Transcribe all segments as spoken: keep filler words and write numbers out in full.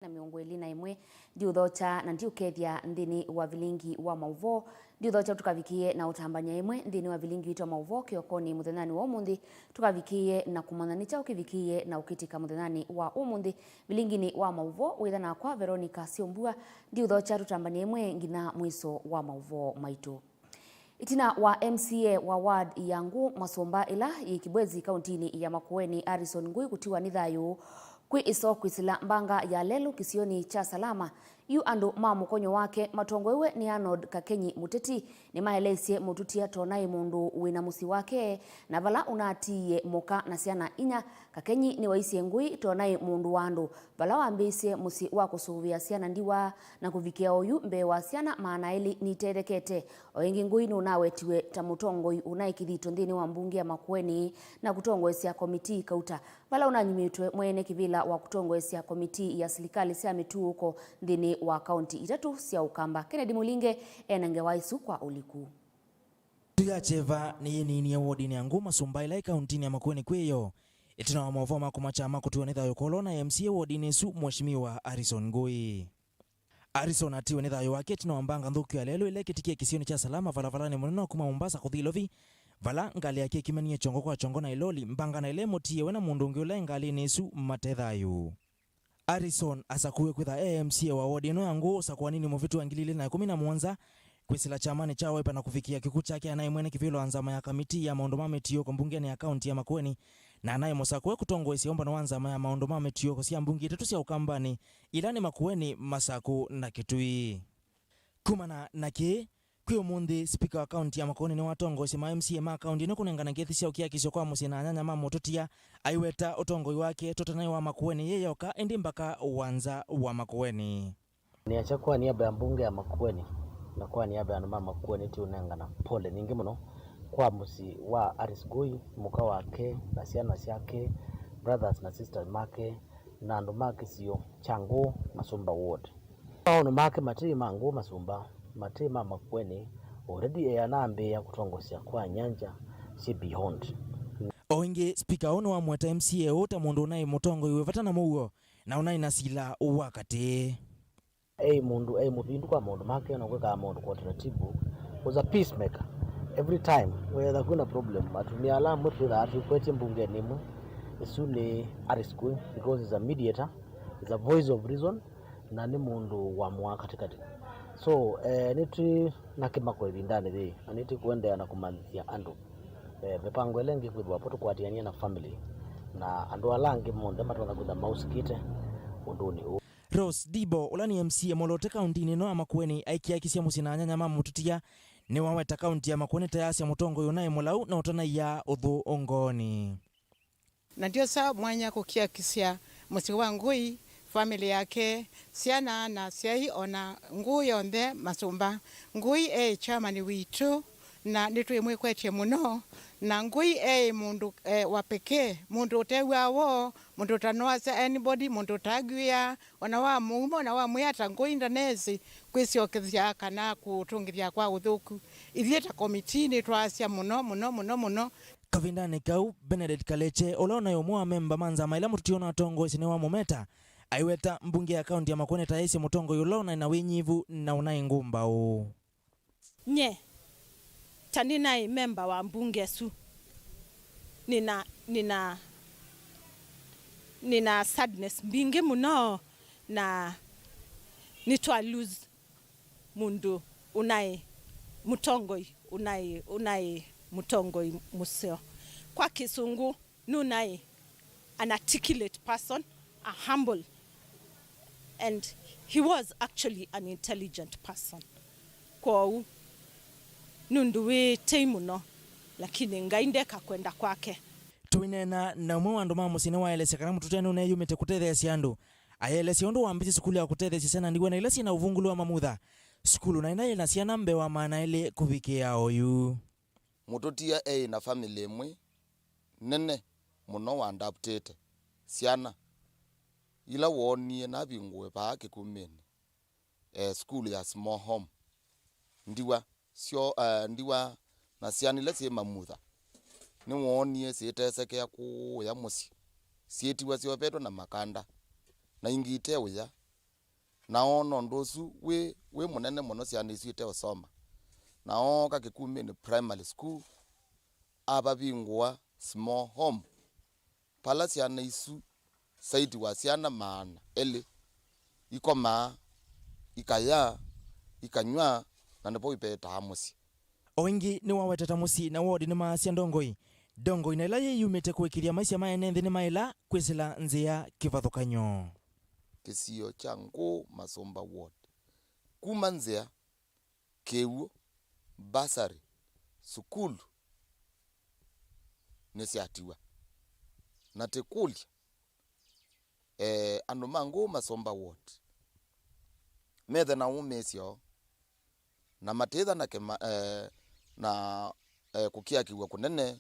na mĩongo ĩlĩ na ĩmwe. Ndiũthokya na ndiũkethya nthĩnĩ wa vilingi wa maũvoo. Ndiũthokya tũkavikĩe na ũtambany'a ĩmwe nthĩnĩ wa vilingi witũ wa maũvoo kĩokonĩ mũthenyanĩ wa ũmũnthĩ. Tũkavikĩe na kũmanya nĩ kyaũ kĩvikĩe na ũkĩtĩka mũthenyanĩ wa ũmũnthĩ vilinginĩ wa maũvoo. Wĩtha nakwa Veronica Syombua. Ndiũthokya tũtambany'a ĩmwe nginya mwiso wa maũvoo maitũ. Ĩtina wa M C A wa ward ya Ngũ Masũmba ĩla yĩ Kibwezi kauntinĩ ya Makueni, Harrison Ngui kũtiwa nĩ thayũ kwĩ ĩso kwĩsĩla mbanga ya lelũ kĩsionĩ kya Salama, yu andũ ma mũkonyo wake matongoew'e nĩ Arnold Kakenyi Mũteti nĩmaeleisye mũtutia tonaĩ mũndũ wĩna mũsyĩ wake na vala ũnatiie mũka na syana inya. Kakenyi nĩwaisye Ngui tonaĩ mũndũ wa andũ vala wambĩĩisye mũsyĩ wa kũsũvĩa syana ndiwa, na kũvikĩa oyu mbee wa syana maana elĩ nitethekete. O ĩngĩ, Ngui nũnawetiwe ta mũtongoi ũnaĩ kĩthito nthĩnĩ wa mbunge ya Makueni na kũtongoesya komitii kauta, vala ũnanyumĩtwe mwene kĩvĩla wa kũtongoesya komitii ya silikalĩ sya mĩtuũko nthĩnĩ wa kaunti itatũ sya Ũkamba. Kennedy Mũlinge ena ngewa ĩsu kwa ũliku. Tũyakyeva nĩyĩninie wodinĩ ya Ngũ Masũmba ĩla ĩ kauntinĩ ya Makueni kwĩyo, ĩtina wa maũvoo ma kũmakya ma kũtiwa nĩ thayũ kolona M C A wodinĩ ĩsu, Mheshimiwa Harrison Ngui. Harrison atiwe nĩ thayũ wake ĩtina wa mbanga nthũku ya lelũ ĩla ĩkĩtikie kĩsionĩ kya Salama, valavalanĩ mũnene wa kuma Mombasa kũthi Ilovi, vala ngalĩ yake ĩkimanie kyongo kwa kyongo na ĩloli, mbanga na ĩla ĩmũtiie we na mũndũ ũngĩ ũla e ngalĩnĩ ĩsu mate thayũ. Harrison asakũiwe kwĩtha e M C A wa wodi ĩno ya Ngũ ũsakũaninĩ mũvĩtu wa ngili ilĩ na ĩkũmi na mũonza, kwĩsĩla kyamanĩ kya Wiper na kũvikĩa kĩkw'ũ kyake anaĩ mwene kĩvĩlo wa nzama ya kamitii ya maũndũ ma mĩtiũko mbungeni ya kaunti ya Makueni, na anaĩ mũsakũe kũtongoesya ũmbano wa nzama ya maũndũ ma mĩtiũko sya mbunge itatũ sya Ũkambanĩ, ila nĩ Makueni, Masakũ na Kitui. Kumana na kĩĩ, kwĩ ũmũnthĩ, spika wa kaunti ya Makueni nĩwatongoesye ma M C A ma kaunti ĩno kũnengana ngeithi sya ũkiakisyo kwa mũsyĩ na anyanya ma mũtũtia, aiweta ũtongoi wake tũtanaĩ wa Makueni yĩ yoka, ĩndĩ mbaka wa nza wa Makueni. Nĩasya kwa niaba ya mbunge ya Makueni na kwa niaba ya andũ ma Makueni, tũũnengana pole nyingĩ mũno kwa mũsyĩ wa Harris Ngui, mũka wake na syana syake, brothers na sisters make, na andũ ma kĩsio kya Ngũ Masũmba ward. Maũndũ make matĩ ma Ngũ Masũmba, matĩ ma Makueni, already e anambĩĩa kũtongosya kwa nyanja syĩ beyond. O ĩngĩ, spika ũũ nĩwamweta M C A ũũ ta mũndũ ũnaĩ mũtongoi wĩ vata na mũuo, na ũnaĩ na sila wa katĩ. Ei mũndũ, ei mũvindu kwa maũndũ make, na kwĩkaa maũndũ kwa utaratibu. Was a peacemaker. Every time wetha kwĩna problem, atumĩa ala amwe twĩthaa twĩkwetye mbungenĩ ĩmwe. Ĩsu nĩ Harris Ngui, because he's a mediator, he's a voice of reason, na nĩ mũndũ wa mũaa katĩkatĩ. So, eh, nĩtwĩ na kĩmako ĩvindanĩ yĩĩ, na nĩtwĩkũendeea na kũmanyĩthya andũ, eh, mĩpango ĩla ĩngĩ kwĩthĩwa vo tũkwatĩanĩe na family na andũ ala angĩ monthe matonya kwĩtha mausĩkĩte ũndũnĩ ũũ. Rose Ndibo, ũla nĩ M C A mũlote kauntinĩ ĩno ya Makueni, aikiakisya mũsyĩ na anyanya ma mũtũtia, nĩwaweta kaunti ya Makueni ta yasya mũtongoi ũnaĩ mũlau na ũtanaia ũthũ ũngoonĩ. Na ndiosa mwanya kũkiakisya mũsyĩ wa Ngui, family yake, syana na asyai, ona Ngũũ yonthe Masũmba. Ngui e chairman witũ, na nĩtwĩmwĩkwetye mũno. Na Ngui e mũndũ, eh, wa pekee, mũndũ ũtew'aa woo, mũndũ ũtanoasya anybody, mũndũ ũtaaguĩa, ona wamũuma, ona wamwĩa ata, Ngui ndanesi kwĩsyokethya kana kũtũngĩthya kwa ũthũku. Ithyĩ ta komitii nĩtwaasya mũno, mũno, mũno, mũno. Kavindanĩ kau, Benedict Kaleche, ũla ũnaĩ ũmwe wa memba ma nzama ĩla mũtũtia ũnatongoesye nĩwamũmeta, aiweta mbunge ya kaunti ya Makueni ta yaisye mũtongoi ũla ũnaĩ na wĩnyivu na ũnaĩ ngũmbaũ. Nye, ta nĩnaĩ memba wa mbunge ĩsu, nĩna, nĩna, nĩna sadness mbingĩ mũno, na nĩtwa lose mũndũ ũnaĩ mũtongoi, ũnaĩ, ũnaĩ mũtongoi mũseo. Kwa Kĩsũngũ, nũnaĩ an articulate person, a humble, and he was actually an intelligent person. Kwoou, nũndũ wĩ tei mũno, lakini Ngai ndeka kwenda kwake. Tũineena na ũmwe wa andũ ma mũsyĩ nĩwaelesya kana mũtũtia nũneyumĩte kũtetheesya andũ. Ayelesya ũndũ wambĩsye sukulu ya kũtetheesya syana ndiwa na ila syĩ na ũvungũlu wa mamutha. Sukulu naĩ na yĩ na syana mbee wa maana elĩ kũvikĩa oyu. Mũtũtia eĩ na famĩlĩ ĩmwe nene mũno wa adoptĩte syana ila woonie navingũe vaa Kĩkumĩnĩ, eh, sukulu ya small home. Ndiwa syo, eh, ndiwa na syana ila syĩ mamutha, nĩwoonie syĩtesekea kũũya mũsyĩ, syĩtiwa syovetwe na makanda, na ingĩ ite ũya, Na oona ũndũ ũsu wĩ, wĩ mũnene mũno syana isu iteũsoma. Na ooka Kĩkumĩnĩ Primary School, avavingũa small home, vala syana isu saiti wa syana maana elĩ ikomaa, ikayaa, ikanyw'a, na nĩvo ivetaa mũsyĩ. O ĩngĩ nĩwaweteta mũsyĩ na ward nĩmaasya ndongoi. Ndongoi na ĩla yĩyumĩte kũĩkĩĩthya maisha ma ene nthĩ nĩmaĩla kwĩsĩla nzĩa kĩvathũkany'o. Kĩsio kya Ngũũ Masũmba ward, kuma nzĩa, kĩw'ũ, bursary, sukulu nĩsyatiwa. Na tĩkũlya, eh, andũ ma Ngũũ Masũmba ward methe na ũmĩĩsyo na matĩtha na kĩma, eh, na, eh, kũkiakĩw'a kũnene,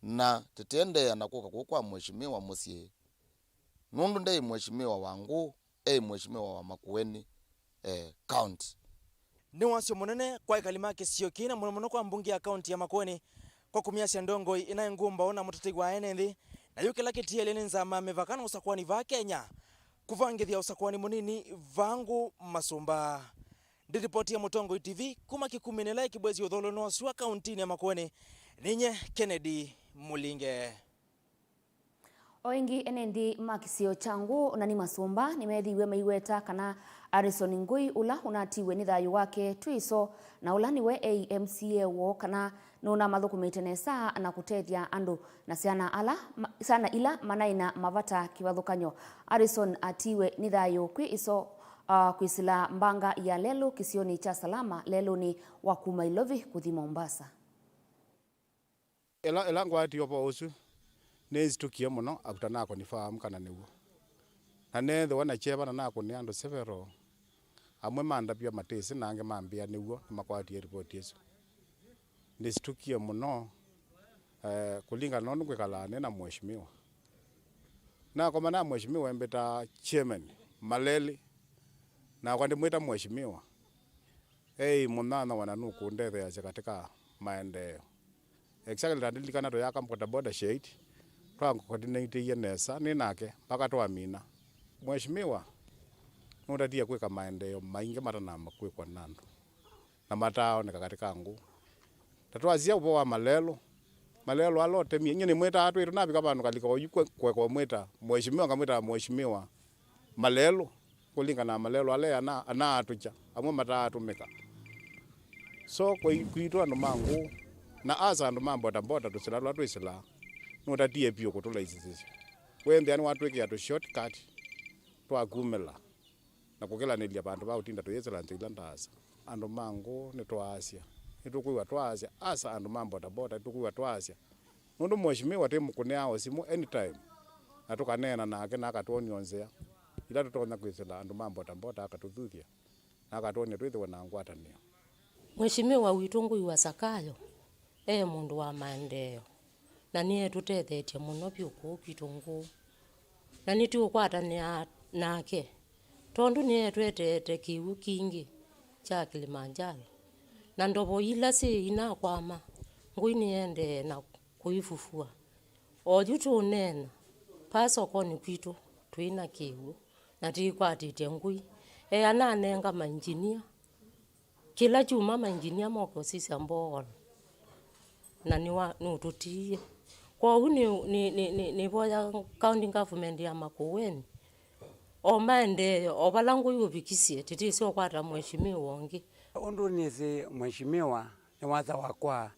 na tĩtiendeea na kũka kũu kwa mheshimiwa mũsyĩ, nũndũ ndeĩ mheshimiwa wa Ngũũ, eĩ mheshimiwa wa Makueni, eh, County. Nĩ wasyo mũnene kwa ekali ma kĩsio kĩĩ na mũno mũno kwa mbunge ya kaunti ya Makueni kwa kumyasya ndongoi ĩnaĩ ngũmbaũ na mũtetei wa ene nthĩ, na yu kĩla kĩtielye nĩ nzama mĩvaka na ũsakwani vaa Kenya kũvangĩthya ũsakwani mũnini vaa Ngũũ Masũmba. Ndĩripoti ya Mũtongoi T V kuma Kĩkumĩnĩ ĩla ĩkĩbwesya ũtholonĩ wa sua kauntinĩ ya Makueni, ninye Kennedy Mũlinge. O ĩngĩ, ene nthĩ ma kĩsio kya Ngũũ na nĩ Masũmba nĩmeethĩiwe maiweta kana Harrison Ngũi, ũla ũnatiwe nĩ thayũ wake twĩ ĩso, na ũla nĩwe eĩ M C A woo, kana nũnamathũkũmĩte nesa na kũtethya andũ na syana ala ma-, syana ila manaĩ na mavata kĩvathũkany'o. Harrison atiwe nĩ thayũ kwĩ ĩso, ah, kwĩsĩla mbanga ya lelũ kĩsionĩ kya Salama lelũnĩ wa kuma Ilovi kũthi Mombasa. Ĩla, ĩla ngwatie ũvoo ũsu, nĩsitukie mũno after na confirm kana nĩw'o. Na neethĩwa na kyeva na nakũnĩa andũ several, amwe mandavya matĩsĩ na angĩ mambĩa nĩw'o nĩmakwatie ripoti ĩsu. Nĩsitukie mũno, eh, kũlingana na ũndũ ngwĩkalaa nĩ na mheshimiwa. Nakomana na mheshimiwa embĩtaa chairman Maleli, nakwa ndĩmwĩta mheshimiwa. Ei, mũnyanyawa na nũkũndetheeasya katika maendeeo. Exactly, ta ndilikana tũyaka bodaboda shed, twakoordinatĩie nesa nĩ nake mpaka twamina. Mheshimiwa nũtatie kwĩka maendeeo maingĩ matanamba kwĩkwa na andũ na mataaoneka katika Ngũũ. Ta twasisya ũvoo wa malelũ, malelũ ala ũtemie, nyie nĩmwĩtaa twĩtũ, navika vandũ ngalika oyu kwe-, kweka ũmwĩta mheshimiwa, ngamwĩta mheshimiwa malelũ, kũlingana na malelũ ala ana-, anaatũkya, amwe mataatũmĩka. So, kwĩ-, kwitũ andũ ma Ngũũ, na asa andũ ma bodaboda tũsĩla tũla twĩsĩlaa, nũtatie vyũ kũtũlaisisĩsya. Wĩthĩa nĩwatwĩkĩa tũ shortcut twa kumĩla na kũkĩlanĩlya vandũ va ũtinda tũyĩsĩla nzĩa ila ndaasa. Andũ ma Ngũũ nĩtwaasya, nĩtũkwĩw'a twaasya, asa andũ ma bodaboda nĩtũkwĩw'a twaasya. Nũndũ mheshimiwa twĩmũkũnĩaa o simũ anytime, na tũkaneena nake na akatwony'a o nzĩa ila tũtonya kwĩsĩla andũ ma bodaboda akatũthuthya na akatwony'a twĩthĩwe na ngwatanĩo. Mheshimiwa witũ Ngũi wa Sakayo e mũndũ wa maendeeo, na nĩetũtethetye mũno vyũ kũu kwitũ Ngũũ, na nĩtũũkwatanĩa nake tondũ nĩetweteete kĩw'ũ kingĩ kya Kilimanjaro, na ndovo ila syĩ inakwama, Ngũi nĩendee na kũifufua. Oyu tũũneena, vaa sokonĩ kwitũ twĩ na kĩw'ũ, na tĩkwatĩtye Ngũi. E ananenga mainjinia. Kĩla kyumwa mainjinia moke ũsisya mboola, na nĩwa-, nũtũtiie. Kwoou nĩ, nĩ, nĩ, nĩ, nĩvoya county government ya Makueni, o maendeeo, o vala Ngũi ũvikisye, tĩtĩsĩ ũkwata mheshimiwa ũngĩ. Ũndũ nĩsĩ mheshimiwa nĩ wasa wakwa,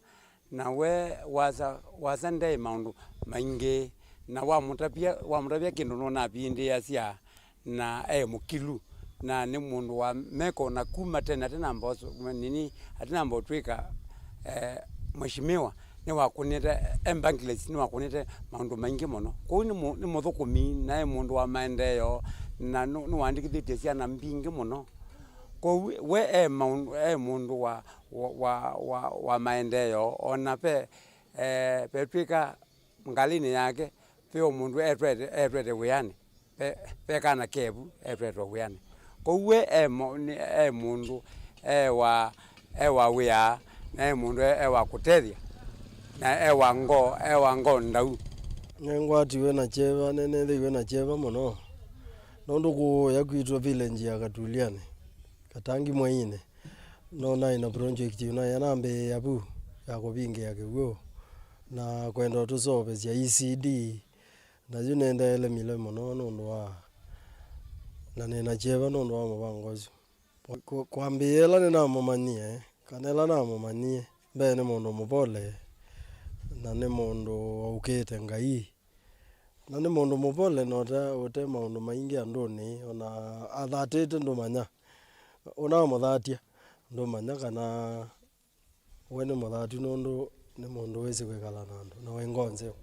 na we wasa, wasa ndeĩ maũndũ maingĩ, na wamũtavya, wamũtavya kĩndũ nũnavindĩĩasya, na e mũkilu, na nĩ mũndũ wa meko, na kuma tene atenamba ũsu-, nini, atenamba ũtwĩka, eh, mheshimiwa, nĩwakũnĩte, e Barclays, nĩwakũnĩte maũndũ maingĩ mũno. Kwoou nĩ mũ-, nĩ mũthũkũmi, na e mũndũ wa maendeeo, na nũ-, nĩwandĩkĩthĩtye syana mbingĩ mũno. Kwoou we e maũndũ, e mũndũ wa, wa, wa, wa, wa maendeeo, ona ve, eh, vetw'ĩka ngalĩnĩ yake, ve o mũndũ etwete, etwete wĩanĩ, ve, ve kana kevu etwetwe wĩanĩ. Kwoou we e mo-, nĩ, e mũndũ e wa, e wa wĩa, na e mũndũ e, e wa kũtethya, na e wa ngoo, e wa ngoo ndau. Nĩngwatiwe na kyeva, nĩnĩthĩiwe na kyeva mũno. Nũndũ kũũya kwitũ village ya Katuliani, Katangi Mwainĩ, no naĩ na project yu naĩ anambĩĩa vu ya kũvingĩa kĩw'ũ na kwenda ũtũseũvĩsya E C D, na yu nĩendeele mile mũno nũndũ wa, na nĩ na kyeva nũndũ wa mũvango ũsu. Kũ-, kwambĩĩa ĩla nĩnamũmanyie, kana ĩla namũmanyie, mbee nĩ mũndũ mũvole, na nĩ mũndũ waũkĩte Ngai, na nĩ mũndũ mũvole na ũte, ũte maũndũ maingĩ andũnĩ, ona athatĩte ndũmanya, ũnamũthatya ndũmanya kana we nĩ mũthatu, nũndũ nĩ mũndũ wĩsĩ kwĩkala na andũ na wĩ ngoo nzeo.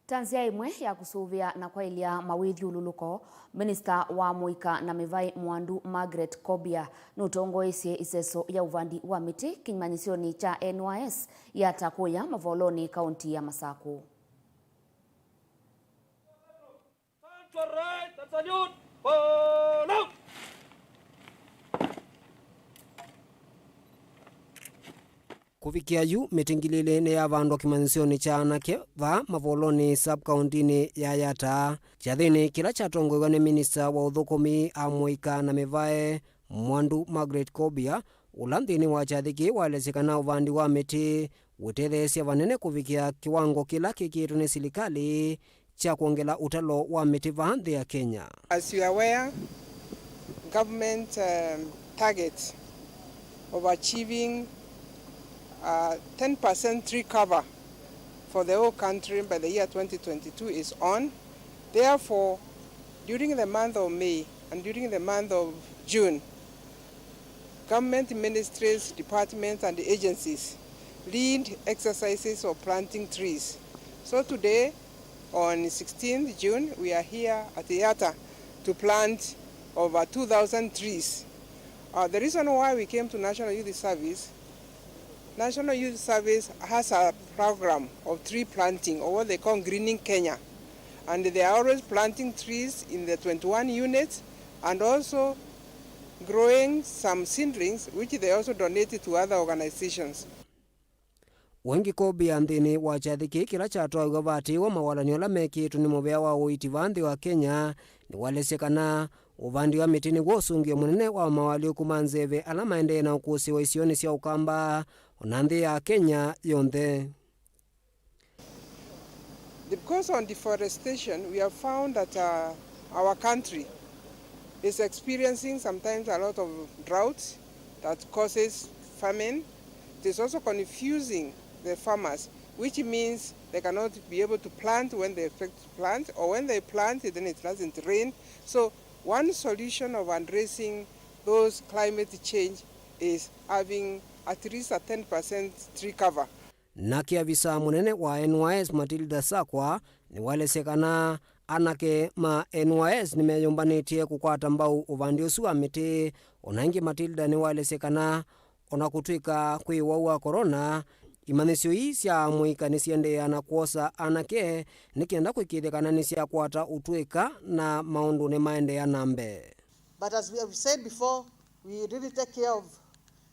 Ta nzĩa ĩmwe ya kũsũvĩa na kwaĩlya mawĩthyũlũlũko, Minista wa Mũika na Mĩvaĩ Mwandu Margaret Kobia nũtongoesye ĩseso ya ũvandi wa mĩtĩ kĩmanyĩsyonĩ kya N Y S ya Takũya Mavolonĩ, kaũnti ya Masakũ. Kũvikĩa yu, mĩtĩ ngili ilĩ nĩyavandwa kĩmanyĩsyonĩ kya anake vaa Mavolonĩ, sub-kaũntinĩ ya Yatta. Kyathĩnĩ kĩla kyatongoew'a nĩ minista wa ũthũkũmi, amũika na mĩvae, Mwandu Margaret Kobia, ũla nthĩnĩ wa kyathĩ kĩĩ waelesye kana ũvandi wa mĩtĩ ũtetheesya vanene kũvikĩa kĩwango kĩla kĩkĩĩtwe nĩ silikalĩ kya kwongela ũtalo wa mĩtĩ vaa nthĩ ya Kenya. As you are aware, government, um, target of achieving, uh, ten percent tree cover for the whole country by the year twenty twenty-two is on. Therefore, during the month of May and during the month of June, government ministries, departments, and agencies lead exercises of planting trees. So today, on sixteenth June, we are here at Yatta to plant over two thousand trees. Uh, the reason why we came to National Youth Service, National Youth Service has a program of tree planting, or what they call Greening Kenya. And they are always planting trees in the twenty-one units and also growing some seedlings, which they also donated to other organizations. Wengi Kobia nthĩnĩ wa kyathĩ kĩĩ kĩla kyatwaĩwe vaatĩĩwe mawalany'o ala mekĩĩtwe nĩ mũvĩa wa ũiiti vaa nthĩ wa Kenya, nĩwaelesye kana ũvandi wa mĩtĩ nĩw'o ũsũngĩo mũnene wa mawalyũku ma nzeve ala maendee na ũkũsĩĩwa isionĩ sya Ũkamba, o na nthĩ ya Kenya yonthe. Because on deforestation, we have found that, uh, our country is experiencing sometimes a lot of droughts that causes famine. It is also confusing the farmers, which means they cannot be able to plant when they expect to plant, or when they plant, then it doesn't rain. So one solution of addressing those climate change is having at least a ten percent tree cover. Nake avisaa mũnene wa N Y S Matilda Sakwa nĩwaelesye kana anake ma N Y S nĩmeyũmbanĩtye kũkwata mbau ũvandi ũsu wa mĩtĩ. O na ĩngĩ Matilda nĩwaelesye kana o na kũtw'ĩka kwĩ ũwau wa corona, imanyĩsyo ii sya amũika nĩsiendeea na kwosa anake nĩ kenda kũĩkĩĩthya kana nĩsyakwata ũtũĩka na maũndũ nĩmaendeea na mbee. But as we have said before, we really take care of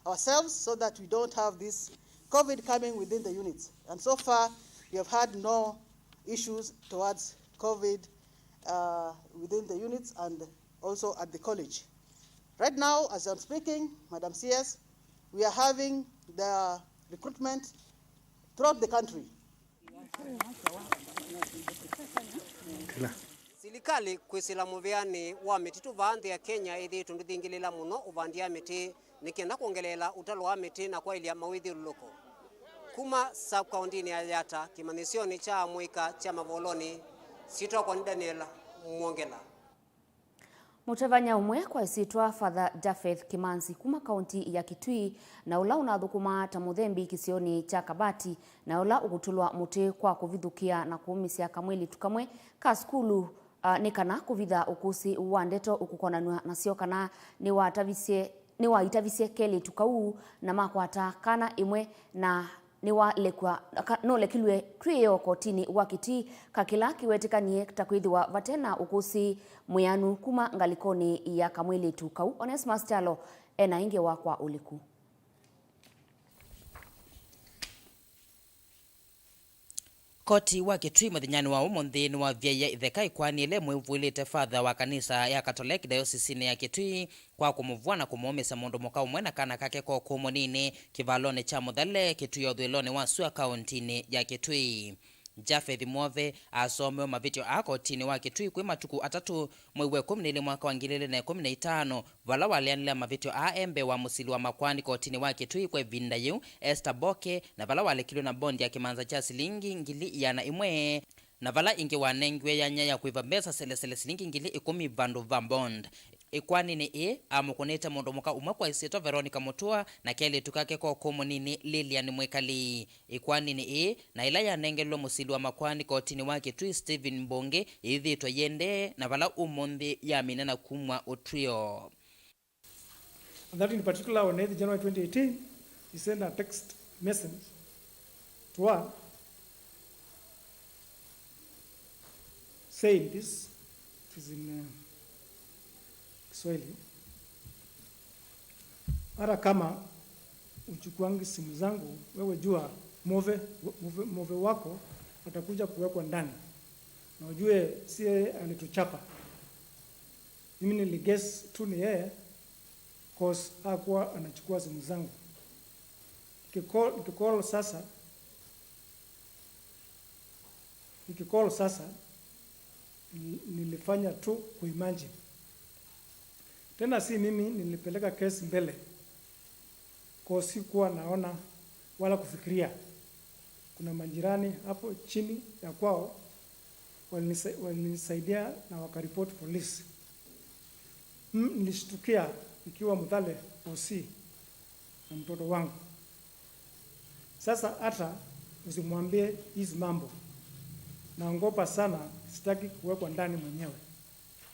ourselves so that we don't have this COVID coming within the units. And so far, we have had no issues towards COVID, uh, within the units and also at the college. Right now, as I'm speaking, Madam C S, we are having the recruitment throughout the country. Silikalĩ kwĩsĩla mũvĩanĩ wa mĩtitũ vaa nthĩ ya Kenya ĩthĩĩtwe ndũthingĩlĩla mũno ũvandi wa mĩtĩ nĩ kenda kwongeleela ũtalo wa mĩtĩ na kwaĩlya mawĩthyũlũlũko. Kuma sub-kaũntinĩ ya Yatta, kĩmanyĩsyonĩ kya amũika kya Mavolonĩ, syĩtwa yakwa nĩ Daniel Mwongela. Mũtavany'a ũmwe kwa ĩsyĩtwa Father Japheth Kimanzi kuma kaũnti ya Kitui, na ũla ũnathũkũmaa ta mũthembi kĩsionĩ kya Kabati, na ũla ũkũtũlwa mũtĩ kwa kũvithũkĩa na kũũmĩsya kamwĩlĩtu kamwe ka sukulu, a, nĩ kana kũvitha ũkũsĩ wa ndeto ũkũkonanw'a nasyo kana nĩwatavisye, nĩwaitavisye kelĩtu kau na makwata kana ĩmwe na nĩwalekwa, ka-, nũlekilw'e twĩĩo kotinĩ wa Kitui, ka kĩla kĩwetĩkanie ta kwĩthĩwa vate na ũkũsĩ mwĩanu kuma ngalĩkonĩ ya kamwĩlĩtu kau. Onesmus Kyalo e na ĩngĩ wa kwa ũliku. Koti wa Kitui mũthenyanĩ wa ũmũnthĩ nĩwavyaie itheka ĩkoani ĩla ĩmwĩvũĩlĩte father wa kanisa ya Katoleki dayosisinĩ ya Kitui kwa kũmũvũa na kũmũũmĩsya mũndũ mũka ũmwe na kana kake ka ũkũũ mũnini kĩvalonĩ kya Mũthale, Kitui ya ũthũĩlonĩ wa sua, kaũntinĩ ya Kitui. Japheth Mwove asomewe mavĩtyo aa kotinĩ wa Kitui kwĩ matukũ atatũ, mwei wa ĩkũmi na ilĩ, mwaka wa ngili ilĩ na ĩkũmi na itano, vala waleanĩlea mavĩtyo aa e mbee wa mũsili wa makoani kotinĩ wa Kitui kwa ĩvinda yĩu, Esther Boke, na vala walekilwe na bondi ya kĩmanza kya silingi ngili iana ĩmwe, na vala ĩngĩ wanengiwe yanya ya kũĩva mbesa selesele silingi ngili ĩkũmi vandũ va bond. Ĩkoaninĩ ĩĩ, amũkũnĩte mũndũ mũka ũmwe kwa ĩsyĩtwa Veronica Mũtũa na kelĩtu kake ka ũkũũ mũnini Lilian Mwĩkali. Ĩkoaninĩ ĩĩ, na ĩla yanengelwe mũsili wa makoani kotinĩ wa Kitui Stephen Mbũngĩ, ĩĩthĩĩtwe yĩendee, na vala ũmũnthĩ yaminana kumw'a ũtw'ĩo. And that in particular, on eighth January twenty eighteen, he sent a text message to her saying this, it is in, uh, Kiswahili. Hata kama uchukuangi simu zangu, wewe jua Move, Move, Move wako atakuja kuwekwa ndani. Na ujue si yeye alituchapa. Mimi niliguess tu ni yeye, cause hakuwa anachukua simu zangu. Nikicall, nikicall sasa, nikicall sasa, ni-, nilifanya tu kuimagine. Tena si mimi nilipeleka case mbele, cause sikuwa naona wala kufikiria. Kuna majirani hapo chini ya kwao walinisa-, walinisaidia na wakaripoti polisi. Mm, nilishtukia nikiwa Mũthale O C na mtoto wangu. Sasa hata usimwambie hizi mambo. Naogopa sana, sitaki kuwekwa ndani mwenyewe.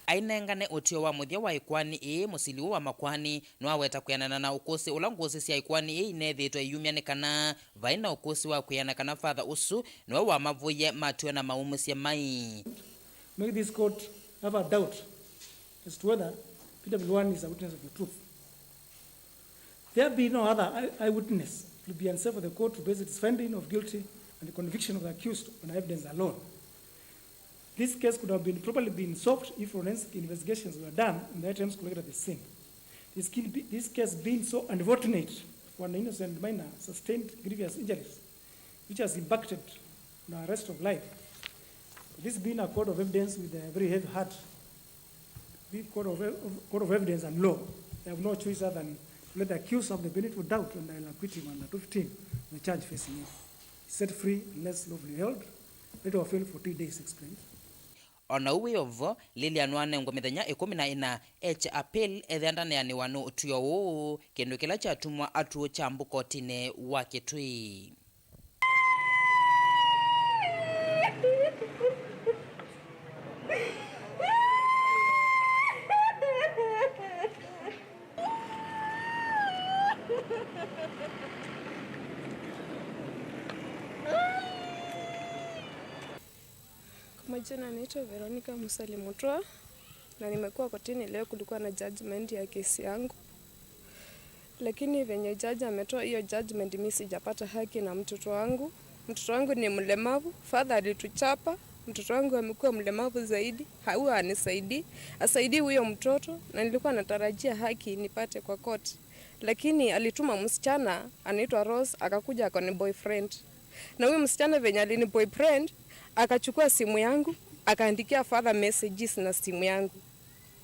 Ainengane ũtw'ĩo wa mũthya wa ĩkoani ĩĩ, mũsili ũũ wa makoani nĩwaweta kwĩanana na ũkũsĩ ũla ngũsĩ sya ĩkoani ĩĩ ineethĩĩtwe iyumya nĩ kana vaĩ na ũkũsĩ wa kwĩana kana father ũsu nĩwe wamavũie matw'ĩwa na maumĩsye mai. Make this court have a doubt as to whether Peter Bilwani is a witness of the truth. There be no other eye-, eyewitness, it will be unsafe for the court to base its finding of guilty and the conviction of the accused on evidence alone. This case could have been properly been solved if forensic investigations were done and the items collected at the scene. This, can be, this case being so unfortunate for an innocent minor sustained grievous injuries, which has impacted on her rest of life. This being a court of evidence with a very heavy heart, be court of, of, court of evidence and law, I have no choice other than to let the accused have the benefit of doubt and I'll acquit him under two fifteen, the charge facing him. Set free unless lawfully held, let or fail fourteen days explained. O na ũu wĩ o vo, Lilian wanengwa mĩthenya ĩkũmi na ĩna ekye appeal ethĩa ndaneanĩwa nĩ ũtw'ĩo ũũ, kĩndũ kĩla kyatumwa atũũkya mbu kotinĩ wa Kitui. Kwa majina naitwa Veronica Musalia Mutua, na nimekuwa kotini leo, kulikuwa na judgment ya kesi yangu. Lakini venye judge ametoa hiyo judgment, mi sijapata haki na mtoto wangu. Mtoto wangu ni mlemavu, father alituchapa. Mtoto wangu amekuwa mlemavu zaidi, huwa anisaidii, asaidii huyo mtoto, na nilikuwa natarajia haki nipate kwa court. Lakini alituma msichana anaitwa Rose, akakuja akani boyfriend. Na huyu msichana venye alini boyfriend, akachukua simu yangu, akaandikia father messages na simu yangu.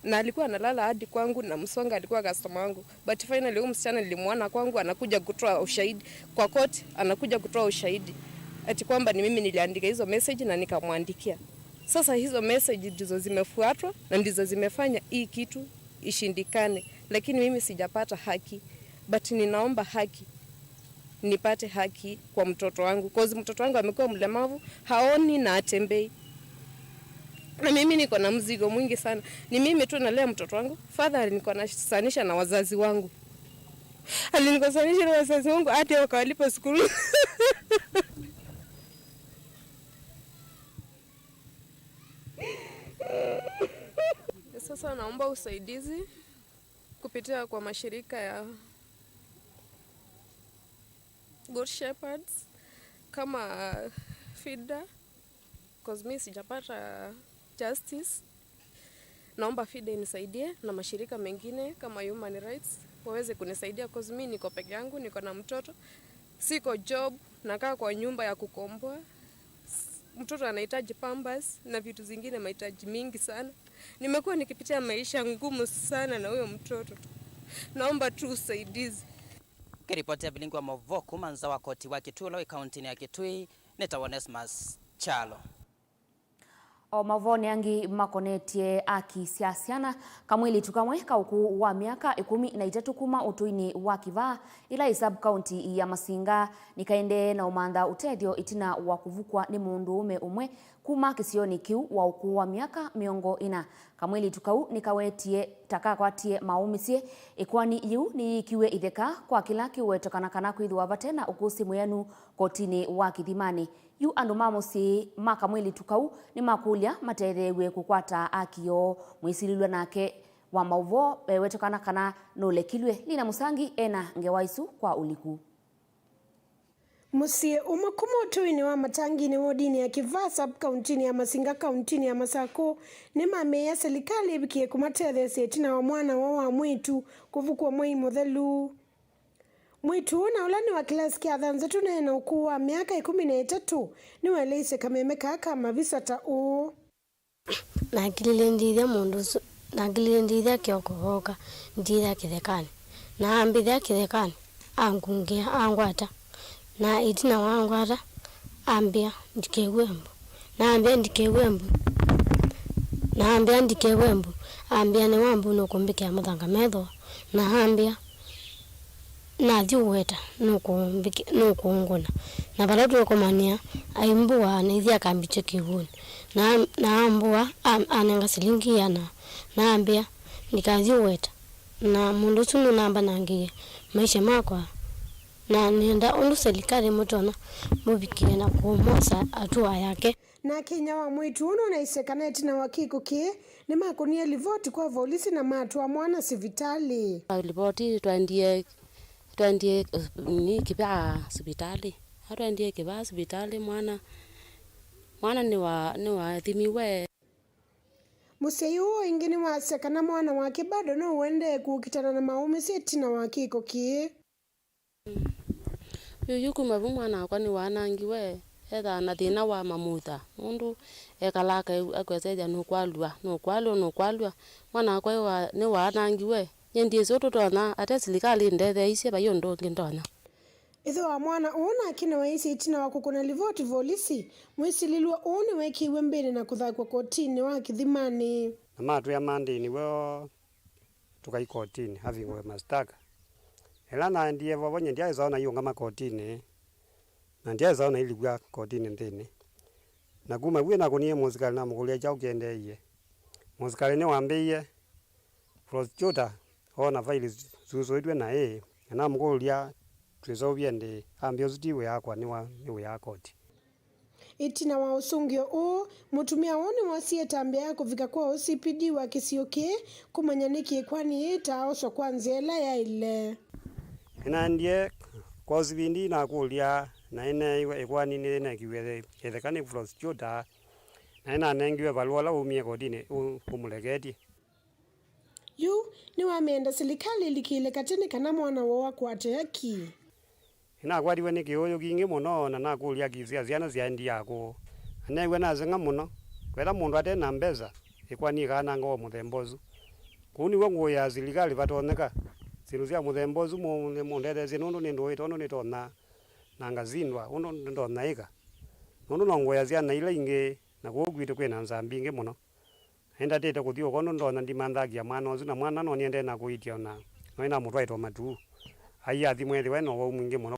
Na alikuwa analala hadi kwangu, na Msonga alikuwa customer wangu. But finally, huyu msichana nilimwona kwangu, anakuja kutoa ushahidi kwa court, anakuja kutoa ushahidi ati kwamba ni mimi niliandika hizo message na nikamwandikia. Sasa hizo message ndizo zimefuatwa na ndizo zimefanya hii kitu ishindikane, lakini mimi sijapata haki, but ninaomba haki, nipate haki kwa mtoto wangu, cause mtoto wangu amekuwa mlemavu, haoni na hatembei, na mimi niko na mzigo mwingi sana. Ni mimi tu nalea mtoto wangu. Father alinikosanisha na wazazi wangu, alinikosanisha na wazazi wangu hadi wakawalipa school. Sasa naomba usaidizi kupitia kwa mashirika ya Good Shepherds kama FIDA, 'Cause mi sijapata justice. Naomba FIDA inisaidie na mashirika mengine kama human rights waweze kunisaidia, 'cause mi niko peke yangu, niko na mtoto, siko job, nakaa kwa nyumba ya kukomboa. S- Mtoto anahitaji pampers na vitu zingine, mahitaji mingi sana. Nimekuwa nikipitia maisha ngumu sana na huyo mtoto tu. Naomba tu usaidizi. Kĩripoti ya vilingi wa maũvoo kuma nza wa koti wa Kitui ũla wĩ kauntinĩ ya Kitui, nĩtawa Onesmus Kyalo. O mavonĩ angĩ makonetye aki sya syana, kamwĩlĩtu kamwe ka ũkũũ wa myaka ĩkũmi na itatũ kuma ũtũinĩ wa Kĩvaa, ĩla ĩ sub-county ya Masinga, nĩkaendee na ũmantha ũtethyo ĩtina wa kũvukw'a nĩ mũndũũme ũmwe kuma kĩsionĩ kĩu wa ũkũũ wa myaka mĩongo ĩna. Kamwĩlĩtu kau nĩkawetie ta kakwatie maũmĩsye. Ĩkoani yĩu nĩyĩkiwe itheka kwa kĩla kĩũwetokana kana kwĩthĩwa vate na ũkũsĩ mwĩanu kotinĩ wa Kĩthimanĩ. Yu andũ ma mũsyĩ ma kamwĩlĩtu kau nĩmakũlya matetheew'e kũkwata aki yoo. Mwĩsilĩlw'a nake wa maũvoo ewetokana kana nũlekilw'e. Lina Mũsangi ena ngewa isu kwa ũliku. Mũsyĩ ũmwe kuma ũtũinĩ wa Matanginĩ wodinĩ ya Kĩvaa sub-kauntinĩ ya Masinga kauntinĩ ya Masakũ nĩmamĩĩa silikalĩ ĩvikĩe kũmatetheesya ĩtina wa mwana woo wa mwĩĩtu kũvukw'a mwei mũthelu. Mwĩĩtu ũũ na ũla nĩ wa kĩlasi kya thanthatũ na ena ũkũũ wa myaka ĩkũmi na ĩtatũ nĩwaeleisye kameme kaa ka mavisa ta ũũ. Nakilile ndithya mũndũ ũsu, nakilile ndithya kĩoko ooka, ndithya kĩthekanĩ. Na ambĩthya kĩthekanĩ, angungĩa, angwata. Na ĩtina wa angwata, ambĩa, "Ndikew'e mbu." Na ambĩa, "Ndikew'e mbu." Na ambĩa, "Ndikew'e mbu." Ambĩa, "Nĩ wa mbu nũkũmbĩkĩa mathanga metho." Na ambĩa, "Nathi ũweta, nũkũmbĩkĩ-, nũkũngũna." Na vala tũkomanĩa, aimbũa, na ithyĩ akambikya kĩw'ũnĩ. Na, na ambũa, a-, anenga silingi ĩana, na ambĩa, "Ndikathi ũweta." Na mũndũ ũsu nũnambanangĩie maisha makwa, na nĩenda ũndũ silikalĩ mũtonya mũvikĩe na kũmwosa hatua yake. Nake inyia wa mwĩĩtu ũũ nũnaisye kana ĩtina wa kĩko kĩĩ, nĩmakũnie livoti kwa volisi na matwaa mwana sivitalĩ. Livoti twaendie, twaendie, eh, nĩ Kĩvaa sivitalĩ. Atwaendie Kĩvaa sivitalĩ, mwana, mwana nĩwa-, nĩwathimiwe. Mũsyai ũũ ĩngĩ nĩwasya kana mwana wake bado no ũendee kũkitana na maũmĩsye ĩtina wa kĩko kĩĩ. Yu, yu kuma vu mwana wakwa nĩwanangiwe, ethaa na thĩna wa mamutha, nũndũ ekalaa akwĩsethya nũkwalw'a, nũkwalw'a, nũkwalw'a. Mwana wakwa nĩwa-, nĩwanangiwe. Nyie ndyĩsĩ ũndũ ndonya, ate silikalĩ ĩndetheeisye, vai ũndũ ũngĩ ndonya. Ĩthe wa mwana ũũ nake nĩwaisye ĩtina wa kũkũna livoti volisi, mwĩsilĩlw'a ũũ nĩwekĩiwe mbĩnĩ na kũthakw'a kotinĩ wa Kĩthimanĩ. Na matwĩa mandĩnĩ woo tũkai kotinĩ avingũe masitaka. Ĩla naendie vovo, nyie ndyaĩsa ona iũngama kotinĩ, na ndyaĩsa ona ilikw'a kotinĩ nthĩnĩ. Na kuma vu nakũnie mũsikalĩ namũkũlya kyaũ kĩendeeie. Mũsikalĩ nĩwambĩie, "Prosecutor oona faili susũĩtw'e naĩ," na namũkũlya, "Twĩseũvye ndĩĩ?" Ambĩa, "Ũsu ti wĩa wakwa, nĩ wa, nĩ wĩa wa koti." Ĩtina wa ũsũngĩo ũũ, mũtumĩa ũũ nĩwosie ĩtambya ya kũvika kwa O C P D wa kĩsio kĩĩ kũmanya nĩkĩ ĩkoani yĩĩ ĩtaaoswa kwa nzĩa ĩla yaĩle. Nĩnaendie kwa O C P D nakũlya, na nĩneeiwe ĩkoani nĩneekiw'e ĩtheka nĩ prosecutor, na nĩnanengiwe valũa ũla waumie kotinĩ ũ-, ũmũleketye. Yu nĩwamĩenda silikalĩ ĩlikĩle katĩ nĩ kana mwana woo akwate aki. Nĩnakwatiwe nĩ kĩũũyũ kingĩ mũno, na nakũlya aki sya syana syaendie akũũ. Na neew'a naseng'a mũno. Kwetha mũndũ ate na mbesa, ĩkoani ĩkaananga o mũthemba ũsu. Kũu nĩw'o ngũũyaa silikalĩ vatonyeka. Syĩndũ sya mũthemba ũsu mũ-, mũndetheesye, nũndũ nĩndũĩte ũndũ nĩtonya na ngasindwa ũndũ nĩtonya ĩka. Nũndũ no ngũũya syana ila ingĩ, na kũu kwitũ kwĩ na nzaa mbingĩ mũno. Nĩndatĩte kũthi ũko ũndũ ndonya ndimanthakĩa mwana ũsu, na mwana no nĩendee na kũitia, ona no nĩnamũtwaĩte o matuu. Aiathimwa ĩthĩwa e na ũwau mwingĩ mũno.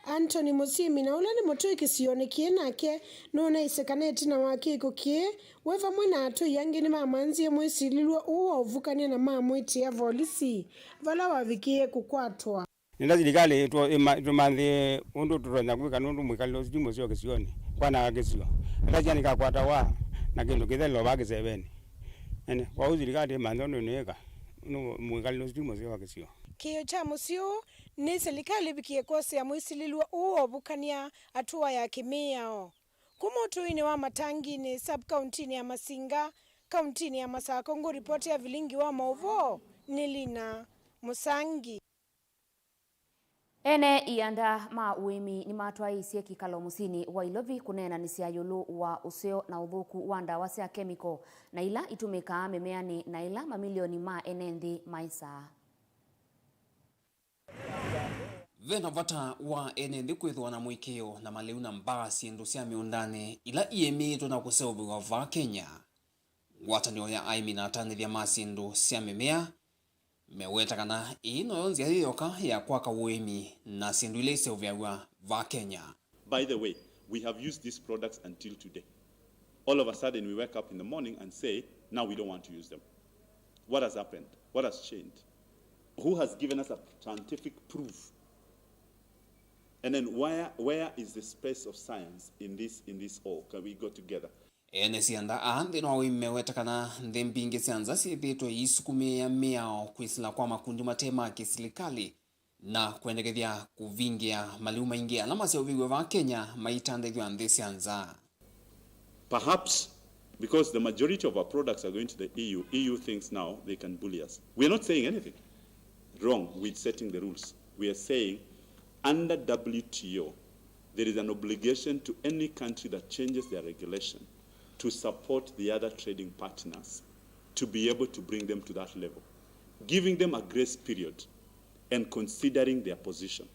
Anthony Mũsyĩmi, na ũla nĩ mũtũi kĩsionĩ kĩĩ, nake nũnaisye kana ĩtina wa kĩko kĩĩ, we vamwe na atũi angĩ nĩmamanzie mwĩsilĩlw'a ũũ wa ũvukany'a na mamwĩtĩa volisi, vala wavikĩie kũkwatwa. Nĩenda silikalĩ ĩtũ-, ĩma-, ĩtũmanthĩe ũndũ tũtonya kwĩka, nũndũ mwĩkalĩle ũsu ti mũseo kĩsionĩ. Kwananga kĩsio. Ata syana ikakwatawa na kĩndũ kĩthelelo vaa kĩsevenĩ. Ene, kwoou silikalĩ ĩmanthe ũndũ ĩnĩĩka, nũndũ mwĩkalĩle ũsu ti mũseo wa kĩsio. Kĩĩo kya mũsyĩ ũũ nĩ silikalĩ ĩvikĩe kwosea mwĩsilĩlw'a ũũ wa ũvukany'a hatua ya kĩmĩao. Kuma ũtũinĩ wa Matanginĩ, sub-kauntinĩ ya Masinga, kauntinĩ ya Masakũ, ngũripotĩa vilingi wa maũvoo nĩ Lina Mũsangi. Ene ianda ma ũĩmi nĩmatwaĩĩsye kĩkalo mũsyĩnĩ wa Ilovi kũneenanĩsya ĩũlũ wa ũseo na ũthũku wa ndawa sya kemiko na ila itũmĩkaa mĩmeanĩ na ila mamilioni ma ene nthĩ maĩsaa. Ve na vata wa ene nthĩ kwĩthĩwa na mũĩkĩĩo na malĩu na mbaa syĩndũ sya mĩũndanĩ ila iĩmĩĩtwe na kũseũvĩw'a vaa Kenya. Ngwatanĩo ya aĩmi na atandĩthya ma syĩndũ sya mĩmea meweta kana ĩĩ noyo nzĩa yĩyoka ya kwaka ũĩmi na syĩndũ ila iseũvĩaw'a vaa Kenya. By the way, we have used these products until today. All of a sudden we wake up in the morning and say, "Now we don't want to use them." What has happened? What has changed? Who has given us a scientific proof? And then where, where is the space of science in this, in this all? Can we go together? Ene sianda aa nthĩnĩ wa ũĩmi meweta kana nthĩ mbingĩ sya nza syĩthĩĩtwe iisukumĩĩa mĩao kwĩsĩla kwa makundi mate ma kĩsilikalĩ na kwendekethya kũvingĩa malĩu maingĩ ala maseũvĩw'e vaa Kenya maitandĩthw'a nthĩ sya nza. Perhaps because the majority of our products are going to the E U, E U thinks now they can bully us. We are not saying anything wrong with setting the rules. We are saying under W T O, there is an obligation to any country that changes their regulation to support the other trading partners to be able to bring them to that level, giving them a grace period and considering their position.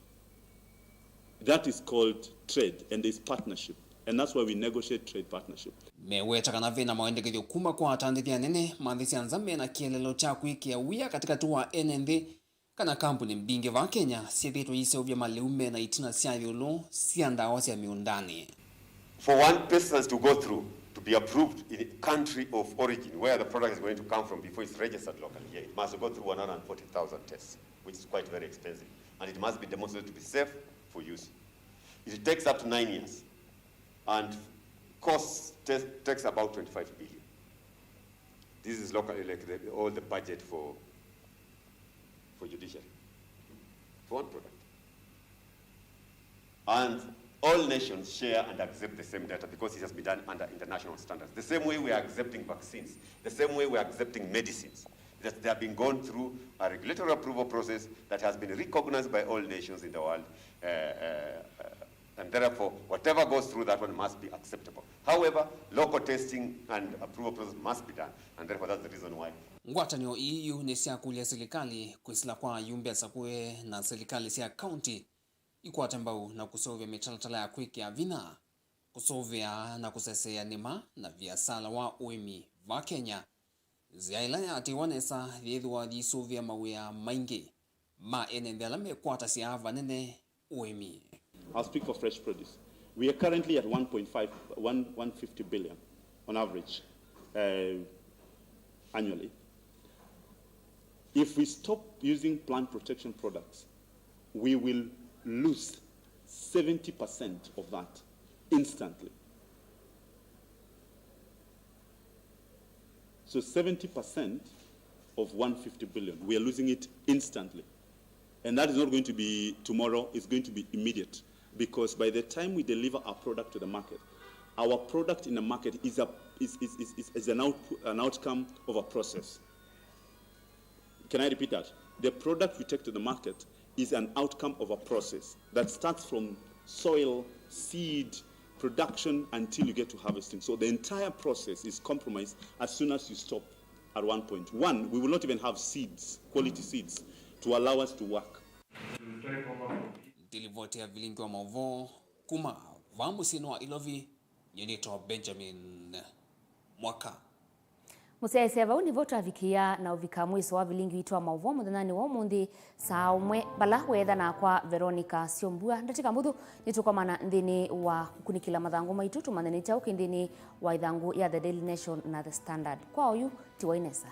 That is called trade and is partnership, and that's why we negotiate trade partnership. Meweta kana ve na mawendekethyo kuma kwa atandĩthya anene ma nthĩ sya nza me na kĩeleelo kya kwĩkĩa wia katĩkatĩ wa ene nthĩ kana kambuni mbingĩ vaa Kenya syĩthĩĩtwe iseũvya malĩu me na itina sya ĩũlũ sya ndawa sya mĩũndanĩ. For one pesticide to go through to be approved in the country of origin where the product is going to come from before it's registered locally here, it must go through one hundred forty thousand tests, which is quite very expensive, and it must be demonstrated to be safe for use. It takes up to nine years, and costs te- takes about twenty-five billion. This is locally like the, all the budget for for judiciary for one product. And all nations share and accept the same data because it has been done under international standards. The same way we are accepting vaccines, the same way we are accepting medicines, that they have been gone through a regulatory approval process that has been recognized by all nations in the world, uh, uh, uh, and therefore whatever goes through that one must be acceptable. However, local testing and approval process must be done, and therefore that's the reason why. Ngwatanĩo ii yu nĩsyakũlya silikalĩ kwĩsĩla kwa ayumbe asakũe na silikalĩ sya kaunti ikwate mbau na kũseũvya mĩtalatala ya kwĩkĩa vinya kũsũvĩa na kũseseea nĩma na viasala wa ũĩmi vaa Kenya. Nzĩa ĩla yaatĩĩwa nesa yĩthĩwa yĩisũvĩa mawĩa maingĩ ma ene nthĩ ala mekwatasya vanene ũĩmi. I'll speak for fresh produce. We are currently at one point five, one, one fifty billion on average, uh, annually. If we stop using plant protection products, we will lose seventy percent of that instantly. So seventy percent of one fifty billion, we are losing it instantly. And that is not going to be tomorrow, it's going to be immediate. Because by the time we deliver our product to the market, our product in the market is, a, is, is, is, is, is an, output, an outcome of a process. Can I repeat that? The product we take to the market is an outcome of a process that starts from soil, seed, production until you get to harvesting. So the entire process is compromised as soon as you stop at one point. One, we will not even have seeds, quality seeds, to allow us to work. Ndilivoti ya vilingi wa mauvoo kuma vaa mũsyĩnĩ wa Ilovi, nyie nĩtawa Benjamin Mwaka. Mũsyaĩĩsya, vau nĩvo twavikĩa na ũvika mwĩso wa vilingi witũ wa maũvoo mũthenyanĩ wa ũmũnthĩ saa ũmwe. Vala weetha nakwa Veronica Syombua, ndatĩka mbũthũ nĩtũkomana nthĩnĩ wa kũkunĩkĩla mathangũ maitũ, tũmanye nĩ kyaũ kĩ nthĩnĩ wa ithangũ ya The Daily Nation na The Standard. Kwa oyu, tiwai nesa.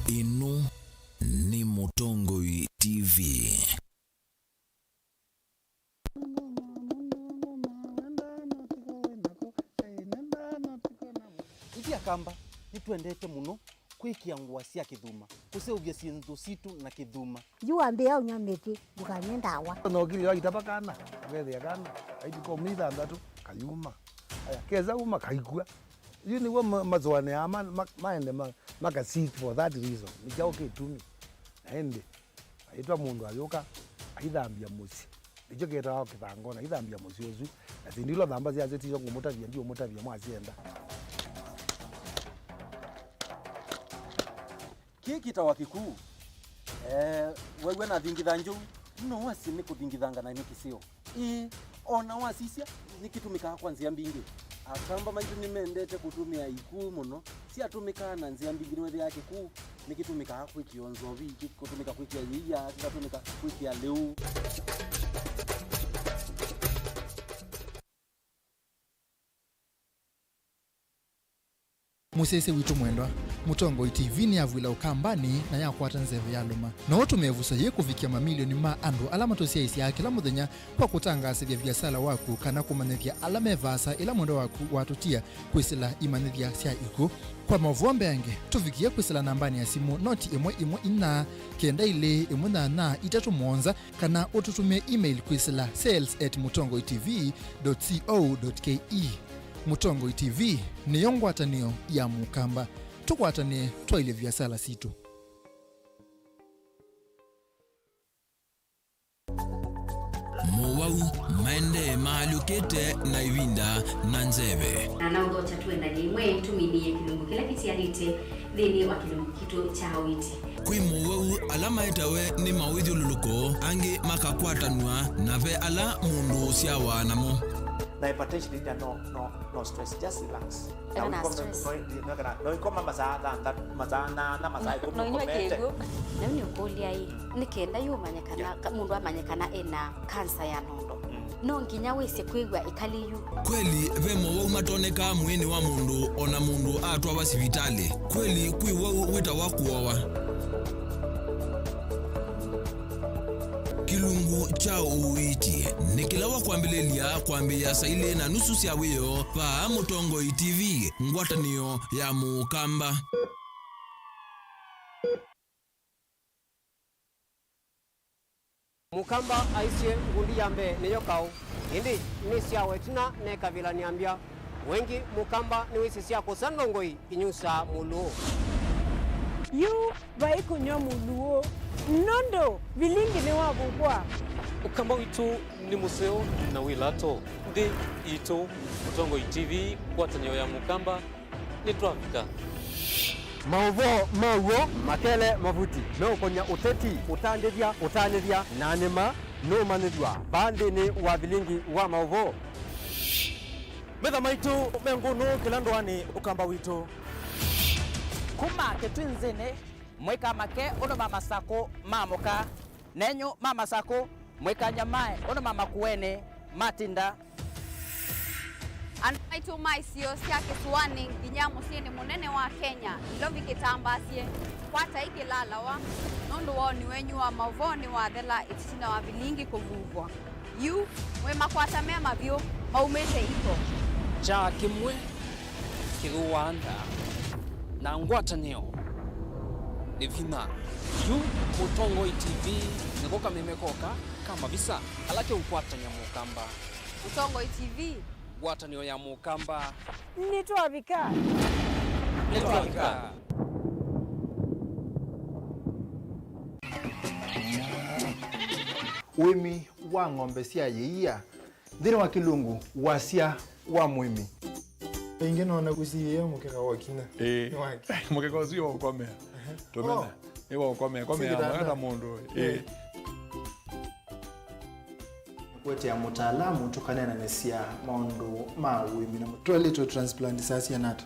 Ĩno nĩ Mũtongoi T V. Akamba nĩtwendete mũno kwĩkĩa ngũa sya kĩthuma, kũseũvya syĩndũ sitũ na kĩthuma. Yu wambĩĩa ũnywa mĩtĩ, ndũkanywe ndawa. Nokili waitava kana, ũkethĩa kana, aitũka ũmĩ ithanthatu, kayuma. Aya, kesa uma, kaikw'a. Yu nĩw'o ma-, masũanĩaa ma-, ma-, maende ma-, maka seek for that reason. Nĩ kyaũ kĩtumi? Na ĩndĩ, aitwa mũndũ ayũka, aithambya mũsyĩ. Nĩkyo kĩtawa kĩthangona, aithambya mũsyĩ ũsu. Na syĩndũ ila ũthamba syasyo tisyo ngũmũtavya, ndiũmũtavya mwasyenda. Kĩĩ kĩtawa kĩkuu. Eh, wew'a nathingitha njou, no wasye nĩ kũthingithanga na nĩ kĩseo. Ĩĩ, o na wasisya, nĩkĩtũmĩkaa kwa nzĩa mbingĩ. Akamba maitũ nĩmendete kũtũmĩa ikuu mũno. Syatũmĩkaa na nzĩa mbingĩ, nĩwethĩaa kĩkuu nĩkĩtũmĩkaa kwĩkĩo nzovi, kĩkũtũmĩka kwĩkĩa yĩia, kĩkatũmĩka kwĩkĩa lĩu. Mũsyaĩĩsya witũ mwendwa, Mũtongoi T V nĩyavw'ĩla Ũkambanĩ na yakwata nzeve ya lũma. No ũtũmĩe ĩvuso yĩĩ kũvikĩa mamilioni ma andũ ala matũsyaĩĩsyaa kĩla mũthenya kwa kũtangaasĩthya viasala waku kana kũmanyĩthya ala me vaasa ĩla mwendwa waku watũtia kwĩsĩla imanyĩthya sya ikw'ũ. Kwa maũvoo mbeange, tũvikĩe kwĩsĩla nambanĩ ya simũ noti ĩmwe ĩmwe inya, kenda ilĩ ĩmwe nyanya itatũ mũonza, kana ũtũtũmĩe email kwĩsĩla sales at mũtongoi T V dot co dot K E. Mũtongoi T V nĩyo ngwatanĩo ya Mũkamba. Tũkwatanĩe twaĩlye viasala sitũ. Mowau maendee maalyũkĩte na ĩvinda na nzeve. Na naũthokya tũendany'e ĩmwe tũminĩe kĩlungu kĩla kĩtialĩte nthĩnĩ wa kĩlungu kitũ kya ũiiti. Kwĩ mowau ala maetawe nĩ mawĩthyũlũlũko, angĩ makakwatanw'a, na ve ala mũndũ ũsyawa namo. Na hypertension ĩndya no, no, no stress, just relax. Eka na stress. Noikoma masaa thanthatũ, masaa nana, masaa ĩkũmi ũkomete. Noinyw'a kĩw'ũ. Na yu nĩũkũlya ĩ, nĩ kenda yu ũmanye kana, yeah, ka-, mũndũ amanye kana ena kansa ya nondo. Mm. No nginya wĩsĩ kwĩw'a ĩkali yu. Kweli ve mowau matonekaa mwĩĩnĩ wa mũndũ o na mũndũ atwawa sivitalĩ? Kweli kwĩ wau wĩtawa kũowa? Kĩlungu kya ũiiti nĩ kĩla wa kwambĩlĩlya kwambĩĩa saa ilĩ na nusu sya wĩoo vaa Mũtongoi T V, ngwatanĩo ya Mũkamba. Mũkamba aisye ngundi ya mbee nĩyo kaũ, ĩndĩ nĩsyawa ĩtina nekavĩla nĩambya. Wengĩ Mũkamba nĩwĩsĩ sya kũsa ndongoi inyusaa mũlũũ. Yu vai kũnyw'a mũlũũ, nũndũ vilingi nĩwavukwa. Ũkamba witũ nĩ mũseo na wĩ lato. Nthĩ itũ, Mũtongoi T V, ngwatanĩo ya Mũkamba, nĩtwavika. Maũvoo ma w'o makele mavuti meũkony'a ũteti, ũtandĩthya, ũtanĩthya, na nĩma nũũmanyĩthw'a vaa nthĩnĩ wa vilingi wa maũvoo. Metha maitũ me ngũnũ kĩla ndũanĩ Ũkamba witũ. Kuma kĩtwinzĩnĩ, mũikamake ũndũ ma masakũ ma mũka, nenyu ma masakũ, mũikanyamae ũndũ ma makuenĩ matinda. Andũ maitũ ma isio sya kĩsũanĩ nginya mũsyĩnĩ mũnene wa Kenya, Nairobi kĩtambaasye, kwatai kĩlalawa, nũndũ woni wenyu wa maũvoo nĩwathela ĩtina wa vilingi kũvuvwa. Yu, mwĩ makwata me mavyũ maumĩte iko. Kyaa kĩmwe kĩthũaa ndaa, na ngwatanĩo nĩ vinya. Yu Mũtongoi T V nĩko kameme koka ka mavisa ala keũkwatany'a Mũkamba. Mũtongoi T V. Ngwatanĩo ya Mũkamba. Nĩtwavika. Nĩtwavika. Ũĩmi wa ng'ombe sya yĩia nthĩnĩ wa kĩlungu wasya wa mũĩmi. Ĩngĩ nona kũsiĩĩa mũkeka wa kinya. Ĩĩ. Nĩ wake. Mũkeka ũsu wa ũkomea. Tũmena. Oh. Nĩ wa ũkomea. Komea mwega ta mũndũ. Ĩĩ. Kũetea mũtaalamu tũkaneenanĩsya maũndũ ma ũĩmi na mũ-, twaĩlĩtwe transplant saa siana ata?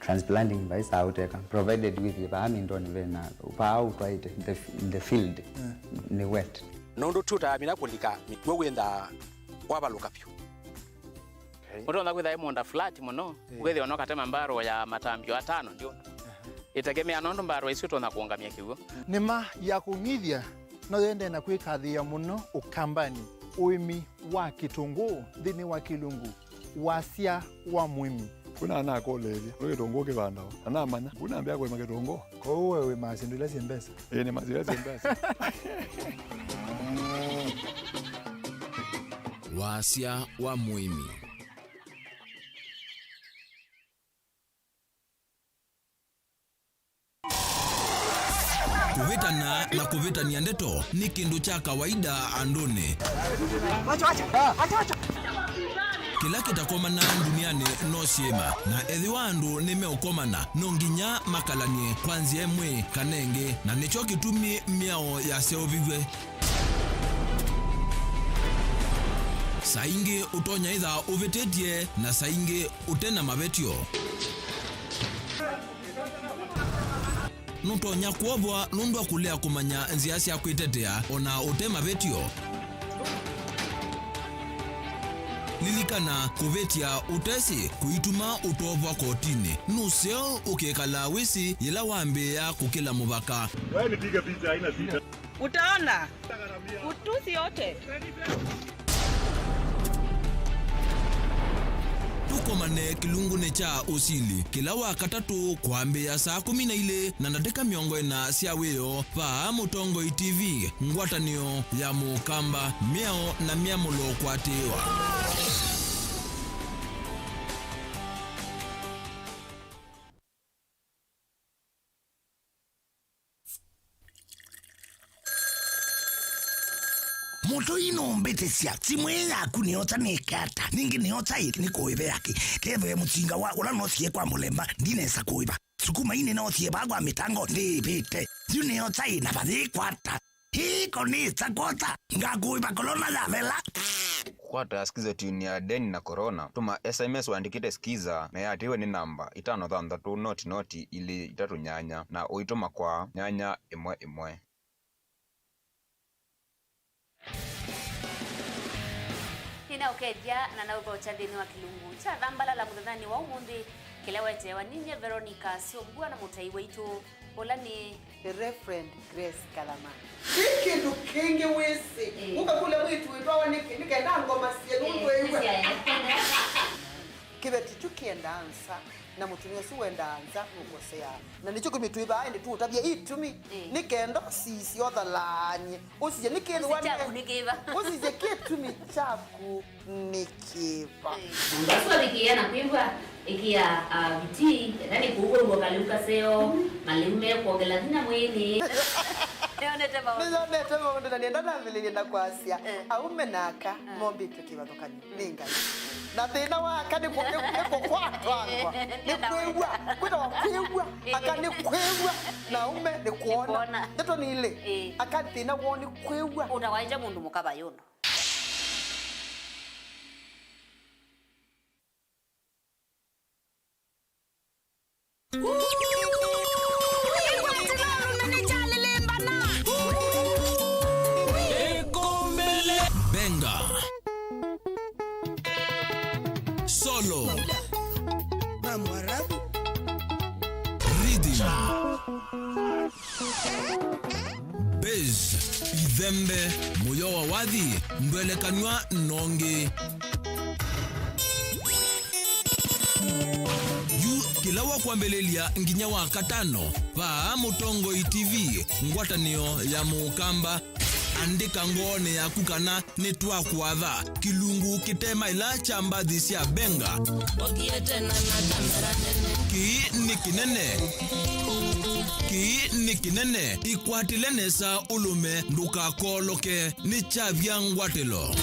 Transplanting vai saa ũteka, provided wĩthĩe vaa mindoni vena, vaa ũtwaĩte, the, the field, eh, nĩ wet. Nũndũ tũtamina kũlika mĩkw'ũ wĩnthaa wavalũka vyũ. Okay. Ũtonya kwĩtha ĩ mũũnda flat mũno, eh, ũkethĩa no katema mbarũ ya matambio atano ndio. Aha. Ĩtegemea nũndũ mbarũ isu ũtonya kũũngamya kĩw'ũ. Nĩma ya kũng'ithya no yendee na kwĩkathĩĩa mũno Ũkambanĩ, ũĩmi wa kĩtũngũũ nthĩnĩ wa kĩlungu wasya wa mũĩmi. Kuna anakũlĩĩlye, nĩ kĩtũngũũ kĩvandawa? Na namanya, kuna ambĩa kũĩma kĩtũngũũ. Kwoou we wĩmaa syĩndũ ila syĩ mbesa? Ĩĩ, nĩmaa syĩndũ ila syĩ mbesa. Wasya wa mũĩmi. Kũvĩtana na kũvĩtany'a ndeto nĩ kĩndũ kya kawaida andũnĩ. Kĩla kĩtakomanaa ndunianĩ no syĩma, na ethĩwa andũ nĩmeũkomana, no nginya makalany'e kwa nzĩa ĩmwe kana ĩngĩ, na nĩkyo kĩtumi mĩao yaseũviw'e. Saa ingĩ ũtonya ĩtha ũvĩtĩtye, na saa ingĩ ũte na mavetyo. Nũtonya kwovwa nũndũ wa kũlea kũmanya nzĩa sya kwĩtetea o na ũte mavetyo. Lilikana, kũvĩtya ũtesĩ kũituma ũtovwa kotinĩ. Nũseo ũkĩkalaa wĩsĩ yĩla wambĩĩa kũkĩla mũvaka. Wewe nipige picha, haina shida. Utaona. Utusi yote. Tũkomane kĩlungunĩ kya ũsili kĩla wa katatũ kwambĩĩa saa kũmi na ilĩ na ndatĩka mĩongo ĩna sya wĩoo vaa Mũtongoi T V, ngwatanĩo ya Mũkamba, mĩao na myamũlo kũatĩĩwa. Mũtũi nũmbĩtĩsya, simũ ĩĩ yaku nĩyosa nĩke ata? Ningĩ nĩyosa ĩ nĩkũĩve yake? Kethĩwe mũsinga wa ũla noosie kwa mũlemba ndinesa kũĩva. Sukuma ii nĩnoosie vaa kwa mĩtango ndĩĩvĩte. Yu nĩyosa ĩ na vathĩĩkwa ata? Hii konĩsa kwosa, ngakũĩva kolona yavela. Kũkwata skiza tune ya Deni na Corona, tũma S M S ũandĩkĩte skiza na ĩatĩĩwe nĩ namba itano thanthatũ noti noti ilĩ itatũ nyanya na ũitũma kwa nyanya ĩmwe ĩmwe. Nĩnaũkethya na naũthokya nthĩnĩ wa kĩlungu kya Thambalala mũthenyanĩ wa ũmũnthĩ, kĩla weteewa ninyie Veronica Syũmbua na mũtai waitũ, ũla nĩ The Reverend Grace Kathama. Ti kĩndũ kĩngĩ wĩsĩ. Ĩĩ. Ũkakũlya mwĩĩtu wĩtwawa nĩkĩ? Nĩ kenda ngoma sya nũndũ ĩw'a. Kĩveti kyu kĩendaa nza, na mũtumĩa ũsu wendaa nza nũkoseaa. Na nĩkyo kĩtumi twĩ vaa ĩndĩ tũũtavya itumi. Ĩĩ. Nĩ kenda ũsisye ũthalaany'e. Ũsisye nĩkĩthĩwa. Ũsisye kyaku nĩ kĩva? Ũsisye kĩtumi kyaku nĩ kĩva? Mũndũ asu avikĩĩa na kwĩw'a, ĩkĩa, ah, vitii, enda nĩ kũu wĩw'a kalĩu kaseo, malĩu me kwongela vinya mwĩĩnĩ. Nĩyonete maũndũ. Nĩyonete maũndũ, na nĩenda nambĩlĩlye na kwasya, eh, aume na aka, eh, mombĩtwe kĩvathũkany'o nĩ Ngai. Na thĩna wa aka nĩ kũ-, nĩ, nĩ kũkwatwangwa. Eh, nĩ kwĩw'a. Kwĩtawa kwĩw'a. Eh. Aka nĩ kwĩw'a, na aume nĩ kwona. Nĩ kwona. Ndeto nĩ ilĩ. Eh. Aka thĩna woo nĩ kwĩw'a. Ũtawaĩte mũndũ mũka vayũndũ. Benga. Solo. Rhythm. Bass, ithembe, mũyo wa wathi, ndwelekanw'a nongĩ. Yu kĩla wa kwambĩlĩlya nginya wa katano, vaa Mũtongoi T V, ngwatanĩo ya Mũkamba. Andĩka ngoonĩ yaku kana nĩtwakũatha kĩlungu kĩte maĩla kya mbathi sya Benga. Ũthiĩte na na kamera nene. Kĩĩ nĩ kĩnene. Kĩĩ nĩ kĩnene. Ĩkwatĩle nesa ũlũme ndũkakooloke. Nĩ kyavya ngwatĩlo.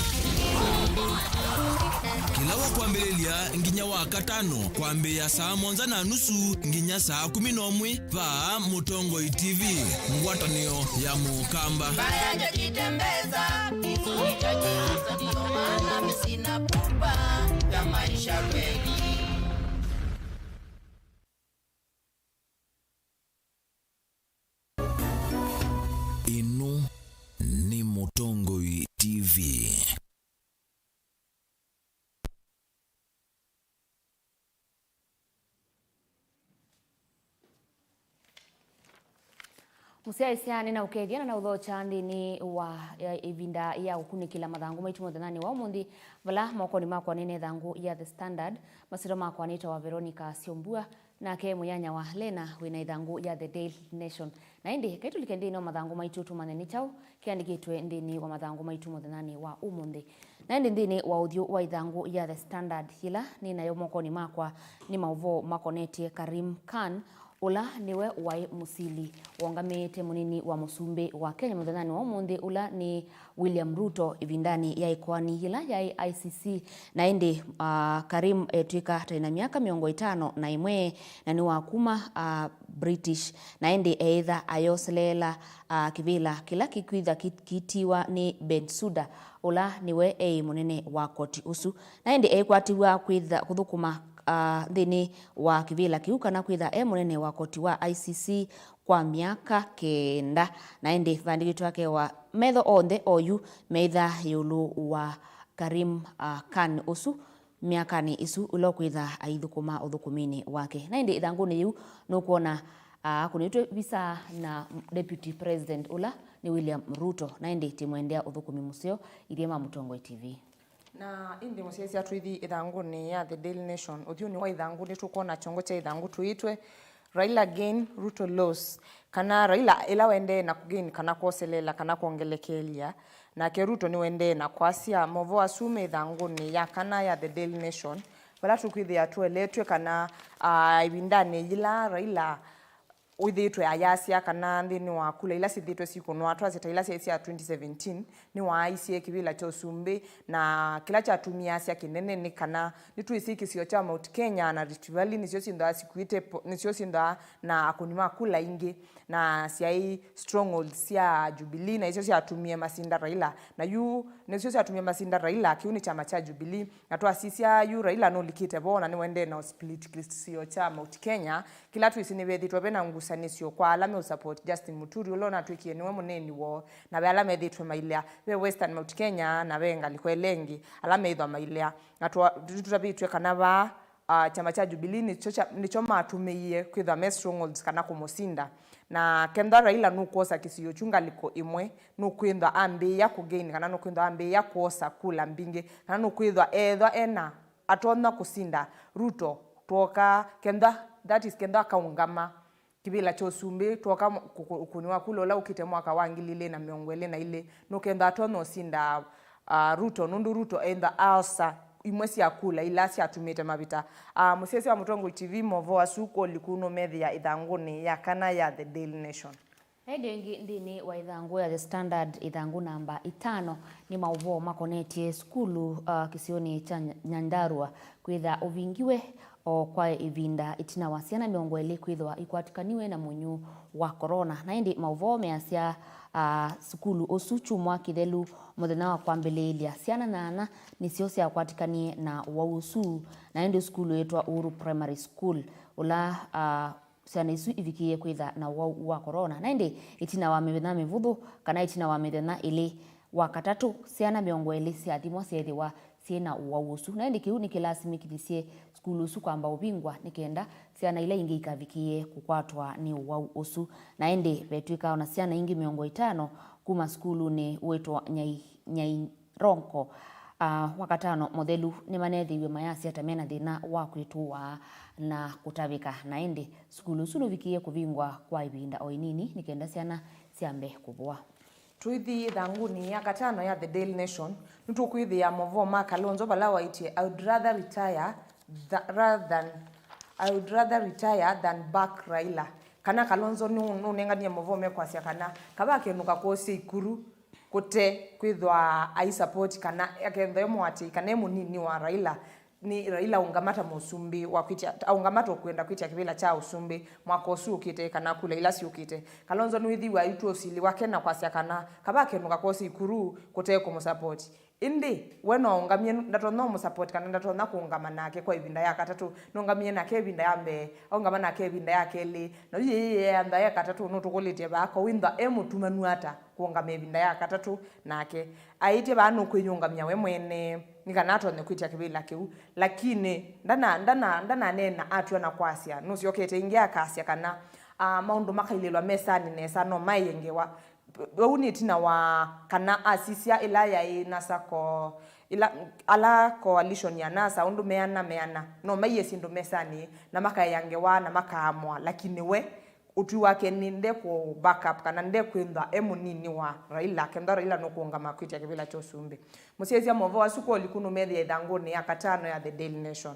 Kĩla wa kwambĩlĩlya nginya wa katano kwambĩĩa saa mũonza na nusu nginya saa kũmi na ũmwe. Vaa Mũtongoi T V, ngwatanĩo ya Mũkamba. Mbaya hajajitembeza, hizo ni chache, ndio maana mimi sina pupa ya maisha kweli. Ĩno nĩ Mũtongoi T V. Mũsyaĩĩsya nĩnaũkethya na naũthokya nthĩnĩ wa, eh, ĩvinda ya kũkunĩkĩla mathangũ maitũ mũthenyanĩ wa ũmũnthĩ, vala mokonĩ makwa nĩna ĩthangũ ya The Standard. Masyĩtwa makwa nĩtawa Veronica Syombua, nake mũnyanya wa Lena wĩna ĩthangũ ya The Daily Nation. Na ĩndĩ, kaitũlike nthĩnĩ wa mathangũ maitũ tũmanye nĩ kyaũ kĩandĩkĩtwe nthĩnĩ wa mathangũ maitũ mũthenyanĩ wa ũmũnthĩ. Na ĩndĩ nthĩnĩ wa ũthyũ wa ĩthangũ ya The Standard yĩla nĩ nayo mokonĩ makwa nĩ maũvoo makonetye Karim Khan, ũla nĩwe waĩ mũsili waũngamĩte mũnini wa mũsumbĩ wa Kenya mũthenyanĩ wa ũmũnthĩ, ũla nĩ William Ruto, ĩvindanĩ ya ĩkoani yĩla yaĩ I C C. Na ĩndĩ, ah, Karim etw'ĩka ta ena myaka mĩongo ĩtano na ĩmwe, na nĩ wa kuma, ah, British. Na ĩndĩ eĩtha ayoseleela, ah, kĩvĩla kĩla kĩkwĩtha ki-, kĩtiwa nĩ Bensouda, ũla nĩwe eĩ mũnene wa koti ũsu. Na ĩndĩ eĩkwatĩw'a kwĩtha kũthũkũma, ah, nthĩnĩ wa kĩvĩla kĩu kana kwĩtha e mũnene wa koti wa I C C kwa myaka kenda. Na ĩndĩ vandĩkĩtwe akewa metho onthe oyu meĩtha ĩũlũ wa Karim, ah, Khan ũsu myakanĩ ĩsu ũla ũkwĩtha aithũkũma ũthũkũminĩ wake. Na ĩndĩ ĩthangũnĩ yĩu nũkwona, ah, akũnĩtwe visa na Deputy President ũla nĩ William Ruto. Na ĩndĩ tĩmwendea ũthũkũmi mũseo ithyĩ ma Mũtongoi T V. Na ĩndĩ mũsyaĩĩsya twĩthi ĩthangũnĩ ya The Daily Nation, ũthyũnĩ wa ĩthangũ nĩtũkwona kyongo kya ĩthangũ tũĩtwe Raila gain, Ruto loss, kana Raila ĩla wendee na kũgain kana kwoseleela kana kwongelekelya, nake Ruto nĩwendee na kwasya. Maũvoo asu me ĩthangũnĩ ya kana ya The Daily Nation, vala tũkwĩthĩa tũeletw'e kana, ah, ĩvindanĩ yĩla Raila wĩthĩĩtwe ayasya kana nthĩnĩ wa kula ila syĩthĩĩtwe sikũnwa, twasye ta ila syaĩ sya twenty seventeen, nĩwaaisye kĩvĩla kya ũsumbĩ, na kĩla kyatumie asya kĩnene nĩ kana nĩtwĩsĩ kĩsio kya Mount Kenya na Rift Valley nĩsyo syĩthĩawa sikuĩte po-, nĩsyo syĩthĩawa na akũni ma kula aingĩ, na syaĩ strongholds sya Jubilee, na isyo syatumie masinda Raila. Na yu nĩsyo syatumie masinda Raila, kĩu nĩ kyama kya Jubilee. Na twasisya yu Raila nũlikĩte vo na nĩwendee na split kĩsio kya Mount Kenya, kĩla twĩsĩ nĩvethĩtwe ve na ngusanĩsyo kwa ala meũsupport Justin Muturi, ũla ũnatw'ĩkie nĩwe mũneeni woo, na ve ala methĩtwe mailea, ve Western Mount Kenya, na ve ngalĩko ĩla ĩngĩ, ala meĩthwa mailea. Na twa-, nĩtũtavĩtw'e kana vaa, ah, kyama kya Jubilee nĩkyo kya-, nĩkyo matũmĩie kwĩthwa me strongholds kana kũmũsinda. Na kethwa Raila nũkwosa kĩsio kyu ngalĩko ĩmwe, nũkwĩthwa ambĩĩa kũgain kana nũkwĩthwa ambĩĩa kwosa kula mbingĩ, kana nũkwĩthwa ethwa ena atonya kũsinda Ruto, twoka kethwa, that is, kethwa akaũngama kĩvĩla kya ũsumbĩ, twoka kũ-, kũ-, ũkũni wa kula ũla ũkĩte mwaka wa ngili ilĩ na mĩongo ĩlĩ na ilĩ, nũkethwa atonya ũsinda, ah, Ruto, nũndũ Ruto ethwa aosa imwe sya kula ila syatumĩte mavĩta. Ah, mũsyaĩĩsya wa Mũtongoi T V, maũvoo asu kũliku nũmethĩa ĩthangũnĩ ya kana ya The Daily Nation. Na ĩndĩ ĩngĩ nthĩnĩ wa ĩthangũ ya The Standard, ĩthangũ namba itano, nĩ maũvoo makonetye sukulu, ah, kĩsionĩ kya Nya-, Nyandarua kwĩtha ũvingiwe o kwa ĩvinda ĩtina wa syana mĩongo ĩlĩ kwĩthwa ikwatĩkaniwe na mũnyũ wa corona. Na ĩndĩ maũvoo measya, ah, sukulu ũsu kyumwa kĩthelu mũthenya wa kwambĩlĩĩlya, syana nyanya nĩsyo syakwatĩkanie na ũwau ũsu. Na ĩndĩ sukulu yĩtwa Uhuru Primary School, ũla, ah, syana isu ivikĩie kwĩtha na ũwau wa corona. Na ĩndĩ ĩtina wa mĩthenya mĩvũthũ, kana ĩtina wa mĩthenya ĩlĩ, wa katatũ, syana mĩongo ĩlĩ syathimwa syeethĩwa syĩ na ũwau ũsu. Na ĩndĩ kĩu nĩkĩlasimĩkĩthisye sukulu ũsu kwamba ũvingwa nĩ kenda syana ila ingĩ ikavikĩe kũkwatwa nĩ ũwau ũsu. Na ĩndĩ vetw'ĩka o na syana ingĩ mĩongo ĩtano kuma sukulunĩ wĩtwa Nyai-, Nyai-, Rongo, ah, Wakatano mũthelu nĩmaneethĩiwe mayasya ta mena thĩna wa kwĩtũaa na kũtavĩka. Na ĩndĩ sukulu ũsu nũvikĩie kũvingwa kwa ĩvinda o ĩnini nĩ kenda syana syambe kũvũa. Tũithi ĩthangũnĩ ya katano ya The Daily Nation, nĩtũkwĩthĩa maũvoo ma Kalonzo vala waĩtye, "I would rather retire tha-, rather than, I would rather retire than back Raila." Kana Kalonzo nũ-, nũnenganie maũvoo mekwasya kana kava akenũka kwosya ikuru kũte kwĩthwa aisapoti kana akethwa e mũatĩĩi kana e mũnini wa Raila, nĩ Raila aũngama ta mũsumbĩ wa kwĩtya, aũngama ta ũkwenda kwĩtya kĩvĩla kya ũsumbĩ mwaka ũsu ũkĩte kana kula ila syũkĩte. Kalonzo nĩwĩthĩiwe aitw'a ũsili wake na kwasya kana kava akenũka kwosya ikuru kũte kũmũsapoti. Ĩndĩ we no aũngamie, ndatonya ũmũsapoti kana ndatonya kũũngama nake kwa ĩvinda ya katatũ. Nũngamie nake ĩvinda ya mbee, aũngama nake ĩvinda ya kelĩ, na yu yĩĩ yeantha ya katatũ nũtũkũlĩtye vaa, ko wĩthwa e mũtumanu ata kũũngama ĩvinda ya katatũ nake? Aĩtye vaa nũkwĩyĩũngamya we mwene nĩ kana atonye kwĩtya kĩvĩla kĩu, lakini ndana-, ndana-, ndananeena atw'a na kwasya, nũsyokete ĩngĩ akasya kana ah, maũndũ makailĩlwa mesanĩ nesa, no maĩe ngewa. Vau nĩ ĩtina wa kana asisya ĩla yaĩ NASA co-, ĩla, ala coalition ya NASA, ũndũ meana meana, no maiĩe syĩndũ mesanĩ na makaĩa ngewa na makaamũa, lakini we ũtwi wake nĩ nde kũ back up kana nde kwĩthwa e mũnini wa Raila, kenda Raila nũkũũngama kwĩtya kĩvĩla kya ũsumbĩ. Mũsyaĩĩsya maũvoo asu kwa ũliku nũmethĩa ĩthangũnĩ ya katano ya The Daily Nation.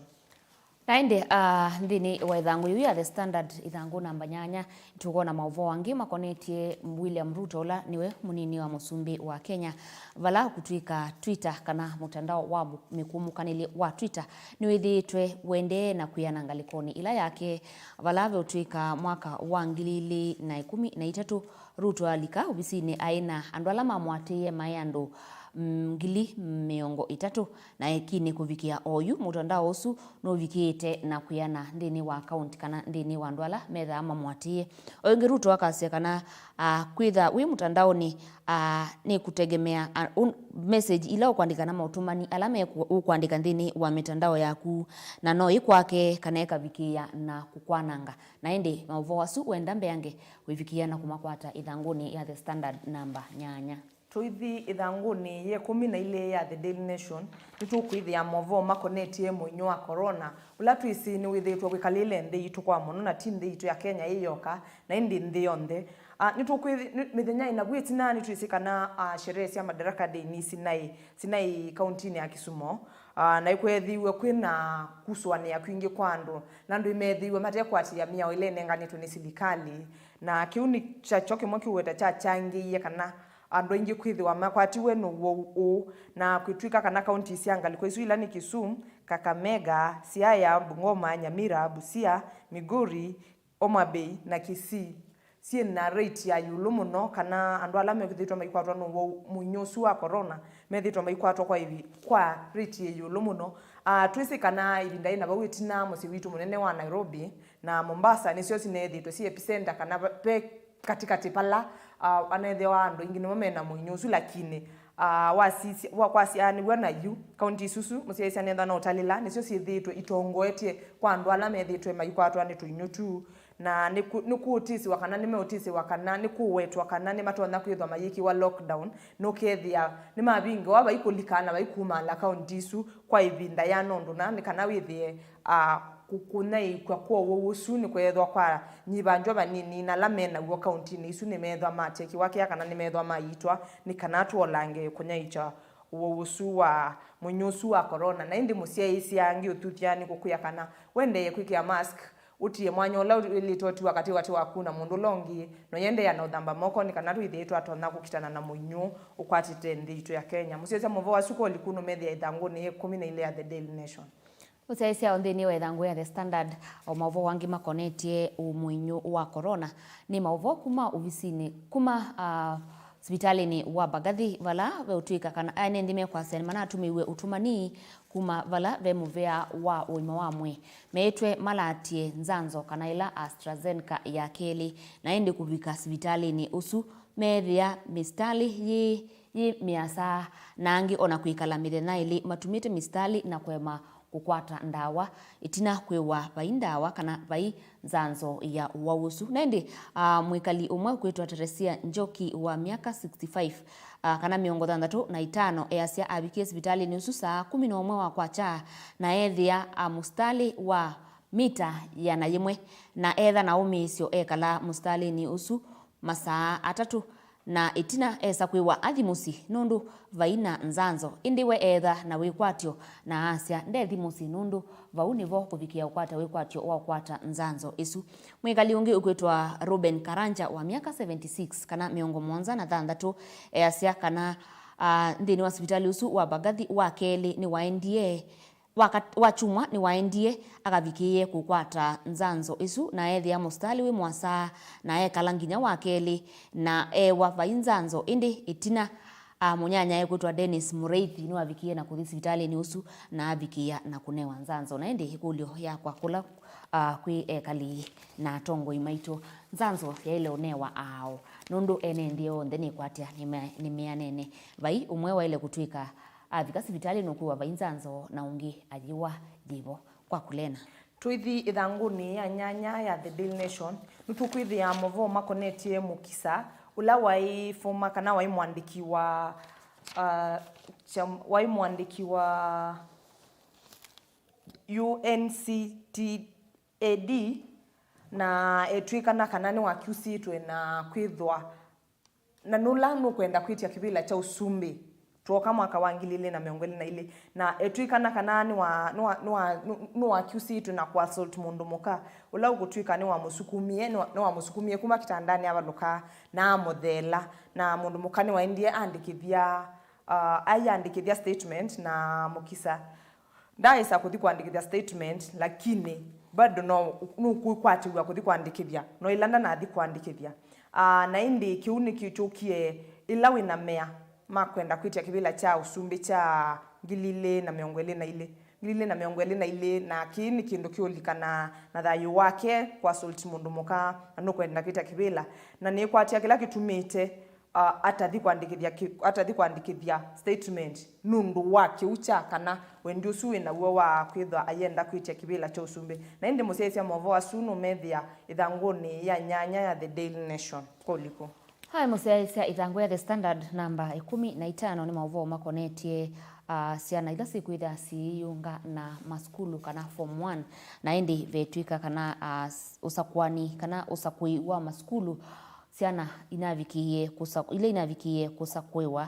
Na ĩndĩ, ah, nthĩnĩ wa ĩthangũ yĩu ya The Standard, ĩthangũ namba nyanya, nĩtũkwona maũvoo angĩ makonetye William Ruto, ũla nĩwe mũnini wa mũsumbĩ wa Kenya, vala kũtw'ĩka Twitter kana mũtandao wa mũ-, mĩkũmũkanĩlye wa Twitter nĩwĩthĩĩtwe ũendee na kwĩana ngalĩkonĩ ĩla yake, vala veũtw'ĩka mwaka wa ngili ilĩ na ĩkũmi na itatũ, Ruto alika ovisinĩ aĩ na andũ ala mamũatĩĩe maĩ andũ, mm, ngili mĩongo ĩtatũ, na ekinĩ kũvikĩa oyu, mũtandao ũsu nũvikĩĩte na kwĩana nthĩnĩ wa akaunti kana nthĩnĩ wa andũ ala methaa mamũatĩĩe. O ĩngĩ, Ruto akasya kana, ah, kwĩtha wĩ mũtandaonĩ, ah, nĩ kũtegemea, ah, un-, message ila ũkwandĩka na maũtũmani ala meku-, ũkwandĩka nthĩnĩ wa mĩtandao yaku, na no ĩ kwake kana ĩkavikĩĩa na kũkwananga. Na ĩndĩ maũvoo asu wenda mbeange wĩvikĩĩa na kũmakwata ĩthangũnĩ ya The Standard namba nyanya. Tũithi ĩthangũnĩ ya ĩkũmi na ilĩ ya The Daily Nation, nĩtũkwĩthĩa maũvoo makonetye mũinyũ wa corona, ũla twĩsĩ nĩwĩthĩĩtwe wĩkalĩle nthĩ yitũ kwa mũno, na ti nthĩ yitũ ya Kenya ĩ yoka, na ĩndĩ nthĩ yonthe. Ah, nĩtũkwĩthi-, nĩ-, mĩthenya ĩna vu ĩtina nĩtwĩsĩ kana, ah, sherehe sya Madaraka Day nĩ sinaĩ, sinaĩ kauntinĩ ya Kisumu, ah, na ĩkweethiwe kwĩna kusũanĩa kwingĩ kwa andũ, na andũ ĩmeethĩiwe matekwatĩĩa mĩao ĩla ĩnenganĩtwe nĩ silikalĩ, na kĩu nĩ kyakyo kĩmwe kĩũweta kyakyangĩie kana andũ aingĩ kwĩthĩwa makwatiwe nĩ ũwau ũũ, na kwĩtw'ĩka kana kaunti sya ngalĩko isu ila nĩ Kisumu, Kakamega, Siaya, Bungoma, Nyamira, Busia, Migori, Homa Bay, na Kisii syĩ na rate ya ĩũlũ mũno, kana andũ ala methĩĩtwe maikwatwa nĩ ũwau mũinyũ ũsu wa corona methĩĩtwe maikwatwa kwa ĩvi-, kwa rate yĩ ĩũlũ mũno. Ah, twĩsĩ kana ĩvinda yĩna vau ĩtina, mũsyĩ witũ mũnene wa Nairobi na Mombasa nĩsyo sineethĩĩtwe syĩ epicenter, kana va-, ve katĩkatĩ pala, ah, aneethĩawa andũ aingĩ nĩmo mena mũinyũ ũsu, lakini, ah, wasisya-, wa-, kwasyaanĩw'a na yu, kaunti isu su mũsyaĩĩsya nethwa no ũtalĩla nĩsyo syĩthĩĩtwe itongoetye kwa andũ ala methĩĩtwe maikwatwa nĩ tũinyũ tu, na nĩkũ-, nĩkũũtĩsĩwa kana nĩmeũtĩsĩwa kana nĩkũwetwa kana nĩmatonya kwĩthwa mayĩkĩwa lockdown, nũkethĩa nĩmavingĩwa vaikũlika na vaikumaala kaunti isu kwa ĩvinda yana ũndũ na nĩ kana wĩthĩe, ah, kũ-, kũnyaĩĩkw'a kwa ũwau ũsu nĩkweethwa kwanyivangywa vanini, na ala me naw'o kauntinĩ isu nĩmeethwa matekĩwa kĩa kana nĩmeethwa mayitwa nĩ kana twolange kũnyaĩĩkya ũwau ũsu wa mũinyũ ũsu wa corona. Na ĩndĩ mũsyaĩĩsya angĩ ũthuthya nĩ kũkwĩa kana wendee kwĩkĩa mask, ũtie mwanya ũla wĩlĩte ũtiwa katĩ katĩ waku na mũndũ ũla ũngĩ, na ũyendeea na ũthamba moko nĩ kana twĩthĩe twatonya kũkitana na mũinyũ ũkwatĩte nthĩ yitũ ya Kenya. Mũsyaĩĩsya maũvoo asu kwa ũliku nũmethĩa ĩthangũnĩ ya ĩkũmi na ilĩ ya The Daily Nation. Ũsyaĩĩsya o nthĩnĩ wa ĩthangũ ya The Standard, o maũvoo angĩ makonetye mũinyũ wa corona nĩ maũvoo kuma ovisinĩ, kuma, ah, sivitalĩnĩ wa Mbagathi, vala veũtw'ĩka kana ene nthĩ mekwasya nĩmanatũmĩiwe ũtũmani kuma vala ve mũvea wa ũima wa mwĩĩ, meĩtwe malaatye nzanzo kana ĩla AstraZeneca ya kelĩ, na ĩndĩ kũvika sivitalĩnĩ ũsu meethĩa mĩsitalĩ yĩ, yĩ mĩasa, na angĩ ona kwĩkala mĩthenya ĩlĩ matumĩte mĩsitalĩ na kũema kũkwata ndawa, ĩtina kwĩwa vai ndawa kana vai nzanzo ya ũwau ũsu. Na ĩndĩ, ah, mwĩkali ũmwe ũkwĩtwa Teresia Njoki wa myaka sixty-five, ah, kana mĩongo thanthatũ na itano, easya avikie sivitalĩnĩ ũsu saa kũmi na ũmwe wa kwakya, na ethĩa, ah, mũsitalĩ wa mita ĩana yĩmwe, na etha na ũmĩĩsyo ekala mũsitalĩnĩ ũsu masaa atatũ, na ĩtina esa kwĩwa athi mũsyĩ nũndũ vai na nzanzo, ĩndĩ we eetha na wĩkwatyo na asya ndethi mũsyĩ nũndũ vau nĩvo kũvikĩa ũkwata wĩkwatyo wa ũkwata nzanzo ĩsu. Mwĩkali ũngĩ ũkwĩtwa Reuben Karanja wa myaka seventy-six, kana mĩongo mũonza na thanthatũ, easya kana, ah, nthĩnĩ wa sivitalĩ ũsu wa Mbagathi wa kelĩ nĩwaendie Waka-, wakyumwa nĩwaendie akavikĩĩe kũkwata nzanzo ĩsu, na ethĩa mũsitalĩ wĩ mũasa, na ekala nginya wa kelĩ, na eewa vai nzanzo. Ĩndĩ ĩtina, a, mũnyanyae kwĩtwa Dennis Mũrĩithi nĩwavikie na kũthi sivitalĩnĩ ũsu, na avikĩa na kũnewa nzanzo. Na ĩndĩ ĩkũlyo yakwa kũla, a, kwĩ ekali na atongoi maitũ, nzanzo yaĩle ũnewa aaũ? Nũndũ ene nthĩ onthe nĩkwatya nĩme-, nĩmeanene. Vai ũmwe waĩle kũtw'ĩka avika sivitalĩ nũkwĩwa vai nzanzo na ũngĩ ayĩwa yĩvo. Kwaku Lena. Tũithi ĩthangũnĩ ya nyanya ya The Daily Nation, nĩtũkwĩthĩa movoo makonetye Mukisa, ũla waĩ former kana waĩ mũandĩki wa, uh, kya-, waĩ mũandĩki wa U N C T A D, na etw'ĩkana kana nĩwakyusĩtwe na kwĩthwa na nũla nũkwenda kwĩtya kĩvĩla kya ũsumbĩ twoka mwaka wa ngili ilĩ na mĩongo ĩlĩ na ilĩ, na etw'ĩkana kana nĩwa-, nĩwa-, nĩwa-, nũ-, nũakyusĩtwe na kũassault mũndũ mũka, ũla ũkũtw'ĩka nĩwamũsukumie, nĩwa-, nĩwamũsukumie kuma kĩtandanĩ avalũka na amũtheela, na mũndũ mũka nĩwaendie andĩkĩthya, uh, aiandĩkĩthya statement na Mukisa. Ndaaĩsa kũthi kũandĩkĩthya statement, lakini bado no nũkwĩkwatĩw'a kũthi kũandĩkĩthya, no ĩla ndanathi kũandĩkĩthya. Aa, na ĩndĩ kĩu nĩkĩkyũkie ĩla wĩ na mea ma kwenda kwĩtya kĩvĩla kya ũsumbĩ kya ngili ilĩ na mĩongo ĩlĩ na ilĩ, ngili ilĩ na mĩongo ĩlĩ na ilĩ, na kĩĩ nĩ kĩndũ kĩũlikana na thayũ wake kũassault mũndũ mũka, na nũkwenda kwĩtya kĩvĩla, na nĩkwatĩa kĩla kĩtumĩte uh, atathi kũandĩkĩthya ki-, atathi kũandĩkĩthya statement nũndũ wa kĩu kya kana wendi ũsu wĩ naw'o wa kwĩthwa ayenda kwĩtya kĩvĩla kya ũsumbĩ. Na ĩndĩ mũsyaĩĩsya movoo asu nũmethĩa ĩthangũnĩ ya nyanya ya The Daily Nation. Kwa ũliku. Hai mũsyaĩĩsya ĩthangũ ya The Standard namba ĩkũmi na itano nĩ maũvoo makonetye, uh, syana ila sikwĩthĩa siyĩyũnga na masukulu kana form one, na ĩndĩ vetw'ĩka kana, uh, s-, ũsakũani kana ũsakũi wa masukulu syana inavikĩie kũsa-, ila inavikĩie kũsakũĩwa.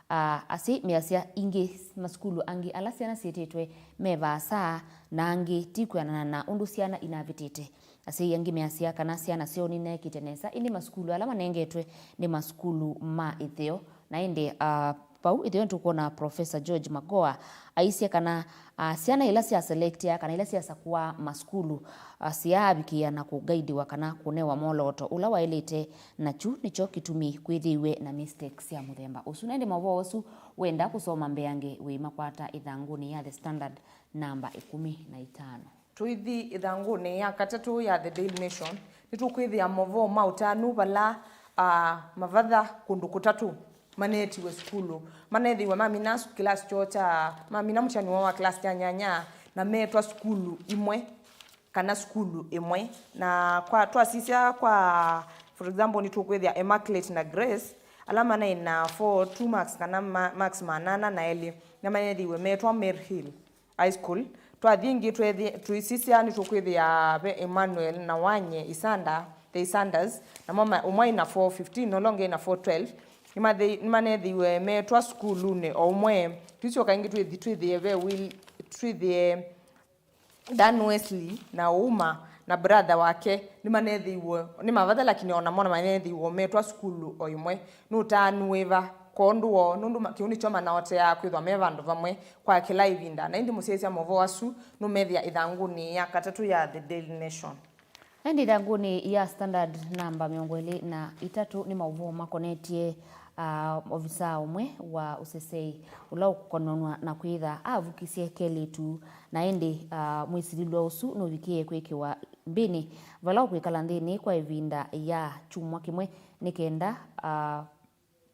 Aa, asyai measya ingĩ masukulu angĩ ala syana syĩtĩtwe me vaasa na angĩ ti kwĩanana na ũndũ syana inavĩtĩte. Asyai angĩ measya kana syana syoo ninekĩte nesa, ĩndĩ masukulu ala manengetwe nĩ masukulu ma ĩtheo. Na ĩndĩ, aa, Vau ĩtheo nĩtũkwona Professor George Magoha aisye kana, ah, syana ila syaselektea kana ila syasakũaa masukulu, ah, siyaavikĩĩa na kũgaidiwa kana kũnewa mwolooto ũla waĩlĩte, na kyu nĩkyo kĩtumi kwĩthĩiwe na mistakes sya mũthemba ũsu. Na ĩndĩ maũvoo asu wenda kũsoma mbeange wĩmakwata ĩthangũnĩ ya The Standard namba ĩkũmi na itano. Tũithi ĩthangũnĩ ya katatũ ya The Daily Nation, nĩtũkwĩthĩa movoo ma ũtanu vala, ah, mavatha kũndũ kũtatũ maneetiwe sukulu. Maneethĩiwe mamina su-, kĩlasi kyoo kya, mamina mũtiani woo wa kĩlasi kya nyanya, na meetwa sukulu imwe, kana sukulu ĩmwe. Na kwa, twasisya kwa, for example, nĩtũkwĩthĩa Immaculate na Grace, ala manaĩ na four two marks, kana ma-, marks maana ana na elĩ, na maneethĩiwe meetwa Maryhill High School. Twathi ĩngĩ twethi-, tũisisya nĩtũkwĩthĩa ve Emmanuel na Wanye Isanda, the Isandas, namo ma-, ũmwe aĩ na four fifteen, na ũla ũngĩ aĩ na four twelve. Nĩmathei-, nĩmaneethĩiwe meetwa sukulunĩ o ũmwe. Tũisyoka ĩngĩ twĩthi-, twĩthĩe ve Will-, twĩthĩe Dan Wesley na Ouma na brother wake nĩmaneethĩiwe, nĩ mavatha, lakini o namo nĩmaneethĩiwe meetwa sukulu o ĩmwe. Nũtaanu wĩva kwondũ woo? Nũndũ ma-, kĩu nĩkyo manaoteaa kwĩthwa me vandũ vamwe kwa kĩla ĩvinda. Na ĩndĩ mũsyaĩĩsya movoo asu nũmethĩa ĩthangũnĩ ya katatũ ya The Daily Nation. Na ĩndĩ ĩthangũnĩ ya Standard namba mĩongo ĩlĩ na itatũ nĩ maũvoo makonetye, ah, ovisaa ũmwe wa ũsesei ũla ũkũkonanw'a na kwĩtha avukisye kelĩtu, na ĩndĩ, ah, mwĩsilĩlwa ũsu nũvikĩe kwĩkĩwa mbĩnĩ vala ũkwĩkala nthĩnĩ kwa ĩvinda ya kyumwa kĩmwe nĩ kenda, ah,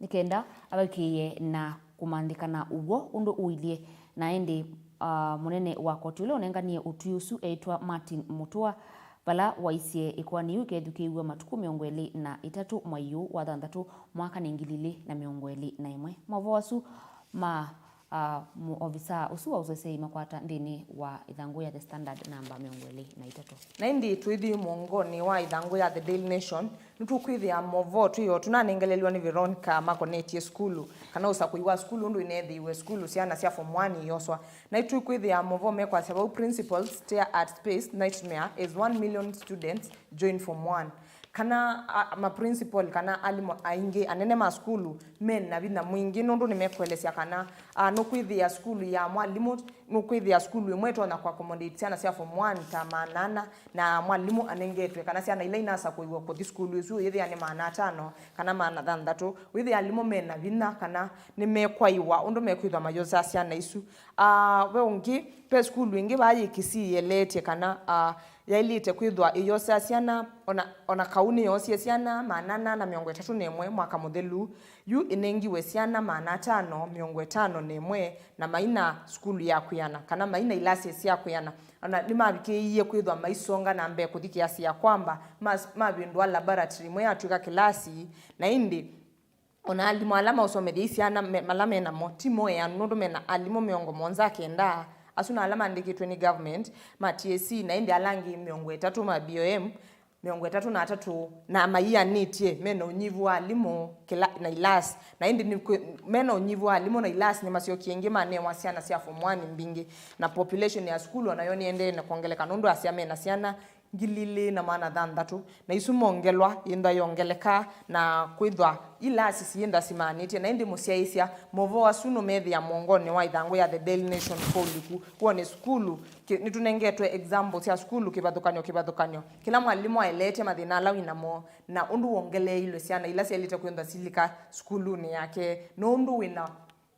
nĩ kenda avaikĩĩe na kũmanthĩka na ũw'o ũndũ ũilye. Na ĩndĩ, ah, mũnene wa koti ũla ũnenganie ũtwi ũsu eĩtwa Martin Mutua, vala waisye ĩkoani yĩu ĩkethukĩĩw'a matukũ mĩongo ĩlĩ na itatũ mwai ũũ wa thanthatũ mwaka nĩ ngili ilĩ na mĩongo ĩlĩ na ĩmwe. Maũvoo asu ma, ah, mũovisaa ũsu wa ũsesei makwata nthĩnĩ wa ĩthangũ ya The Standard namba mĩongo ĩlĩ na itatũ. Na ĩndĩ tũithi mũongonĩ wa ĩthangũ ya The Daily Nation, nĩtũkwĩthĩa movoo twĩ o tũnanengelelw'a nĩ Veronica makonetye sukulu, kana ũsakũi wa sukulu, ũndũ ineethĩiwe sukulu syana sya form one ioswa. Na nĩtũkwĩthĩa movoo mekwasya vau, principals tear at space, nightmare as one million students join form one. Kana, a, ma principal kana alimũ aingĩ anene ma sukulu me na vinya mwingĩ, nũndũ nĩmekũelesya kana, a, nũkwĩthĩa sukulu ya mwalimũ, nũkwĩthĩa sukulu ĩmwe ĩtonya kũ accommodate syana sya form one ta maana ana, na mwalimũ anengetwe, kana syana ila inasakũiwe kũthi sukulu ĩsu ũyĩthĩa nĩ maana atano kana maana thanthatũ. Wĩthĩa alimũ me na vinya kana nĩmekwaiwa ũndũ mekwĩthwa mayosaa syana isu. A, ve ũngĩ, ve sukulu ĩngĩ vaa yĩ Kisii yĩeleetye kana, a, yaĩlĩte kwĩthwa ĩyosea syana, ona, ona kau nĩyoosie syana maana ana na mĩongo ĩtatũ na ĩmwe mwaka mũthelu, yu ĩnengiwe syana maana atano mĩongo ĩtano na ĩmwe na maina sukulu ya kwĩana, kana maina ilasi sya kwĩana. Ona nĩmavikĩĩie kwĩthwa maisonga na mbee kũthi kĩasi ya kwamba mas-, mavĩndũa laboratory ĩmwe yatw'ĩka kĩlasi, na ĩndĩ ona alimũ ala maũsomethya syana me-, ala menamo ti moeanu, nũndũ mena alimũ mĩongo mũonza kenda, asu na ala maandĩkĩtwe nĩ government ma T S C, na ĩndĩ ala angĩ mĩongo ĩtatũ ma B O M, mĩongo ĩtatũ na atatũ, na maianĩtye mena ũnyivu wa alimũ kĩla, na ilasi. Na ĩndĩ nĩ kwĩ-, mena ũnyivu wa alimũ na ilasi nĩmasyokie ĩngĩ manewa syana sya form one mbingĩ, na population ya sukulu onayo nĩendee na kwongeleka nũndũ asya mena syana ngili ilĩ na maana thanthatũ, na isu mongelwa, yĩnda yongeleka na kwĩthwa ilasi syĩnda simaanĩtye. Na ĩndĩ mũsyaĩĩsya, movoo asu nũmethĩa mũongonĩ wa ĩthangũ ya The Daily Nation kũu Liku. Woo nĩ sukulu, kĩ-, nĩtũnengetwe example sya sukulu kĩvathũkany'o kĩvathũkany'o, kĩla mwalimũ aeleetye mathĩna ala wĩ namo, na ũndũ wongeleeilwe syana ila syaĩlĩte kwĩthwa silika sukulunĩ yake, na ũndũ wĩna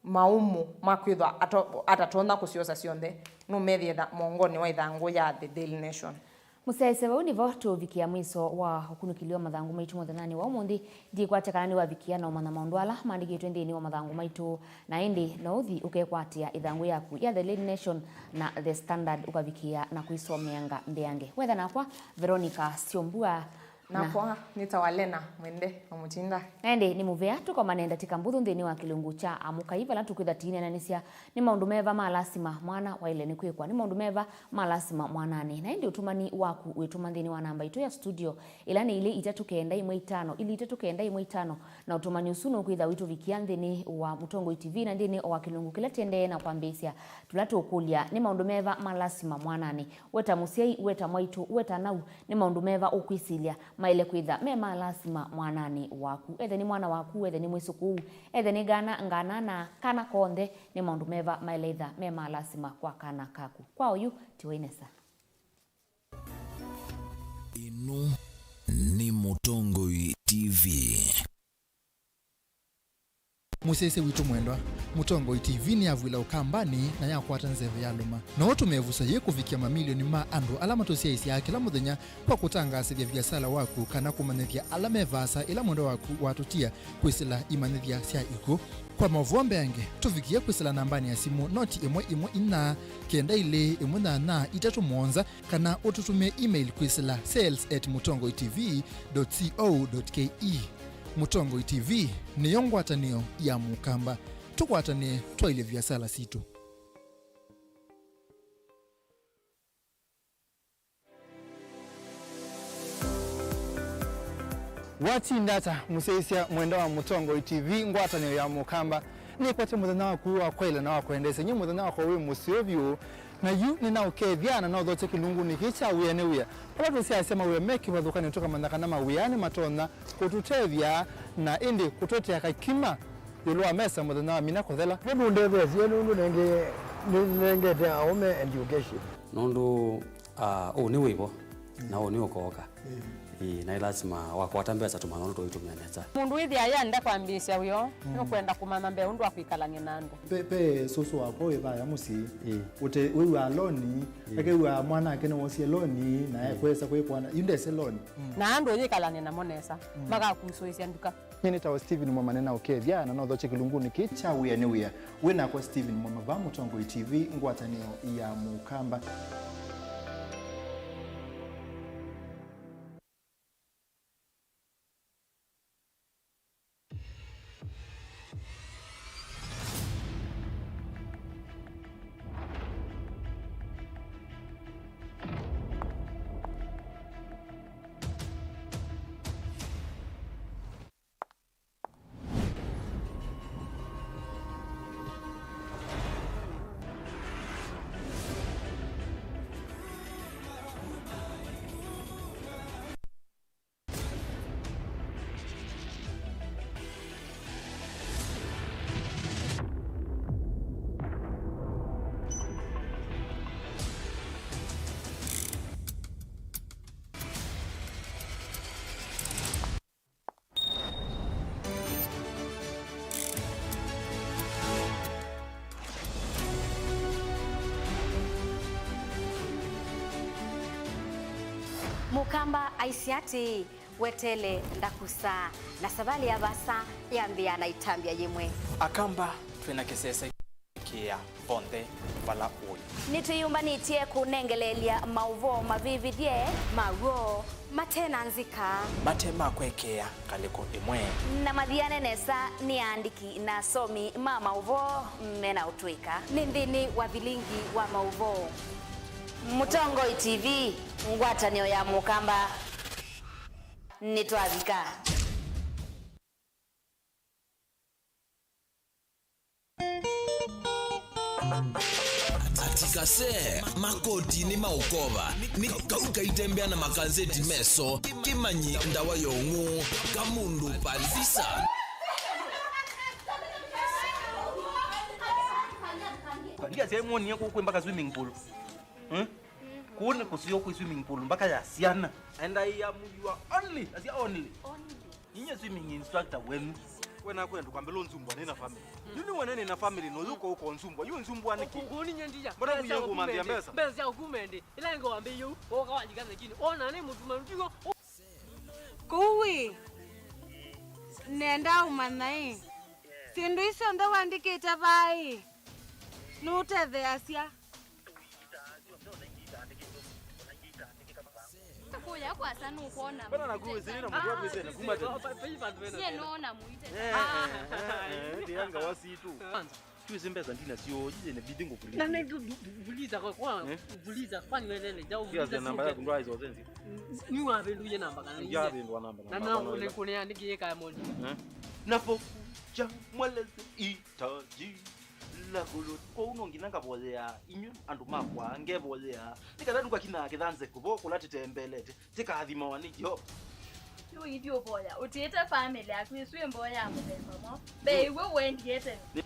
maũmũ ma kwĩthwa ato-, atatonya kũsyosa syonthe, nũmethĩa ĩtha-, mũongonĩ wa ĩthangũ ya The Daily Nation. Mũsyaĩĩsya, vau nĩvo tũũvikĩa mwiso wa ũkunĩkĩli wa mathangũ maitũ mũthenyanĩ wa ũmũnthĩ. Ndikwatya kana nĩwavikĩa na ũmanya maũndũ ala maandĩkĩtwe nthĩnĩ wa mathangũ maitũ, na ĩndĩ no ũthi ũkekwatĩa ĩthangũ yaku ya The Daily Nation na The Standard ũkavikĩa na kwĩsomeanga mbeange. Wetha nakwa, Veronica Syombua. Nakwa nĩtawa Lena Mwende wa Mũtinda. Na ĩndĩ nĩ mũvea tũkomane ndatĩka mbũthũ nthĩnĩ wa kĩlungu kya Amũkai, vala tũkwĩtha tũineenanĩsya nĩ maũndũ meva ma lasima mwana waĩle nĩ kwĩkwa, nĩ maũndũ meva ma lasima mwananĩ. Na ĩndĩ ũtũmani waku wĩtũma nthĩnĩ wa namba itũ ya studio, ĩla nĩ ilĩ itatũ kenda ĩmwe itano, ilĩ itatũ kenda ĩmwe itano, na ũtũmani ũsu nũkwĩtha wĩtũvikĩa nthĩnĩ wa Mũtongoi T V na nthĩnĩ wa kĩlungu kĩla tũendee na kwambĩĩsya, tũla tũkũlya, nĩ maũndũ meva ma lasima mwananĩ? We ta mũsyai, we ta mwaitũ, we ta nau, nĩ maũndũ meva ũkwĩsilya maĩle kwĩtha me ma lasima mwananĩ waku? Ethe nĩ mwana waku, ethe nĩ mwĩsũkũu, ethe nĩ ngana, ngana na kana konthe, nĩ maũndũ meva maĩle ĩtha me ma lasima kwa kana kaku? Kwa oyu, tiwa inesa. Ĩno nĩ Mũtongoi T V. Mũsyaĩĩsya witũ mwendwa, Mũtongoi T V nĩyavw'ĩla Ũkambanĩ na yakwata nzeve ya lũma. No ũtũme ĩvuso yĩĩ kũvikĩa mamilioni ma andũ ala matũsyaĩĩsyaa kĩla mũthenya kwa kũtangaasĩthya viasala waku kana kũmanyĩthya ala me vaasa ĩla mwendwa waku watũtia kwĩsĩla imanyĩthya sya ikw'ũ. Kwa maũvoo mbeange, tũvikĩe kwĩsĩla nambanĩ ya simũ noti ĩmwe ĩmwe inya kenda ilĩ ĩmwe nyanya itatũ mũonza, kana ũtũtũmĩe email kwĩsĩla sales at mũtongoi T V dot co dot K E. Mũtongoi T V nĩyo ngwatanĩo ya Mũkamba. Tũkwatanĩe twaĩlye viasala sitũ. Watinda ata, mũsyaĩĩsya mwenda wa Mũtongoi T V, ngwatanĩo ya Mũkamba? Nĩkwete mũthenya waku wa kwaĩla na wa kwendeesya, nyie mũthenya wakwa wĩ mũseo vyũ. Na yu nĩnaũkethya na nothokye kĩlungunĩ kĩĩ kya wĩa nĩ wĩa, vala tũsyaasya mawĩa me kĩvathũkanĩo, tũkamanya kana mawĩa nĩmatonya kũtũtethya na ĩndĩ kũtũetea kakima ĩũlũ wa mesa mũthenya wa mina kũthela. Nĩnũndetheesye nũndũ nenge-, nĩnengete aũme education. Nũndũ, ah, ũũ nĩ wĩvo, na ũũ nĩ ũkooka. Ĩĩ, na ĩ lasima wakwata mbesa tũmanya ũndũ tũitũmĩa nesa. Mũndũ wĩthĩa yenda kwambĩĩsya wĩoo, nũkwenda kũmanya mbee ũndũ wa kwĩkalany'a na andũ. Pe, pe sũsũ wakwa wĩ vaya mũsyĩ. Ĩĩ. Ũte, wĩw'aa loni, ĩĩ, akew'aa mwana ake nĩwosie loni, na ekwesa kwĩkwana, yu ndese loni. Na andũ ũyĩkalany'a namo nesa, makakusũĩsya nduka. Nyie nĩtawa Stephen Mwamane na ũkethya, na nothokye kĩlungunĩ kĩĩ kya wĩa nĩ wĩa. Wĩ nakwa Stephen Mwama va Mũtongoi T V, ngwatanĩo ya Mũkamba. Kamba aisye atĩĩ, "Wetele ndakusa," na savalĩ ya vaasa yambĩĩa na ĩtambya yĩmwe. Akamba twĩ na kĩsese kĩa vonthe vala ũĩ. Nĩtwĩyũmbanĩtye kũnengeleelya maũvoo mavĩvĩthye ma w'o mate na nzika. Mate ma kwekeea ngalĩko ĩmwe. Na mathiane nesa nĩ aandĩki na asomi ma maũvoo me na ũtũĩka. Nĩ nthĩnĩ wa vilingi wa maũvoo. Mũtongoi T V, ngwatanĩo ya Mũkamba. Nĩtwavika. Atikase makoti nĩ maũkova, nĩ kau kaitembea na makanzeti meso, kĩmanyi ndawa ya ũng'ũ, kamũndũ pandisa. Ndia sehemu ni yako kwĩ mpaka swimming pool. Hmm? Kũu nĩ kũseo kwĩ swimming pool mpaka ya syana. And I am your only, I say only. Only. Inye swimming instructor wenu. Wena kwenda kwambĩla ũnzumbwa nĩ na family. Yu nĩ wene nĩ na family no yuko uko nzumbwa. Yu nzumbwa nĩkĩ? Kũu nĩ nye ndia. Mbona kuya ngũmandia mbesa? Mbesa ya kumende. Ila ngo wambe yu, oka walika lakini. Ona nĩ mtu mandigo. Kũu ĩ, nenda ũmanya ĩ, syĩndũ isu onthe wandĩkĩte vaa ĩ, nũtetheeasya? Kũya kwasa nũkwona. Mbona nakuwezele na mũndũ wakwĩsele kuma tene? Nyie nũona mũite. Eh, eh, eh, eh, eh, ndianga wasitu. Kwanza. Twĩsĩ mbesa ndinasyo, ĩĩ nĩ vithi ngũkuliza. Na nĩ ndu-, ndu-, ndu-, vuliza kwa, kwa, eh? Vuliza, kwani welele, jau vuliza. Namba yaku ndwaizo zenzi. Nĩ wavĩndũie namba kana nĩ? Ndiavĩndũa namba, na namba no nĩ kũnĩa nĩ kĩĩ kaya mondi. Eh? Napokuja mweleze hitaji la gulu. Kwa uno nginya ngavoyea, inyu andũ makwa, ngevoyea. Nĩ kana ndukakina kĩthanze kuvo kũla tĩtembelete. Tĩkathimawa nĩ Yeova. Yu ithi ũvoya, ũtiĩte famĩlĩ yaku, ĩsu ĩ mboya ya mũthemba mwaũ? Mbee iw'o ũendie tene. Nĩ,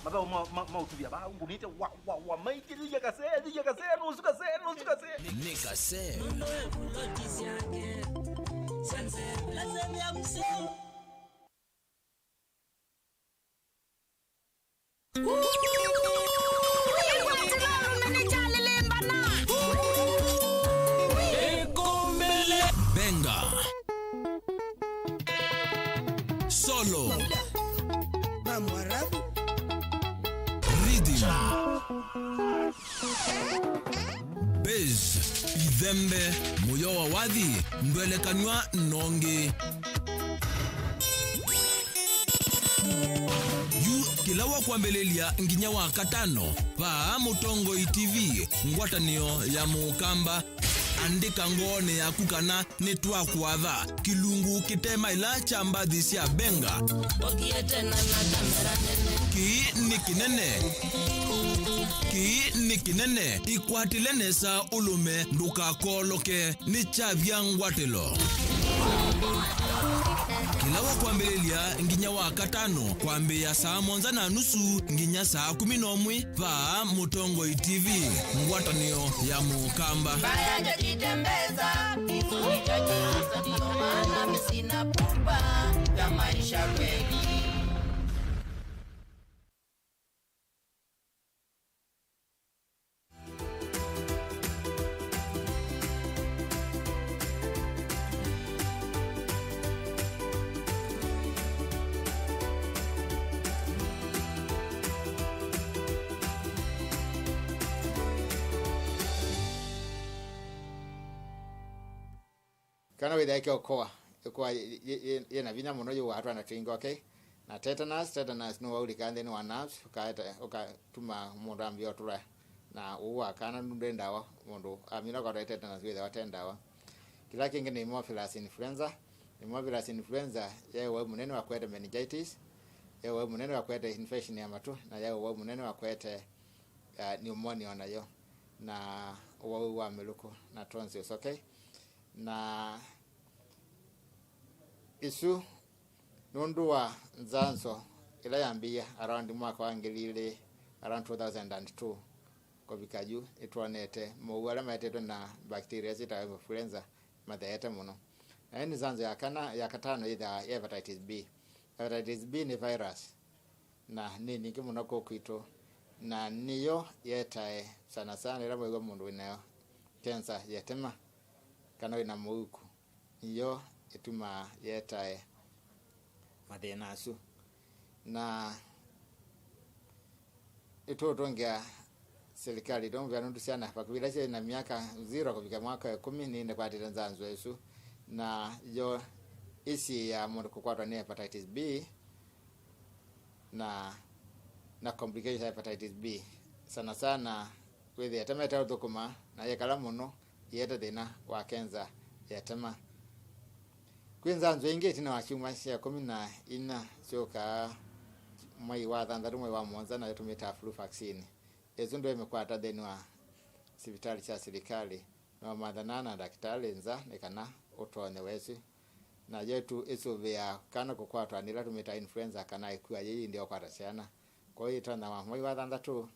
mathaũ ma, ma, ma ũtuvya vaa, ngũnĩte wa, wa, wa, maingĩlĩlya kasee, thilya kasee, nusu kasee, nusu kasee. Nĩ kasee. Benga. Solo. Rhythm. Bass, ithembe, mũyo wa wathi, ndwelekanw'a nongi. Yu kĩla wa kwambĩlĩlya nginya wa katano, vaa Mũtongoi T V, ngwatanĩo ya Mũkamba. Andĩka ngoonĩ yaku kana nĩtwakũatha kĩlungu kĩtemaĩla kya mbathi sya Benga. Ũthiĩte na, na kamera nene. Kĩĩ nĩ kĩnene. Kĩĩ nĩ kĩnene. Ĩkwatĩle nesa ũlũme ndũkakooloke. Nĩ kyavya ngwatĩlo. Kĩla wa kwambĩlĩlya nginya wa katano, kwambĩĩa saa mũonza na nusu nginya saa kũmi na ũmwe, vaa Mũtongoi T V, ngwatanĩo ya Mũkamba. Mbaya ndio jitembeza, kifo hicho jitembeza, ndio maana mimi sina pupa ya maisha kweli. Kana wĩthĩa ĩkĩokoa, ĩkũa yĩ, yĩ, yĩ, yĩ na vinya mũno, yũaa twana twingĩ, okay? Na tetanus, tetanus nĩ waulika nthĩnĩ wa nerves, ũkaeta, ũkatuma mũndũ ambĩa ũtũla, na ũu wa kana ndwĩ ndawa, mũndũ amina kwatwa tetanus wĩthĩwa te ndawa. Kĩla kĩngĩ nĩ Haemophilus influenza. Haemophilus influenza yaĩ wau mũnene wa kũete meningitis, yaĩ wau mũnene wa kũete infection ya matũ, na yaĩ wau mũnene wa kũete, uh, pneumonia o nayo, na ũwau wa mĩlũkũ na tonsils, okay? Na isu nũndũ wa nzanzo ĩla yambĩĩe around mwaka wa ngili ilĩ, around two thousand and two, kũvika yu, nĩtwonete mowau ala maetetwe na bacteria syĩtawa influenza matheete mũno. Na ĩndĩ nzanzo ya kana, ya katano yĩthaa ya hepatitis B. Hepatitis B nĩ virus, na nĩ ningĩ mũno kũũ kwitũ, na nĩyo yetae sana sana ĩla mwĩw'a mũndũ wĩnayo kensa ya ĩtema. kana wĩ na mũuku, nĩyo ĩtumaa yĩetae mathĩna asu. Na nĩtũũtũngĩa silikalĩ tũmũvea nũndũ syana vakuvĩ ila syĩ na myaka zero kũvika mwaka wa ĩkũmi nĩinekwatĩte nzanzo ĩsu, na yo ĩsiĩĩaa mũndũ kũkwatwa nĩ hepatitis B na, na complications ya hepatitis B. Sana sana wĩthĩa ĩtema ĩteũthũkũma na yekala mũno, ĩete thĩna wa kenza ya ĩtema. Kwĩ nzanzo ingĩ ĩtina wa syumwa sya ĩkũmi na inya syũkaa mwei wa thanthatũ, mwei wa mũonza, nayo tũmĩtaa flu vaccine. Ĩsu ndwĩmĩkwata nthĩnĩ wa sivitalĩ sya silikalĩ, no mathanaa na ndakĩtalĩ nza nĩ kana ũtonye wesĩ. Nayo tu ĩsũvĩaa kana kũkwatwa nĩ ĩla tũmĩtaa influenza kana ĩkua yĩi ĩndĩ ũkwata syana. Kwoou ĩtonya wa mwei wa thanthatũ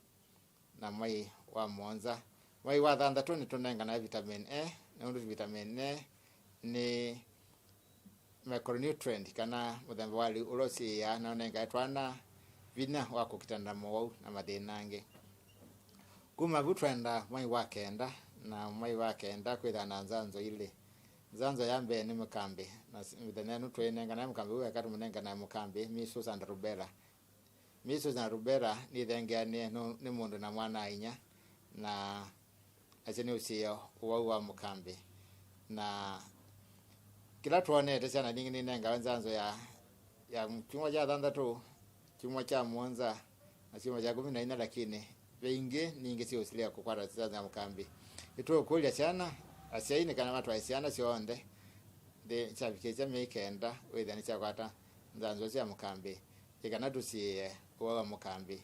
na mwei wa mũonza. Mwei wa thanthatũ nĩtũnenganae vitamin A, nũndũ vitamin A nĩ micronutrient kana mũthemba wa lĩu ũla ũsiĩĩaa na ũnengae twana vinya wa kũkitana na mowau na mathĩna angĩ. Kuma vu twenda mwei wa kenda, na mwei wa kenda kwĩthaa na nzanzo ilĩ. Nzanzo ya mbee nĩ mũkambĩ, na s-, mĩthenya ĩno twĩnenganae mũkambĩ ũu weka, tũmũnenganae mũkambĩ, measles and rubella. Measles na rubella nithengeanĩe nũ-, nĩ mũndũ na mwana-a-inyia, na asu nĩ ũsiĩĩo ũwau wa mũkambĩ. Na kĩla twonete, syana nyingĩ ninengawe nzanzo ya, ya kyumwa kya thanthatũ, kyumwa kya mũonza, na kyumwa kya ĩkũmi na inya, lakini ve ingĩ nyingĩ syĩũsilĩla kũkwata nzanzo ya mũkambĩ. Nĩtũũkũlya syana, asyai nĩ kana matwae syana syonthe nthĩ kyavikĩĩsya myei kenda, wĩthĩa nĩsyakwata nzanzo sya mũkambĩ, ĩ kana tũsiĩĩe ũwau wa mũkambĩ.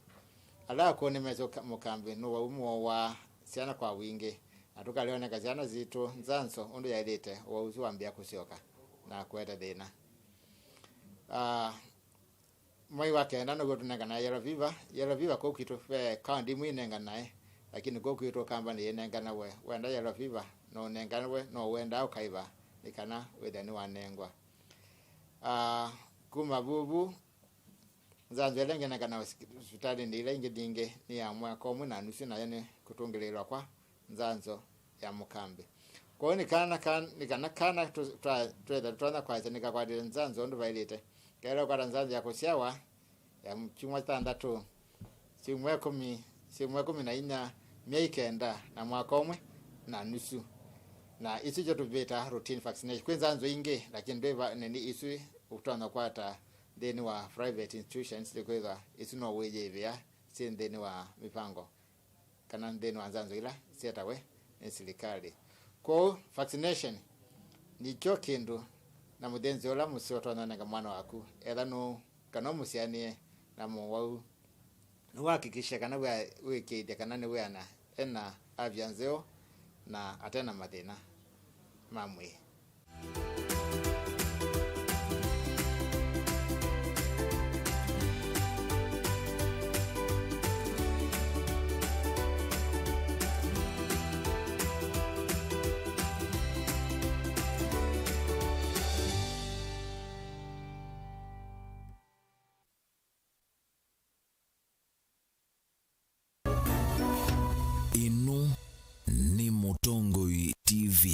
Ala akũũ nĩmesĩ ũka-, mũkambĩ nũwau mũowaa syana kwa wingĩ, na tũkalea ũnenga syana sitũ nzanzo ũndũ yaĩlĩte, ũwau ũsu wambĩĩa kũsyoka na kũete thĩna. Ah, mwei wa kenda now'o tũnenganae yellow fever. Yellow fever kũu kwitũ ve kaũnti imwe inenganae, lakini kũu kwitũ Ũkamba nĩyĩnenganawe. Wenda yellow fever, no ũnenganawe, no ũendaa ũkaĩva nĩ kana wĩthĩa nĩwanengwa. Ah, kuma vuvu, nzanzo ĩla ĩngĩ ĩnenganawa sivitalĩnĩ ila ingĩ nyingĩ nĩ ya mwaka ũmwe na nusu, nayo nĩ kũtũngĩlĩĩlwa kwa nzanzo ya mũkambĩ. Kwoou nĩ kana, kan-, nĩ kana kana tũ-, twa-, twĩtha tũtonya kwasya nĩkakwatĩte nzanzo ũndũ vaĩlĩte. Kaĩle ũkwata nzanzo ya kũsyawa ya kyumwa thanthatũ, syumwa ĩkũmi, syumwa ĩkũmi na inya, myei kenda, na mwaka ũmwe na nusu. Na isu kyo tũvĩtaa routine vaccination. Kwĩ nzanzo ingĩ, lakini ndwĩva nini isu ũtonya kwata nthĩnĩ wa private institutions, nĩkwĩthwa isu no wĩyĩvĩa syĩ nthĩnĩ wa mĩvango kana nthĩnĩ wa nzanzo ila syetawe nĩ silikalĩ. Kwoou vaccination nĩkyo kĩndũ na mũthĩnzĩo ũla mũseo ũtonya ũnenga mwana waku, etha nũũ kana ũmũsyaanĩe na mũwau. Nĩwahakikishe kana wĩa-, wĩkĩĩthya kana nĩwĩana ena avya nzeo na atena mathĩna ma mwĩĩ. Ĩno nĩ Mũtongoi T V.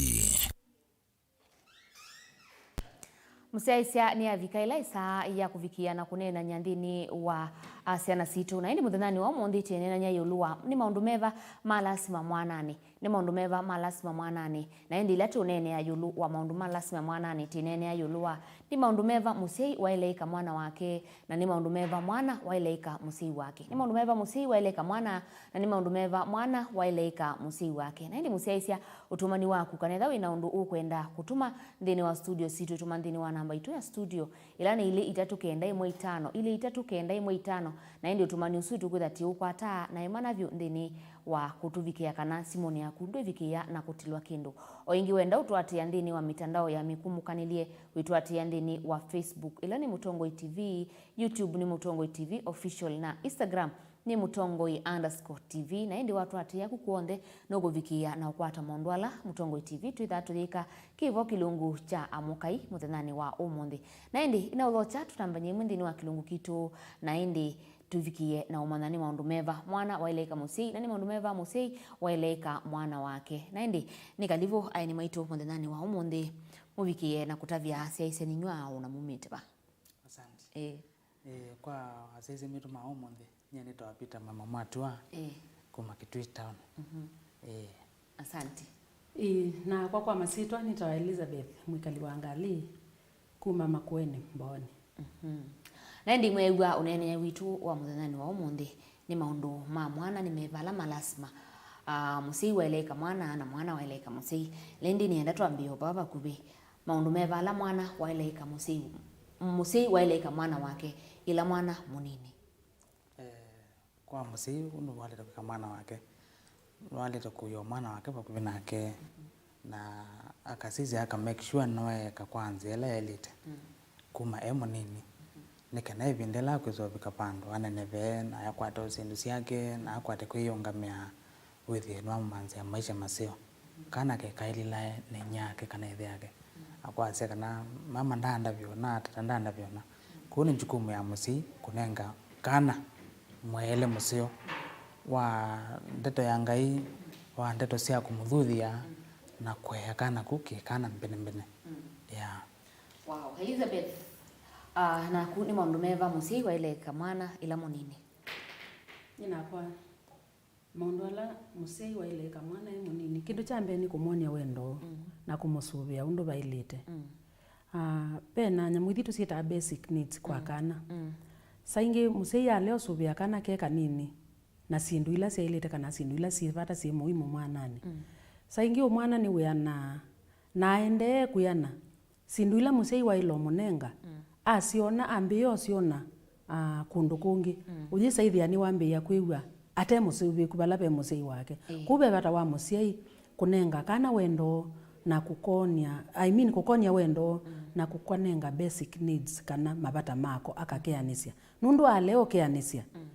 Mũsyaĩĩsya nĩyavika ĩla ĩsaa ya kũvikĩa na kũneenany'a nthĩnĩ wa, a, syana sitũ. Na ĩndĩ mũthenyanĩ wa ũmũnthĩ twĩneenany'a ĩũlũ wa nĩ maũndũ meva ma lasima mwananĩ. Nĩ maũndũ meva ma lasima mwananĩ? Na ĩndĩ ĩla tũũneenea ĩũlũ wa maũndũ ma lasima mwananĩ, twĩneenea ĩũlũ wa nĩ maũndũ meva mũsyai waĩle ĩka mwana wake, na nĩ maũndũ meva mwana waĩle ĩka mũsyai wake. Nĩ maũndũ meva mũsyai waĩle ĩka mwana, na nĩ maũndũ meva mwana waĩle ĩka mũsyai wake. Na ĩndĩ mũsyaĩĩsya, ũtũmani waku, kana ethĩwa wĩ na ũndũ ũkwenda kũtũma nthĩnĩ wa studio sitũ, tũma nthĩnĩ wa namba itũ ya studio, ĩla nĩ ilĩ itatũ kenda ĩmwe itano, ilĩ itatũ kenda ĩmwe itano, na ĩndĩ ũtũmani ũsu tũkwĩtha tũũkwataa na ĩmana vyũ nthĩnĩ wa kũtũvikĩa kana simũnĩ yaku ndwĩvikĩĩa na kũtilwa kĩndũ. O ĩngĩ, wenda ũtũatĩĩa nthĩnĩ wa mĩtandao ya mĩkumũkanĩlye, wĩtũatĩĩa nthĩnĩ wa Facebook, ĩla nĩ Mũtongoi T V, YouTube nĩ Mũtongoi T V Official, na Instagram nĩ Mũtongoi underscore T V, na ĩndĩ watũatĩĩa ku kw'onthe nũkũvikĩĩa na ũkwata maũndũ ala Mũtongoi T V twĩthaa tũyĩka kĩvo kĩlungu kya Amũkai mũthenyanĩ wa ũmũnthĩ. Na ĩndĩ, ĩnaũthokya tũtambany'e ĩmwe nthĩnĩ wa kĩlungu kitũ, na ĩndĩ Tũvikĩe na ũmanya nĩ maũndũ meva mwana waĩle ĩka mũsyai, na nĩ maũndũ meva mũsyai waĩle ĩka mwana wake. Na ĩndĩ, nĩ kalivũ aeni maitũ mũthenyanĩ wa ũmũnthĩ, mũvikĩe na kũtavya asyai senyu nyw'aũ na mumĩte va? Asante. Ĩĩ. Ĩĩ, kwa asyai metũ ma ũmũnthĩ, nyie nĩtawa Peter Mwema Mwatua, ĩĩ, kuma Kitui Town. Mhm. Ĩĩ. Asante. Ĩĩ, nakwa kwa masyĩtwa nĩtawa Elizabeth, mwĩkali wa Ngalĩ, kuma Makueni, Mbooni. Mhm. Na ĩndĩ mweew'a ũneenea witũ wa mũthenyanĩ wa ũmũnthĩ, nĩ maũndũ ma mwana nĩ meva ala ma lasima, ah, mũsyai waĩle ĩka mwana na mwana waĩle ĩka mũsyai. Na ĩndĩ nĩenda twambĩe o vaa vakuvĩ, maũndũ meva ala mwana waĩle ĩka mũsyai, mũsyai waĩle ĩka mwana wake ĩla mwana mũnini? Eh, kwa mũsyai ũndũ waĩlĩte kwĩka mwana wake, nĩwaĩlĩte kũia mwana wake vakuvĩ nake, na akasisya, aka make sure nĩweeka kwa nzĩa ĩla yaĩlĩte, mm, kuma e mũnini, mm, nĩ kana ĩvinda ĩla akwĩsa ũvika vandũ aneneve na akwate syĩndũ syake na akwate kwĩyĩũngamĩa, wĩthĩe nĩwamũmanthĩa maisha maseo. Kana kekaĩlĩlae na inyia yake kana ĩthe yake. Akwasya kana mama ndaandavya ũna, tata ndaandavya ũna. Kwoou nĩ jukumu ya mũsyai kũnenga kana mwaĩle mũseo wa ndeto ya Ngai, wa ndeto sya kũmũthuthya na kũea kana kũu kĩ kana mbene mbene. Yeah. Wow, Elizabeth, ah, naku nĩ maũndũ meva mũsyai waĩle ĩka mwana ĩla mũnini? Nĩ nakwa. Maũndũ ala mũsyai waĩle ĩka mwana e mũnini, kĩndũ kya mbee nĩ kũmwony'a wendo, mm, na kũmũsũvĩa ũndũ vaĩlĩte. Mm. Ah, ve na nyamũ ithi tũsyĩtaa basic needs kwa, mm, kana. Mm. Saa ingĩ mũsyai alea ũsũvĩa kana ke kanini na syĩndũ ila syaĩlĩte kana syĩndũ ila syĩ vata syĩ mũimu mwananĩ. Mm. Saa ingĩ o mwana nĩwĩanaa na aendee kwĩana. Syĩndũ ila mũsyai waĩle ũmũnenga, mm, asyona, ambĩĩa ũsyona, ah, kũndũ kũngĩ, mm, ũyĩsa ĩthĩa nĩwambĩĩa kwĩw'a ate mũsũvĩĩku vala ve mũsyai wake. Ĩĩ. Kwoou ve vata wa mũsyai kũnenga kana wendo na kũkonya, I mean, kũkonya wendo, mm, na kũkanenga basic needs kana mavata mako akakeanĩsya. Nũndũ alea ũkeanĩsya, mm,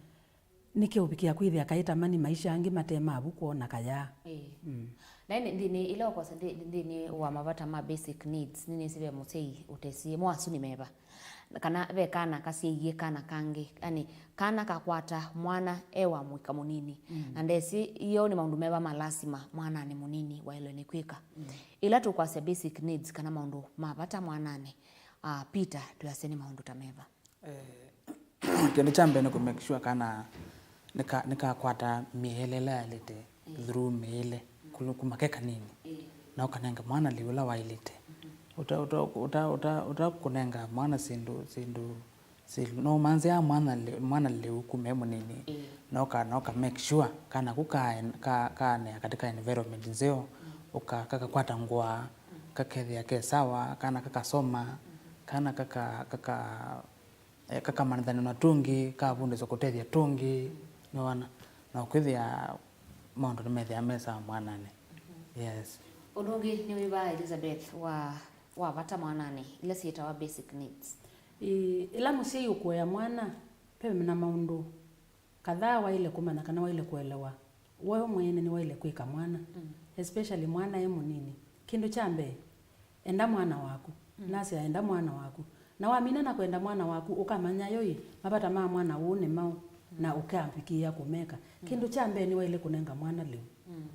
nĩkeũvikĩa kwĩthĩa kaĩ tamani maisha angĩ mate mavu kwona kayaa. Ĩĩ. Mm. Na ĩndĩ nthĩnĩ, ĩla ũkwasya nthĩ-, nthĩnĩ wa mavata ma basic needs, nĩnĩsĩ ve mũsyai ũtesie, mo asu nĩ meva. Kana ve kana kasyaie kana kangĩ, yani, kana kakwata mwana e wa mũika mũnini. Mm. Na ndesĩ, iyo nĩ maũndũ meva ma lasima mwananĩ mũnini waĩlwe nĩ kwĩka. Mm. Ĩla tũkwasya basic needs kana maũndũ ma vata mwananĩ, ah, Peter, twĩasya nĩ maũndũ ta meva? Eh, kĩndũ kya mbee nĩ kũ make sure kana nĩka-, nĩkakwata mĩele ĩla yaĩlĩte, mm, through mĩele, mm, kũlu-, kuma ke kanini. Mm. Na ũkanenga mwana lĩu ũla waĩlĩte. Mm-hmm. Ũta-, ũta-, ũta-, ũta-, ũtakũnenga mwana syĩndũ, syĩndũ, syĩndũ, no manzĩa mwana lĩ-, mwana lĩu kuma e mũnini. Mm. Na ũka-, na ũka make sure kana kũ ka-, ka-, kaanĩa katika environment nzeo, mm, ũka-, kakakwata ngũa, mm, kakethĩa ke sawa, kana kakasoma, mm, kana kaka-, kaka-, eh, kakamanyĩthany'a na tũngĩ, kavundĩswa kũtethya tũngĩ, nĩwona, na ũkwĩthĩa maũndũ nĩmethĩa me sawa mwananĩ. Mhm. Yes. Ũndũ ũngĩ nĩ wĩva, Elizabeth, wa, wa vata mwananĩ, ila syĩtawa basic needs? Ĩĩ, ĩla mũsyai ũkũea mwana, ve na maũndũ kadhaa waĩle kũmanya kana waĩle kũelewa we mwene nĩwaĩle kwĩka mwana, mm, especially mwana e mũnini. Kĩndũ kya mbee, enda mwana waku. Mm. Nasya enda mwana waku. Na wamina na kwenda mwana waku, ũkamanya yo ĩ, mavata ma mwana ũũ nĩ maũ, na, mm, ũkamvikĩĩa kũmeka. Mm. Kĩndũ kya mbee nĩwaĩle kũnenga mwana lĩu. Mm.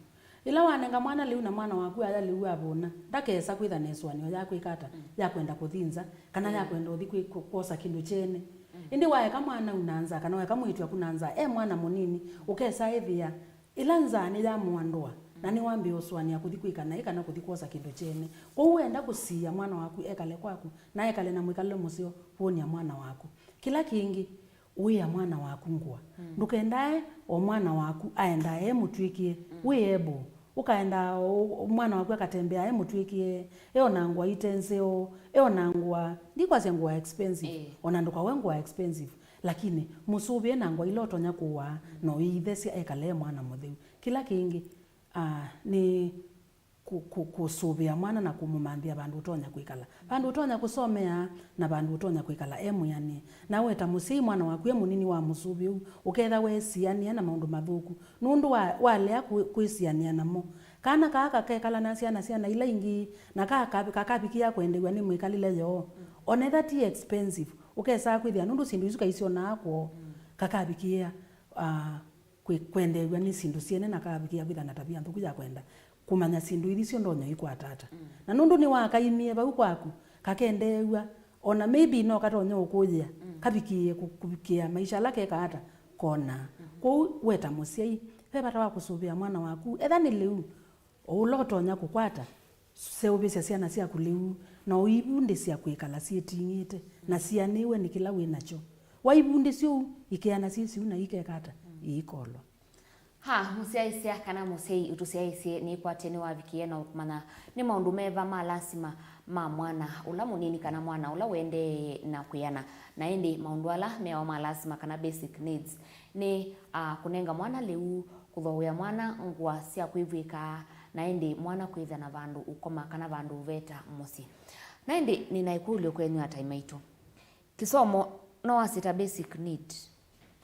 Ĩla wanenga mwana lĩu na mwana waku aya lĩu avũna, ndakesa kwĩtha na ĩsũanĩo ya kwĩka ata, mm, ya kwenda kũthi nza, kana ya, mm, kwenda ũthi kwĩ-, kũ-, kwosa kĩndũ kyene. Mm. Ĩndĩ waeka mwana una nza, kana waeka mwĩĩtu aku na nza, e mwana mũnini, ũkesa ĩthĩa ĩla nzaa nĩyamũandũa, na, mm, nĩwambĩĩa ũsũanĩa kũthi kwĩka naĩ kana kũthi kwosa kĩndũ kyene. Kwoou wenda kũsiĩa mwana waku ekale kwaku, na ekale na mwĩkalĩle mũseo, kwony'a mwana waku. Kĩla kĩngĩ, ũĩa mwana waku ngũa. Mm. Ndũkendae o mwana waku aendaa e mũtw'ĩkĩe, mm, wĩ able. Ũkaendaa o, o mwana waku akatembeaa e mũtw'ĩkĩe, e o na ngũa ite nzeo, e o na ngũa, ndikwasya ngũa expensive, ĩĩ, o na ndũkawe ngũa expensive, lakini mũsũvĩe na ngũa ila ũtonya kũaa, mm, na ũiithesya ekale e mwana mũtheu. Kĩla kĩngĩ, ah, nĩ kũ-, kũ-, kũsũvĩa mwana na kũmũmanthĩa vandũ ũtonya kwĩkala, vandũ ũtonya kũsomea, na vandũ ũtonya kwĩkala e mwĩanĩe. Na we ta mũsyai, mwana waku e mũnini wa mũsũvĩu, ũketha weesianĩa na maũndũ mathũku, nũndũ wa, walea kwĩ-, kwĩsianĩa namo, kana kaa kakekala na syana, syana ila ingĩ, na kaa ka-, kakavikĩa kwendeew'a nĩ mwĩkalĩle yoo. Onetha ti expensive, ũkesaa kwĩthĩa nũndũ syĩndũ isu kaisyonawa kwoo. Mm. Kakavikĩĩa, ah, kwĩ-, kwendeew'a nĩ syĩndũ syene, na kakavikĩĩa kwĩtha na tavia nthũku ya kwenda kũmanya syĩndũ ithi syo ndonya ikwata ata. Mm. Na nũndũ nĩwakaimie vau kwaku, kakendeew'a, ona maybe no katonya ũkũyĩa, mm, kavikĩĩe kũ-, kũvikĩa maisha ala keka ata, kona. Mm-hmm. Kwoou we ta mũsyai, ve vata wa kũsũvĩa mwana waku, etha nĩ lĩu, o ũla ũtonya kũkwata, seũvĩsya syana syaku lĩu, na ũivundĩsya kwĩkala syĩting'ĩte na sianĩwe nĩ kĩla wĩ nakyo. Waivundĩsya ũu, ikeana syĩ syĩu na ikeka ata? Iikolwa. Ha, mũsyaĩĩsya kana mũsyai ũtũsyaĩĩsye nĩkwatĩe nĩwavikĩe na ũmanya nĩ maũndũ meva ma lasima ma mwana ũla mũnini kana mwana ũla ũendeee na kwĩana. Na ĩndĩ maũndũ ala meawa ma lasima kana basic needs nĩ, ah, kũnenga mwana lĩu, kũthooea mwana ngũa sya kwĩvw'ĩka, na ĩndĩ mwana kwĩthĩa na vandũ ũkoma kana vandũ ũveta mũsyĩ. Na ĩndĩ nĩ na ĩkũlyo kwenyu atai maitũ. Kĩsomo no wasye ta basic need,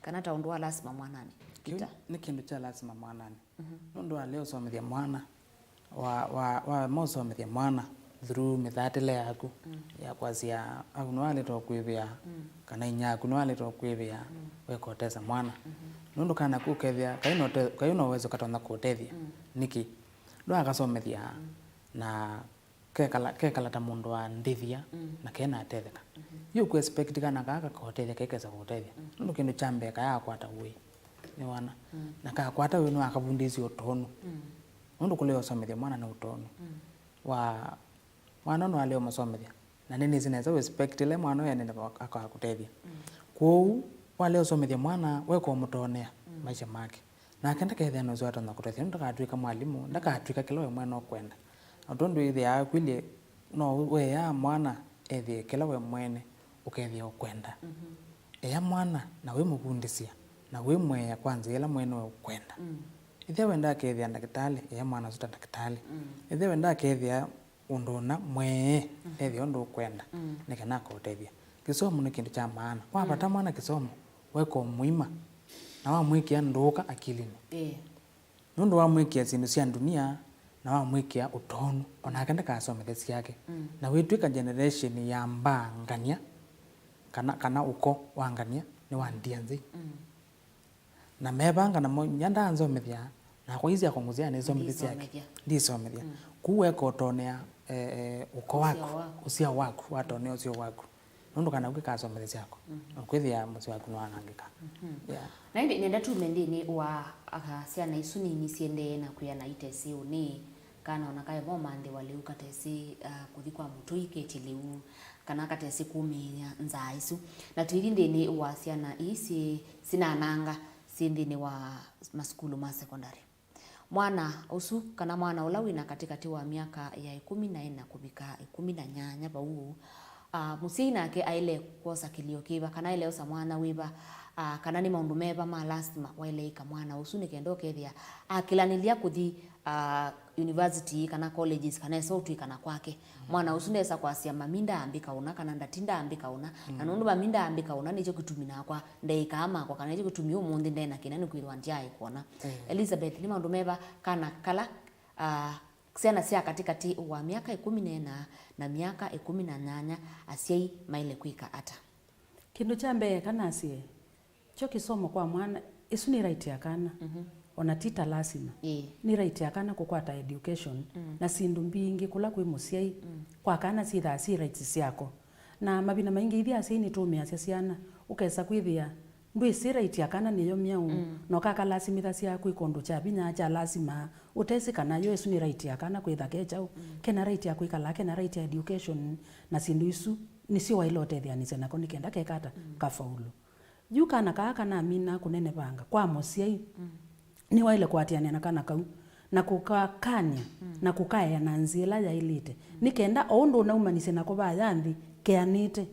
kana ta ũndũ wa lasima mwananĩ? Kĩu Peter? Nĩ kĩndũ kya lasima mwananĩ. Mhm. Nũndũ walea ũsomethya mwana, wa, wa, wama ũsomethya mwana through mĩthatĩle yaku, mm, ya kwasya, au nĩwalĩte ũkwĩvĩa, mm, kana inyia aku nĩwalĩte ũkwĩvĩa, mm, weka ũtesa mwana. Mhm. Nũndũ kana kũkethĩa, kai no te-, kai no wesa ũkatonya kũũtethya. Mm. Nĩkĩ? Ndwakasomethya, mm, na kekala, kekala ta mũndũ wa ndĩthya, mm, na kena atetheka. Mhm. Yu kũ expect kana kaa kakotethya, kekesa kũtethya. Mm. Nũndũ kĩndũ kya mbee kayakwata ũĩ, nĩwona? Mm. Na kakwata ũĩ nĩwakavundĩsye ũtonu. Mm. Nũndũ kũlea ũsomethya mwana nĩ ũtonu. Mm. Wa, mwana nĩwalea ũmũsomethya. Na nĩnĩsĩ nesa ũ expect le mwana ũyũ ene akakũtethya. Mm. Kwoou, walea ũsomethya mwana, weka ũmũtonea, mm, maisha make. Nake ndakethĩa nũseo atonya kũtethya, nũndũ ndakatw'ĩka mwalimũ, ndakatw'ĩka kĩla we mwene ũkwenda. Na tondũ ĩthĩawa kwĩlye, no weea mwana ethĩe kĩla we mwene ũkethĩa ũkwenda. Mhm. Ea mwana na wĩmũvundĩsya, na wĩmũea kwa nzĩa ĩla mwene we ũkwenda. Mm. Ethĩwa wendaa kethĩa ndakĩtalĩ, ea mwana ũsu ta ndakĩtalĩ. Mm. Ethĩwa wendaa kethĩa ũndũ ũna, mwee, mhm, ethĩa ũndũ ũkwenda, mm, nĩ kana akotethya. Kĩsomo nĩ kĩndũ kya maana. Wavata, mm, mwana kĩsomo, weka ũmũima, na wamwĩkĩa ndũũka akilinĩ. Ĩĩ. Nũndũ wamwĩkĩa syĩndũ sya ndunia, na wamwĩkĩa ũtonu, o nake ndakasomethya syake. Mm. Na wĩtw'ĩka generation ya mbaa ngania, kana, kana ũko wa ngania, nĩ wa ndia nzei. Mm. Na mevanga namo, inyia ndaanzomethya, nakwa ii syakwa ngũsyaa nĩsomethya syake. Ndisomethya. Ndisomethya. Mm. Kũu weka ũtonea, eh, eh, ũko waku, ũsyao waku, ũsyao waku, watonea ũsyao waku. Nũndũ kana ũkĩkasomethya syakwa, mhm, ũkwĩthĩa mũsyĩ waku nĩwanangĩka. Mhm. Yeah. Na ĩndĩ nenda tume nthĩnĩ wa, aka, syana isu nini siendee na kwĩana itesĩ ũnĩ, kana ona kaema ũmanthĩwa lĩu katesĩ, ah, kũthi kwa mũtũi ketye lĩu, kana katesĩ kũmĩĩa nzaa isu. Na tũithi nthĩnĩ wa syana ii syĩ, sinananga, syĩ nthĩnĩ wa masukulu ma sekondalĩ. Mwana ũsu, kana mwana ũla wĩ na katĩkatĩ wa myaka ya ĩkũmi na ĩna kũvika ĩkũmi na nyanya vau ũu, ah, mũsyai nake aĩle kwosa kĩlĩo kĩva, kana aĩle osa mwanya wĩva, ah, kana nĩ maũndũ meva ma lasima waĩle ĩka mwana ũsu nĩ kenda ũkethĩa akĩlanĩlya kũthi, ah, university kana colleges, kana esa ũtw'ĩkana kwake. Mwana ũsu ndesa kwasya, "Mami ndaambĩka ũna," kana, "Ndati ndaambĩka ũna." Na, mm, nũndũ mami ndaambĩka ũna, nĩkyo kĩtumi nakwa ndeĩkaa makwa, kana nĩkyo kĩtumi ũmũnthĩ ndena kĩna, nĩkwĩthĩwa ndyaaĩ kwona. Mm. Elizabeth, nĩ maũndũ meva kana kala, ah, syana sya katĩkatĩ wa myaka ĩkũmi na ĩna na myaka ĩkũmi na nyanya asyai maĩle kwĩka ata? Kĩndũ kya mbee, kanasye, kyo kĩsomo kwa mwana, ĩsu nĩ right ya kana. Mhm. Ona ti ta lasima. Ĩĩ. Nĩ right ya kana kũkwata education, mm, na syĩndũ mbingĩ kũla kwĩ mũsyai, mm, kwa kana syĩthaa syĩ rights syako. Na mavinda maingĩ ithyĩ asyai nĩtũũmĩasya syana, ũkesa kwĩthĩa ndwĩsĩ right ya kana nĩyo myaũ, mm, na ũkakalasimĩthasya kwĩka ũndũ kya vinya kya lasima, ũtesĩ kana yo ĩsu nĩ right ya kana kwĩtha ke kyaũ, mm, kena right ya kwĩkala, kena right ya education, na syĩndũ isu nĩsyo waĩle ũtetheanĩsya nako nĩ kenda keka ata, mm, kafaulu. Yu kana kaa kanamina kũnenevanga kwa mũsyai, mm, nĩwaĩle kũatĩanĩa na kana kau, na kũkakany'a, mm, na kũkaea na nzĩa ĩla yaĩlĩte, mm, nĩ kenda o ũndũ ũnaumanisye nako vaya nthĩ keanĩte,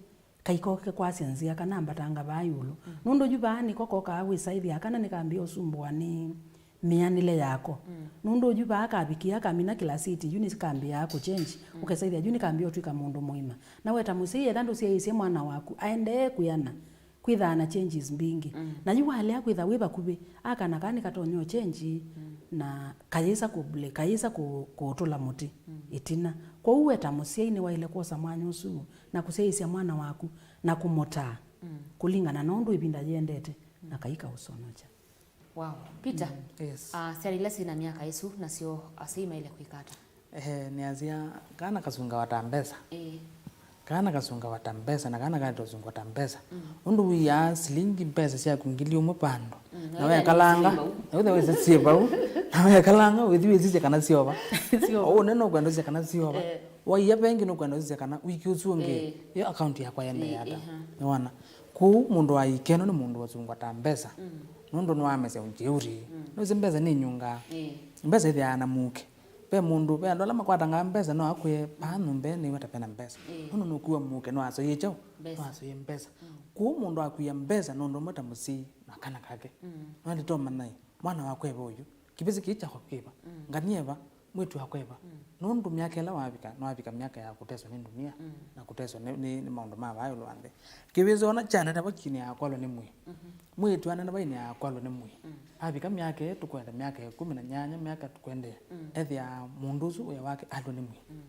kaikoke kwasya nzĩa kana ambatanga vaa ĩũlũ. Mm. Nũndũ yu vaa nĩko kokaa wĩsaĩthya kana nĩkambĩĩa ũsumbũa nĩ mĩanĩle yako. Mm. Nũndũ yu vaa kavikĩa kamina kĩlasiti, yu nĩkambĩaa kũchenji, mm, ũkesaĩthya yu nĩkambĩĩa ũtw'ĩka mũndũ mũima. Na we ta mũsyai, etha ndũsyaĩĩsye mwana waku aendee kwĩana, kwĩthaa na changes mbingĩ. Mm. Na yu walea kwĩtha wĩ vakuvĩ, akana kaa nĩkatonya ũchenji, mm, na kayĩsa kũ-, kayĩsa kũ-, kũũtũla mũtĩ, mm, ĩtina. Kwoou we ta mũsyai nĩwaĩle kwosa mwanya ũsu na kũsyaĩĩsya mwana waku na kũmũtaa, mm, kũlingana na ũndũ ĩvinda yĩendete. na kaikaũsonokya. Wow. Peter, mm, yes. Uh, syana ila syĩ na myaka ĩsu nasyo asyai maĩle kwĩka ata? Eh, nĩasya kana kasungawa ta mbesa. Ĩĩ. Kana kasungawa ta mbesa, na kana kaĩle ũsungwa ta mbesa. Mm. Ũndũ wĩaa silingi mbesa syaku ngili ũmwe vandũ. Mm, na wekalanga, na wĩthe wĩsĩ syĩ vau, na wekalanga wĩthi wĩsisya kana syova. Syova. Ũu nĩ nũkwenda ũsisya kana syova. Eh. Waia vengi nũkwenda ũsisya kana wiki ũsu ũngĩ, eh, yo account yakwa yendee ata. Nĩwona? Kũu mũndũ wa ikeno nĩ mũndũ wasungwa ta mbesa. Mm. Nũndũ nĩwamesya ũjeuri. Mm. Nũsĩ mbesa nĩ nyungaa. Ĩĩ. Mbesa ĩthĩaa na mũuke. Ve mũndũ, ve andũ ala makwatangaa mbesa no akwĩe, "Vaa nyũmbenĩ wata vena mbesa." Ĩĩ. Nũndũ nũkua mũuke nĩwasoie kyaũ? Mbesa. Nĩwasoie mbesa. Mm. Kũu mũndũ akwia mbesa nũndũ ũmwe ta mũsyai na kana kake. Mm. Nĩwandĩtomanai, mwana wakwa eva ũyu. Kĩvĩsĩ kĩĩ kyakwa kĩva? Mm. Ngania eva? Mwĩĩtu wakwa eva? Mm. Nũndũ myaka ĩla wavika, nĩwavika myaka ya kũteswa nĩ ndunia, mm, na kũteswa nĩ, nĩ, nĩ maũndũ ma vaa ĩũlũ wa nthĩ. Kĩvĩsĩ ona kyanene vau kinĩ ya kwalwa nĩ mwĩĩ. Mhm. Mwĩĩtu anene vau nĩ ya kwalwa nĩ mwĩĩ. Mm. Avika myaka ĩĩ tũkwenda, myaka ĩkũmi na nyanya, myaka tũkwendea. Mm. Ethĩaa mũndũ ũsu wĩa wake alwa nĩ mwĩĩ. Mm.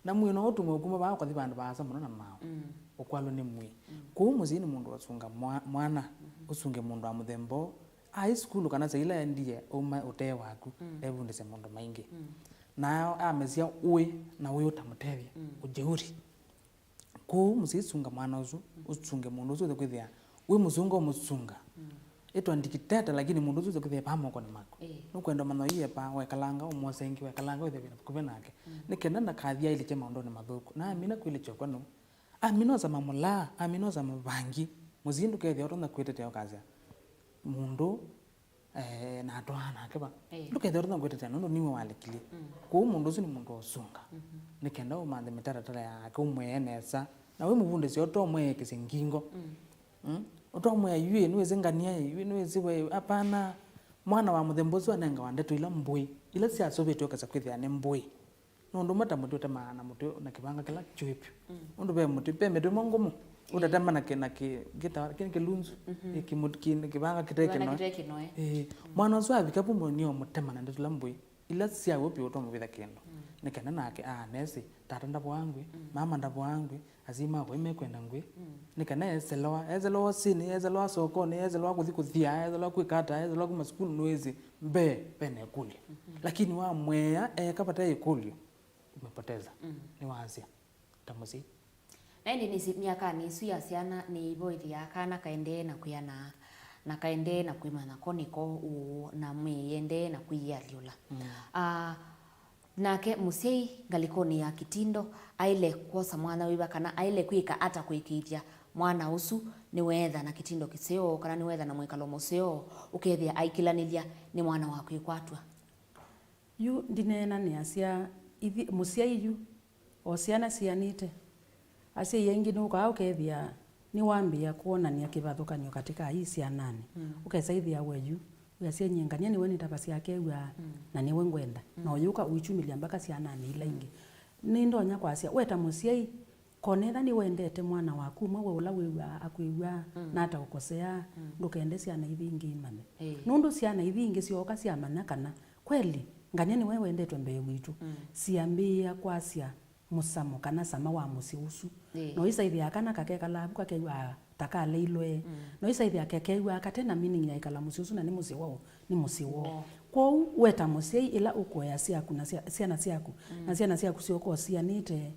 Na mwĩĩ no ũtume ũkuma vaa ũkathi vandũ vaasa mũno na maaũ. Mm. Ũkwalwa nĩ mwĩĩ. Mm. Kwoou mũsyai nĩ mũndũ wasunga mwa-, mwana, mhm, ũsunge mũndũ wa mũthemba ũũ. Aĩ sukulu kana saa ila endie auma ũtee waku, mm, evundĩsya maũndũ maingĩ. Mm. Na amesya ũĩ na ũĩ ũtamũtethya, mm, ũjeuri. Kwoou mũsyai sunga mwana ũsu, mm, ũsunge mũndũ ũsu ũthe kwĩthĩa wĩ mũsunga ũmũsunga. Mm. Ĩtwa ndikiteta, lakini mũndũ ũsu ũthe kwĩthĩa paa mokonĩ maku. Ĩĩ. Nũkwenda ũmanya ũiye paa, wekalanga ũmwose ĩngĩ, wekalanga wĩthĩa wĩ vakuvĩ nake. Mm. Nĩ kenda ndakathi ailĩkye maũndũnĩ mathũku. Na amina kwĩlĩkya ũkwano. Amina osa mamũlaa, amina osa mũvangi. Mũsyai ndũkethĩa ũtonya kwĩtetea ũkasya, mũndũ, eh, natwaa nake va. Ĩĩ. Ndũkethĩa ũtonya kwĩtetea nũndũ niwe walekilye. Mm. Kwoou mũndũ ũsu nĩ mũndũ wa ũsunga. Mhm. Nĩ kenda ũmanthe mĩtaratara yake, ũmwĩe nesa. Na wĩ mũvundĩsya ũtomweekĩsya ngingo. Mm. Mm? Ũtomwĩa, "Yu ĩ, nĩwĩsĩ ngania ĩ, yu ĩ, nĩwĩsĩ we ĩ." Apana. Mwana wa mũthemba ũsu anengawa ndeto ila mbũĩ, ila syasũvĩtw'e ũkesa kwĩthĩa nĩ mbũĩ. Nũndũ ũmwe ta mũtĩ ũtemaa na mũtĩ na kĩvanga kĩla kyũĩ vyũ. Mm. Nũndũ ve mũtĩ, ve mĩtĩ ĩmwe ngũmũ, ĩĩ, ũtatema na kĩ-, na kĩ-, kĩta-, kĩ-, kĩlunzu, mhm, ĩ, kĩmũ-, kĩ-, kĩvanga kĩte kĩnoe. Kĩvanga kĩte kĩnoe. Ĩĩ. Mm. Mwana ũsu avika vu mũnĩ ũmũtema na ndeto ila mbũĩ, ila sya w'o vyũ ũtomũvitha kĩndũ. Mm. Nĩ kenda nake aanesĩ, tata ndavoa ngwĩ, mm, mama ndavoa ngwĩ, asyai makwa mekwenda ngwĩ. Mm. Nĩ kana eselewa, eselewa ũsĩnĩ, eselewa sokonĩ, eselewa kũthi kũthia, eselewa kwĩka ata, eselewa kuma sukulu nũĩsĩ mbee vena ĩkũlyo. Mhm. Lakini wamwea eka vate ĩkũlyo, umepoteza. Mm. Nĩwasya ta mũsyai. Na ĩndĩ nĩsĩ myakanĩ ĩsu ya syana nĩivoĩthĩaa kana kaendee na kwĩanaa, na kaendee na kwĩmanya ko nĩko ũũ, na mwĩĩ yendee na kwĩyĩalyũla. Mm. Ah, Nake mũsyai ngalĩkonĩ ya kĩtindo aĩle kwosa mwanya wĩva, kana aĩle kwĩka ata kũĩkĩĩthya mwana ũsu nĩweetha na kĩtindo kĩseo, kana nĩweetha na mwĩkalo mũseo, ũkethĩa aikĩlanĩlya nĩ mwana wa kwĩkwatw'a? Yu ndineenanĩasya ithi-, mũsyai yu, o syana sianĩte. Asyai aingĩ nũkaa ũkethĩa nĩwambĩĩa kwonany'a kĩvathũkany'o katĩ ka ii syananĩ. Mm. Ũkesa ĩthĩa we yu wĩasya, "Nyie ngania nĩwe nĩtavasya akew'aa, mm, na nĩwe ngwenda." Mm. Na ũyũka ũikyumĩlya mbaka syananĩ ila ingĩ. Mm. Nĩndonya kwasya, we ta mũsyai, konetha nĩwendete mwana waku ũmwe, we ũla wĩw'aa akwĩw'aa, mm, na ataũkoseaa, mm, ndũkende syana ithi ingĩ imanye. Ĩĩ. Nũndũ syana ithi ingĩ syooka syamanya kana kweli ngania nĩwe wendetwe mbee witũ, mm, syambĩĩa kwasya mũsamo kana sama wa mũsyĩ ũsu. Ĩĩ. No isaithĩa kana kakekalaa vu kakew'aa ta kaleilwe. Mm. No isaithĩa kakew'aa kate na meaning ya ĩkala mũsyĩ ũsu na nĩ mũsyĩ woo, nĩ mũsyĩ woo. Woo. Kwoou we ta mũsyai, ĩla ũkũea syaku na sya-, syana syaku, mm, na syana syaku syoka ũsianĩte,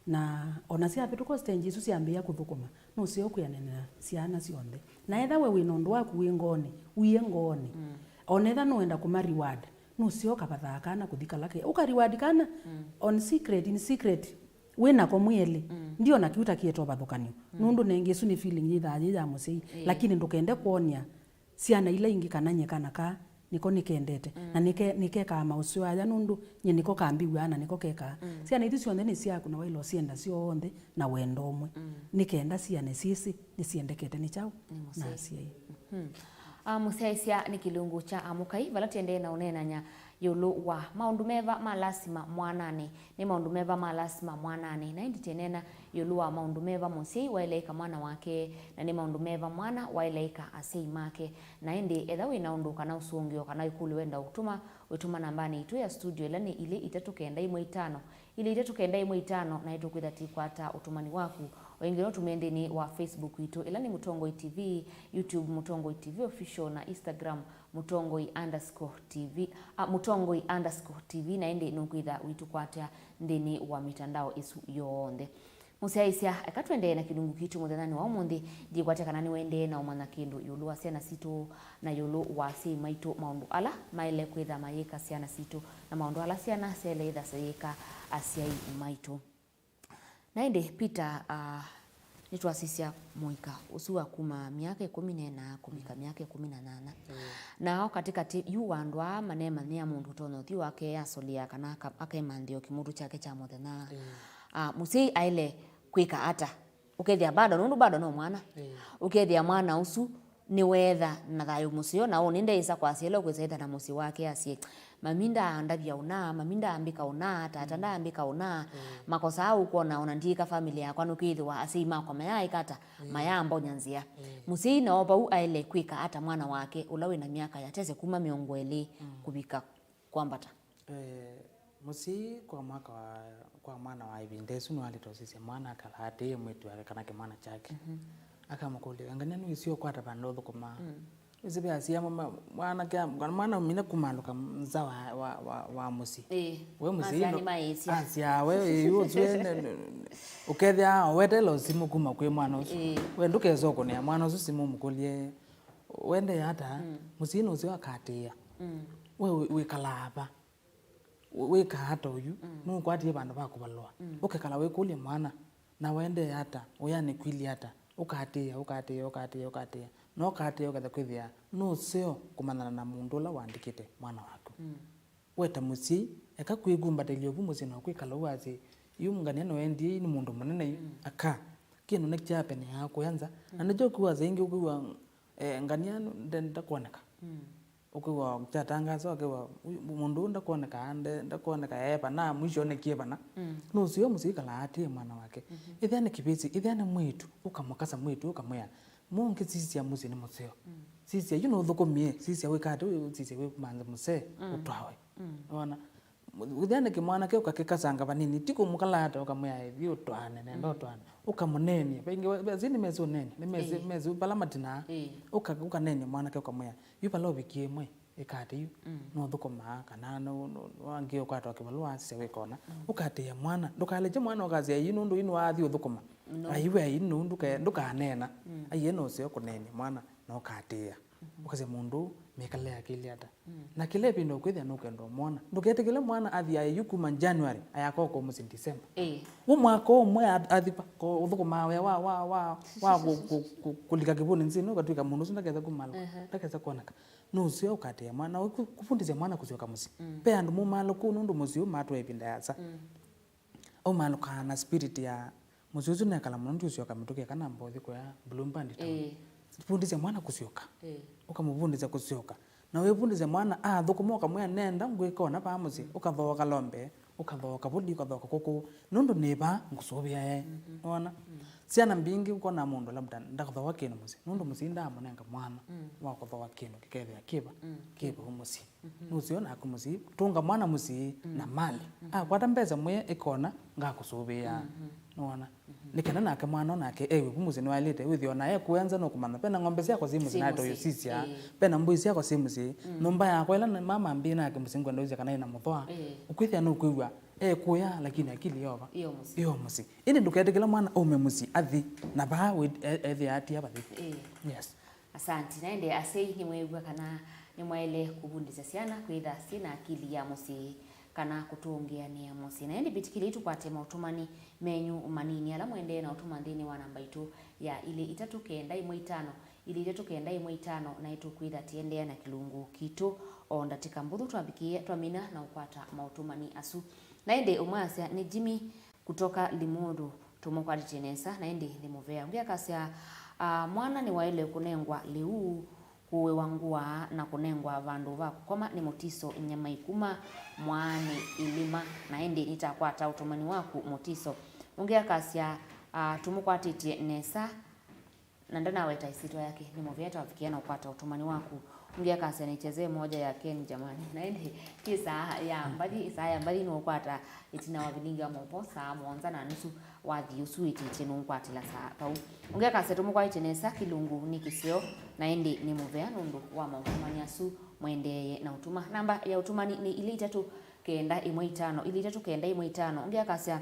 na ona syavĩtũka stage isu syambĩĩa kũthũkũma, nũseo kwĩanana na syana syonthe. Na etha we wĩ na ũndũ waku wĩ ngoonĩ, wie ngoonĩ. Mm. Ona etha nũenda kũma reward, nũseo kavathaa kana kũthi kala ke. Ũka reward kana, mm, on secret, in secret. Wĩ nako mwĩelĩ. Mm. Ndiona kĩu ta kĩete ũvathũkany'o. Mm. Nũndũ nengĩ ĩsu nĩ feeling yĩthaa yĩ ya mũsyai. Ĩĩ. Lakini ndũkende kwony'a syana ila ingĩ kana nye kana kaa nĩko nĩkendete. Mm. Na nĩke-, nĩkekaa maũseo aya nũndũ nye nĩko kambiw'aa na nĩko kekaa. Mm. Syana isu syonthe nĩ syaku na waĩle ũsyenda syonthe na wendo ũmwe. Mm. Nĩ kenda siane syĩsĩ nĩsyendekete nĩ kyaũ? Nĩ mũsyai. Na asyai. Mhm. Ah, mũsyaĩĩsya nĩ kĩlungu kya Amũkai, vala tũendee na ũneenany'a ĩũlũ wa maũndũ meva ma lasima mwananĩ. Nĩ maũndũ meva ma lasima mwananĩ? Na ĩndĩ tũineena ĩũlũ wa maũndũ meva mũsyai waĩle ĩka mwana wake, na nĩ maũndũ meva mwana waĩle ĩka asyai make. Na ĩndĩ etha wĩ na ũndũ kana ũsũngĩo kana ĩkũlyo wenda ũtũma, wĩtũma nambanĩ itũ ya studio, ĩla nĩ ilĩ itatũ kenda ĩmwe itano, ilĩ itatũ kenda ĩmwe itano, na ĩtũkwĩtha tũikwata ũtũmani waku O ĩngĩ no tũmĩe nthĩnĩ wa Facebook witũ, ĩla nĩ Mũtongoi T V, YouTube Mũtongoi T V Official, na Instagram Mũtongoi underscore T V, a, Mũtongoi underscore T V, na ĩndĩ nũkwĩtha ũitũkwata nthĩnĩ wa mĩtandao ĩsu yonthe. Mũsyaĩĩsya, eka tũendee na kĩlungu kitũ mũthenyanĩ wa ũmũnthĩ. Ndikwatya kana nĩwaendee na ũmanya kĩndũ ĩũlũ wa syana sitũ na ĩũlũ wa asyai maitũ, maũndũ ala maĩle kwĩtha mayĩka syana sitũ, na maũndũ ala syana syaĩle ĩtha sayĩka asyai maitũ. Na ĩndĩ, Peter, ah, nĩtwasisya mũika ũsu wa kuma myaka ĩkũmi na ĩna kũvika myaka ĩkũmi na nyanya. Mm. Na o katĩkatĩ yu wa andũ aa manemanyĩa mũndũ ũtonya ũthi wake asolea kana aka-, akema nthĩ o kĩmũtũ kyake kya mũthenya. Mm. Ah, mũsyai aĩle kwĩka ata? Ũkethĩa bado, nũndũ bado no mwana. Mm. Ũkethĩa mwana ũsu nĩweetha na thayũ mũseo, na ũnĩ ndeĩsa kwasya ĩla ũkwĩsa ĩtha na mũsyĩ wake asye, "Mami ndaandavya ũna, mami ndaambĩka ũna, tata ndaambĩka ũna." Mm. Makosa aa ũkwona ona ndiĩka family yakwa, nũkwĩthĩwa asyai makwa mayaaĩka ata? Mm. Mayaambonya nzĩa. Mm. Mũsyai nao vau aĩle kwĩka ata mwana wake ũla wĩna myaka yatesĩ kuma mĩongo ĩlĩ kũvika kwambata? Eh, mũsyai kwa mwaka wa, kwa mwana wa ĩvinda ĩsu nĩwalĩte ũsisya mwana akala atĩĩe mwĩĩtu wake kana kĩmwana kyake. Mhm. Akamũkũlya, "Angania nĩwĩsĩ ũkwata vandũ ũthũkũmaa?" Mm. Wĩsĩ ve asyai amwe ma-, mwanake a-, kana mwana ũmina kumalũka nza wa, wa, wa, wa mũsyĩ. Ĩĩ. We mũsyai masya no-, nĩmaĩsya. Asya we, ĩĩ, yu ũsue ne-, ne-, ne-, ũkethĩa awetela ũsimũ kuma kwĩ mwana ũsu. Ĩĩ. We ndũkesa ũkũnĩa mwana ũsu simũ ũmũkũlye, "Wendee ata?" Mm. Mũsyai nũseo akatĩĩa. Mm. We wĩ-, wĩkalaa va? Wĩ-, wĩkaa ata ũyu? Mm. Nũkwatie vandũ va kũvalũa. Mm. Ũkekala wĩkũlya mwana, "Na wendee ata? Ũyanĩ kwili ata?" Ũkatĩĩa, ũkatĩĩa, ũkatĩĩa, ũkatĩĩa. Na ũkatĩĩa ũketha kwĩthĩa nũseo kũmanyana na mũndũ ũla waandĩkĩte mwana waku. Mm. We ta mũsyai, eka kwĩkumbatĩlya ũvu mũsyĩ na kwĩkala ũu asye, "Yu ngania nĩwendie, yu nĩ mũndũ mũnene yu." Mm. Aka, kĩndũ nĩkyapeneaa kũya nza. Na nĩkyo ũkwĩw'a saa ingĩ ũkwĩw'a, eh, ngania nde-, ndakwoneka. Mm. Ũkwĩw'a kyatangaso, ũkĩw'a, "Ũyũ mũndũ ũyũ ndakwoneka, nde-, ndakwoneka e vana, mwisho onekie vana." Mm. Nũseo mũsyai aikalaa atĩĩe mwana wake. Mhm. Ĩthĩa nĩ kĩvĩsĩ, ĩthĩa nĩ mwĩĩtu, ũkamũkasa mwĩĩtu, ũkamwĩa, "Mũngĩ sisya mũsyĩ nĩ mũseo. Mm. Sisya yu nũthũkũmie, sisya wĩka atĩ, sisya wĩmanze mũsee, mm, ũtwawe." Mm. Nĩwona? Ĩthĩa nĩ kĩmwanake ũkakĩkasanga vanini, ti kũmũkalata ũkamwĩa, "Ĩthi ũtwaane, nenda, mm, ũtwaane." Ũkamũneenia. Vaingĩ va-, va-, asyai nĩmesĩ ũneeni, nĩmesĩ, ĩĩ, mesĩ vala matinaa. Ĩĩ. Ũka-, ũkaneenia mwanake ũkamwĩa, "Yu vala ũvikie ĩmwe, ĩka atĩ yu, mm, nũthũkũmaa, kana nũ-, nũ-, nũangie ũkwatwa kĩvalũa, asisya wĩkona." Mm. Ũkatĩĩa mwana. Ndũkalekye mwana ũkasya, "Yu nũndũ yu nĩwathi ũthũkũma." No. Aiwe ai nũu ndũke-, ndũkaneena. Mm. Aiye nũseo kũneenia mwana na ũkatĩĩa. Mhm. Ũkasya mũndũ ũũ mĩkalĩle yake ĩlĩ ata. Mm. Na kĩla ĩvinda ũkwĩthĩa nũkwenda ũmwona. Ndũketĩkĩle mwana athi aĩ yu kuma January, ayakokwa mũsyĩ December. Ĩĩ. Wĩ mwaka ũmwe ath-, athiva, ko-, ũthũkũmaa wĩa wa, wa, wa, wa kũ-, kũ-, kũ-, kũlika kĩvũnĩ nzĩ, nũkatw'ĩka mũndũ ũsu ndakesa kumalũka, ehe, ndakesa kwoneka. Nũseo ũkatĩĩa mwana, na kũ-, kũvundĩsya mwana kũsyoka mũsyĩ. Mm. Ve andũ mumaalũku nũndũ mũsyĩ ũũ matwaa ĩvinda yasa. Mm. Aumaalũkaa na spirit ya mũsyĩ ũsu nekala mũno, ndiũsyoka mĩtũkĩ kana mbothi kũya Blue Band town. Ĩĩ. Vundĩsya mwana kũsyoka. Ĩĩ. Ũkamũvundĩsya kũsyoka. Na wĩvundĩsya mwana athũkũma, ũkamwĩa, "Nenda ngwĩka ũna vaa mũsyĩ." Mm. Ũkathooa kalombe, ũkathooa kavũli, ũkathooa kakũkũ. Nũndũ nĩ vaa ngũsũvĩae. Mhm. Nĩwona? Mm. Syana mbingĩ ũkona mũndũ labda ndathooa kĩndũ mũsyĩ. Nũndũ mũsyai ndaamũnenga mwanya, mm, wa kũthooa kĩndũ kĩkethĩa kĩva, mm, kĩ vau mũsyĩ. Mhm. Nũseo naku mũsyai, tũnga mwana mũsyai, mm, na mali. Mhm. Akwata mbesa mwĩe ĩkona, "Ngakũsũvĩĩa." Mhm. Nĩwona? Mhm. Nĩ kana nake mwana nake ew'e vu mũsyĩ nĩwaĩlĩte, wĩthĩe ona ekũenza nũkũmanya, "Ve na ng'ombe syakwa syĩ mũsyĩ, syĩ naĩle mũsyĩ, ũyũsisya. Ĩĩ. Ve na mbũi syakwa syĩ mũsyĩ. Mm. Nyũmba yakwa ĩla na mama mbĩ nake mũsyĩ ngwenda ũisya kana ĩna mũthwa." Ĩĩ. Ũkwĩthĩa nũkwĩw'a ekũya, lakini akili yova. Ĩyo mũsyĩ. Ĩyo mũsyĩ. Ĩndĩ ndũketĩkĩle mwana aume mũsyĩ athi, na vaa wĩ-, e-, ethĩa atia vathi. Ĩĩ. Yes. Asanti. Na ĩndĩ asyai nĩmweew'a kana nĩmwaĩle kũvundĩsya syana kwĩtha syĩ na akili ya mũsyĩ kana kũtũngĩanĩa mũsyĩ. Na ĩndĩ mbĩtĩkĩlei tũkwate maũtũmani menyu manini ala mũendee na ũtũma nthĩnĩ wa namba itũ ya ilĩ itatũ kenda ĩmwe itano, ilĩ itatũ kenda ĩmwe itano, na ĩtũkwĩtha tĩendeea na kĩlungu kitũ o ndatĩka mbũthũ twavikĩe twamina na ũkwata maũtũmani asu. Na ĩndĩ ũmwe asya, nĩ Jimmy kutoka Limuru, tũmũkwatĩtye nesa, na ĩndĩ nĩ mũvea. Ũngĩ akasya, ah, mwana nĩwaĩle kũnengwa lĩu, kũĩwa ngũa, na kũnengwa vandũ va kũkoma nĩ mũtiso nyamai kuma mwaanĩ ilima, na ĩndĩ nĩtakwata ũtũmani waku mũtiso. Ũngĩ akasya, ah, tũmũkwatĩtye nesa, Na ndanaweta ĩsyĩtwa yake, nĩ mũvea twavikie na ũkwata ũtũmani waku. Ũngĩ akasya, "Nichezee moja ya Ken jamani." Na ĩndĩ ti saa ya mbathi, saa ya mbathi nũkwata ĩtina wa vilingi wa movo saa mũonza na nusu. Wathi ũsu wĩtĩtye nũkwatĩla saa vau. Ũngĩ akasya, "Tũmũkwaĩtye nesa, kĩlungu nĩ kĩseo, na ĩndĩ nĩ mũvea nũndũ wa maũtũmani asu mwendeeye na ũtuma." Namba ya ũtũmani nĩ ilĩ itatũ kenda ĩmwe itano, ilĩ itatũ kenda ĩmwe itano. Ũngĩ akasya,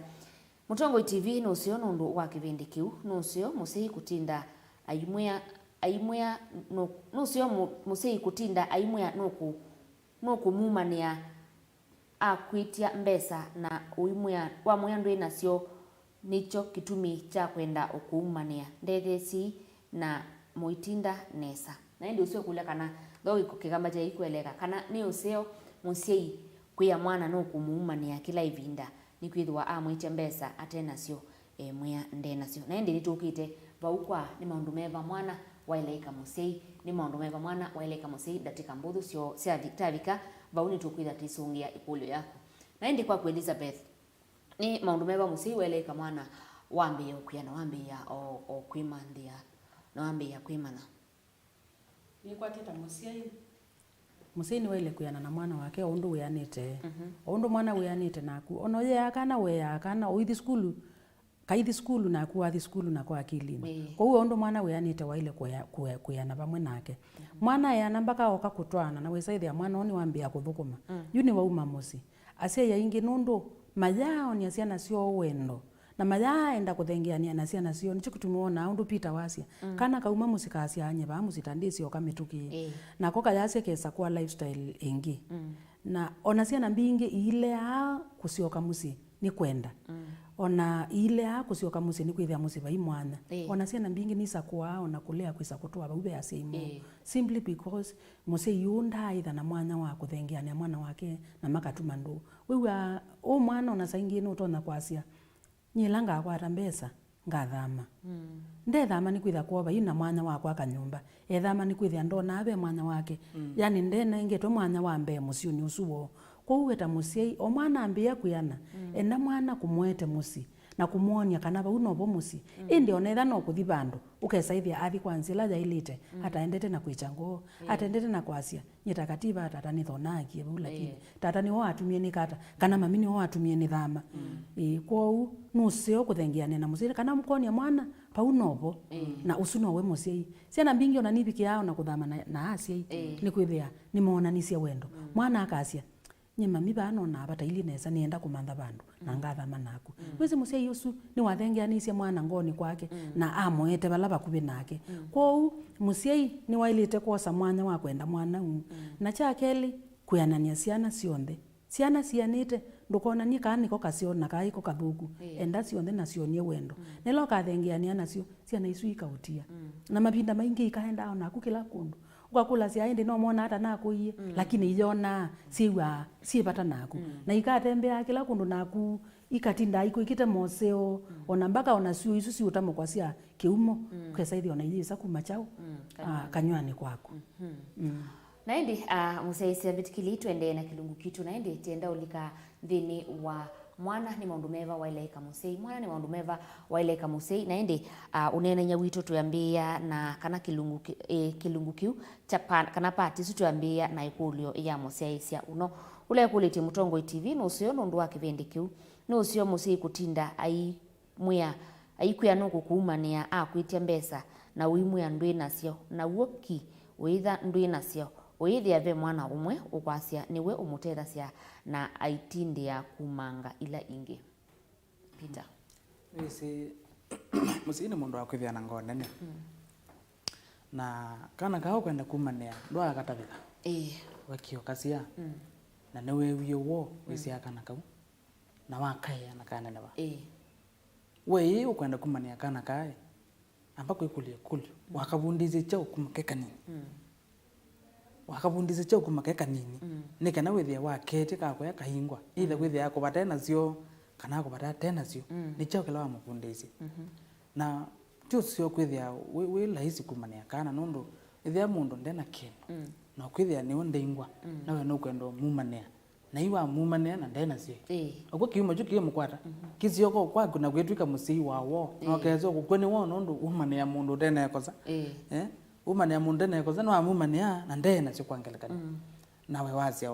"Mũtongoi T V nũseo nũndũ wa kĩvĩndĩ kĩu, nũseo mũsyai kũtinda aimwĩa, aimwĩa nũ-, nũseo mũ-, mũsyai kũtinda aimwĩa nũkũ-, nũkũmumanĩa akwĩtya mbesa na ũimwĩa, wamwĩa ndwĩ nasyo, nĩkyo kĩtumi kya kwenda ũkũumanĩa. Ndethesyei na mũitinda nesa." Na ĩndĩ ũsu ekũlya kana though kĩkamba kyaĩ kũeleka kana nĩ ũseo mũsyai kwĩa mwana nũkũmũumanĩa kĩla ĩvinda, nĩkwĩthĩwa amwĩtya mbesa ate nasyo, emwĩa nde nasyo. Na ĩndĩ nĩtũkĩte vau kwa nĩ maũndũ meva mwana waĩle ĩka mũsyai, nĩ maũndũ meva mwana waĩle ĩka mũsyai ndatĩka mbũthũ syo syathi-, tavika vau nĩtũkwĩtha tũisũngĩa ĩkũlyo yaku. Na ĩndĩ kwaku Elizabeth, nĩ maũndũ meva mũsyai waĩle ĩka mwana wambĩĩa ũkwĩa na wambĩĩa o, o kwĩmanthĩa na wambĩĩa kwĩmanya? Nĩkwatĩte mũsyai. Mũsyai nĩwaĩle kwĩana na mwana wake o ũndũ wĩanĩte. Mhm. O ũndũ mwana wĩanĩte naku. Ona ũyeaa kana, ũeaa kana, ũithi sukulu, kaithi sukulu naku, wathi sukulu nako akilinĩ. Ĩĩ. Kwoou o ũndũ mwana wĩanĩte waĩle kũea-, kũe-, kwĩana vamwe nake. Mhm. Mwana eana mbaka oka kũtwaana, na wĩsa ĩthĩa mwana ũũ nĩwambĩĩa kũthũkũma. Mm. Yu nĩwauma mũsyĩ. Asyai aingĩ nũndũ mayaaony'a syana syoo wendo, na mayaaenda kũthengeanĩa na syana syoo. Nĩkyo kĩtumi wonaa ũndũ Peter wasya, mm, kana kauma mũsyĩ kasya, "Nye vaa mũsyĩ ta ndĩsyoka mĩtũkĩ." Ĩĩ. Nako kayasya kesa kwa lifestyle ĩngĩ. Mm. Na ona syana mbingĩ iileaa kũsyoka mũsyĩ nĩ kwenda. Mm. Ona iileaa kũsyoka mũsyĩ nĩ kwĩthĩa mũsyĩ vai mwanya. Ĩĩ. Ona syana mbingĩ nisakũaa ona kũlea kwĩsa kũtũa vau ve asyai moo. Ĩĩ. Simply because mũsyai ũũ ndaaĩtha na mwanya wa kũthengeanĩa mwana wake na makatuma ndũũ. Wĩw'aa, ũ mwana ona saa ingĩ nũtonya kwasya, "Nyie ĩla ngakwata mbesa, ngathama." Mm. Ndethama nĩkwĩthĩa kwoo vai na mwanya wa kwaka nyũmba. Ethama nĩkwĩthĩa ndonaa ve mwanya wake. Mm. Yani ndenengetwe mwanya wa mbee mũsyĩnĩ ũsu woo. Kwoou we ta mũsyai, o mwana ambĩĩa kwĩana, mm, enda mwana kũmũete mũsyĩ na kũmwony'a kana vau novo mũsyĩ. Mm. Ĩndĩ ona ethĩwa no kũthi vandũ, ũkesa ĩthĩa athi kwa nzĩa ĩla yaĩlĩte, mm, ataendete na kwĩkya ngoo, ĩĩ, ataendete na kwasya, "Nyie ta kativa tata nĩthonaakie vau, lakini, ĩĩ, tata nĩwe watumie nĩkata, kana mami nĩwe watumie nĩthama." Mm. Ĩĩ, kwoou nũseo kũthengeanĩa na mũsyai, kana mũkony'a mwana, vau novo, ĩĩ, na ũsu nowe mũsyai. Syana mbingĩ ona nivikĩaa ona kũthama na, na asyai, ĩĩ, nĩkwĩthĩa nĩmoonanisye wendo. Mm. Mwana akasya, "Nye mami vaa nonaa vatailyĩ nesa, nĩenda kũmantha vandũ, na, mm, ngathama naku." Mm. Wĩsĩ mũsyai ũsu nĩwathengeanĩisye mwana ngoonĩ kwake, mm, na amũete vala vakuvĩ nake. Mm. Kwoou, mũsyai nĩwaĩlĩte kwosa mwanya wa kwenda mwana ũũ. Mm. Na kya kelĩ, kwĩanany'a syana syonthe. Syana sianĩte, ndũkonany'e kaa nĩko kaseo na kaa ĩko kathũku. Ĩĩ. Enda syonthe na syonye wendo. Mm. Na ĩla ũkathengeanĩa nasyo, syana isu ikaũtia. Mm. Na mavinda maingĩ ikaendaa o naku kĩla kũndũ. Ũkakũlasya, "Ĩndĩ no mwona ata nakũie?" Mm. Lakini iyonaa, syĩw'aa syĩ vata naku. Mm. Na ikatembeaa kĩla kũndũ naku, ikatindaa ikwĩkĩte moseo, mm, ona mbaka ona syũa isu siũtamũkwa sya kĩumo, mm, ũkesa ĩthĩa ona iyĩsa kuma kyaũ? Mm, ah, kanyw'anĩ, kanyw'anĩ kwaku. Mhm. Mm. Na ĩndĩ, ah, mũsyaĩĩsya mbĩtĩkĩlei tũendee na kĩlungu kitũ, na ĩndĩ tienda ũlika nthĩnĩ wa mwana, nĩ maũndũ meva waĩle ĩka mũsyai? Mwana nĩ maũndũ meva waĩle ĩka mũsyai? Na ĩndĩ, ah, ũneenany'a witũ twĩambĩĩa na kana kĩlungu ki-, eh, kĩlungu kĩu kya pa-, kana part ĩsu twĩambĩĩa na ĩkũlyo ya mũsyaĩĩsya ũno ũla ekũlĩtye Mũtongoi T V, nũseo nũndũ wa kĩvĩndĩ kĩu, nũseo mũsyai kũtinda aimwĩa, aikwĩa nũkũkuumanĩa akwĩtya mbesa na ũimwĩa ndwĩ nasyo, naw'o ki ũĩtha ndwĩ nasyo, ũyĩthĩa ve mwana ũmwe ũkwasya nĩwe ũmũtethasya na aitindĩa kumanga ila ingĩ. Peter. Wĩsĩ, mũsyai nĩ mũndũ wa kwĩthĩa na ngoo nene. Mm. Na kana kaa ũkwenda kumanĩa, ndwakatavĩka. Ĩĩ. Wakio kasya. Mm. Na nĩweewie woo, mm, wĩsĩ kana kau. Na wakaĩa na kaneneva. Ĩĩ. We ĩĩ ũkwenda kumanĩa kana kaĩ? Amba kwĩkũlya ĩkũlyo. Mm. Wakavundĩsye kyaũ kuma ke kanini? Mm. Wakavundĩsye kyaũ kuma ke kanini? Mm. Nĩ kana wĩthĩe waketĩ kakoya kahingwa. Either, mm, wĩthĩe akũvata e nasyo, kana akũvata ate nasyo. Mm. Nĩ kyaũ kĩla wamũvundĩsye? Mhm. Na ti ũseo kwĩthĩa wĩ, wĩ laisi kumanĩa kana, nũndũ ĩthĩa mũndũ nde na kĩndũ, mm, na ũkwĩthĩa nĩwe ndengwa, mm, nawe nũkwenda ũmumanĩa. Na yu amumanĩa na ndenasyo. Ĩĩ. Ũkw'o kĩumo kyu kĩũmũkwata. Mhm. Kĩsyoka kwaku na kwĩtw'ĩka mũsyai wa woo. Ĩĩ. Na ũkesa kũkw'a nĩ woo nũndũ umanĩa mũndũ ũtenekosa. Ĩĩ. Eh? Umanĩa mũndũ ũtenekosa, no amumanĩa na ndenasyo kwa ngelekany'o. Mm. Nawe wasya,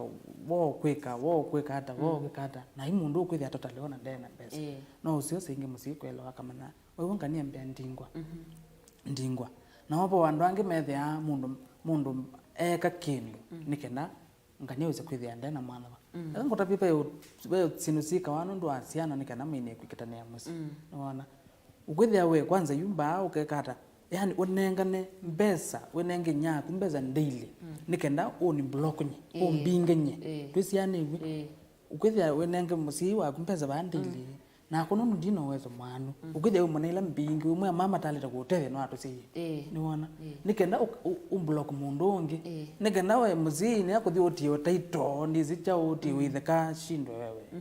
"Woo kwĩka, woo kwĩka ata, woo Mm. kwĩka ata." Na yu mũndũ ũkwĩthĩa totally ona ndena mbesa. Ĩĩ. No ũseo singĩ mũsyai kwelewa akamanya, "Ũyũ ngania mbea ndingwa." Mhm. Ndingwa. Na wapo andũ angĩ methĩaa mũndũ, mũndũ eka kĩndũ Mm. nĩ kenda ngania wĩse kwĩthĩa ndena mwana wa. Mm. Eka ngũtavye ve ũ-, ve syĩndũ syĩkawa nũndũ wa syana nĩ kana mainie kwĩkĩtanĩa mũsyĩ. Mm. Nĩwona? Ũkwĩthĩa we kwanza yu mbaa ũkeka ata? Yani ũnengane mbesa, wĩnenge nyaku mbesa daily. Mm. Nĩ kenda ũni block nye, Ĩĩ. ũmbinge nye. Ĩĩ. Twĩsianĩw'e. Ĩĩ. Ũkwĩthĩa wĩnenge mũsyai waku mbesa vaa daily. Mm. Nakwa nũndũ ndina ũwezo mwanu. Mm. Ũkwĩthĩa wĩ mũna ila mbingĩ, wĩ mwĩa mama talĩte kũũtethya no atũsyaie. Ĩĩ. Nĩwona? Ĩĩ. Nĩ kenda ũ-, ũ-, ũmblock mũndũ ũngĩ. Ĩĩ. Nĩ kenda we mũsyai nĩa kũthi ũtie ũtaito, ndĩsĩ kyaũ ũtie Mm. wĩtheka shindo wewe. Mm.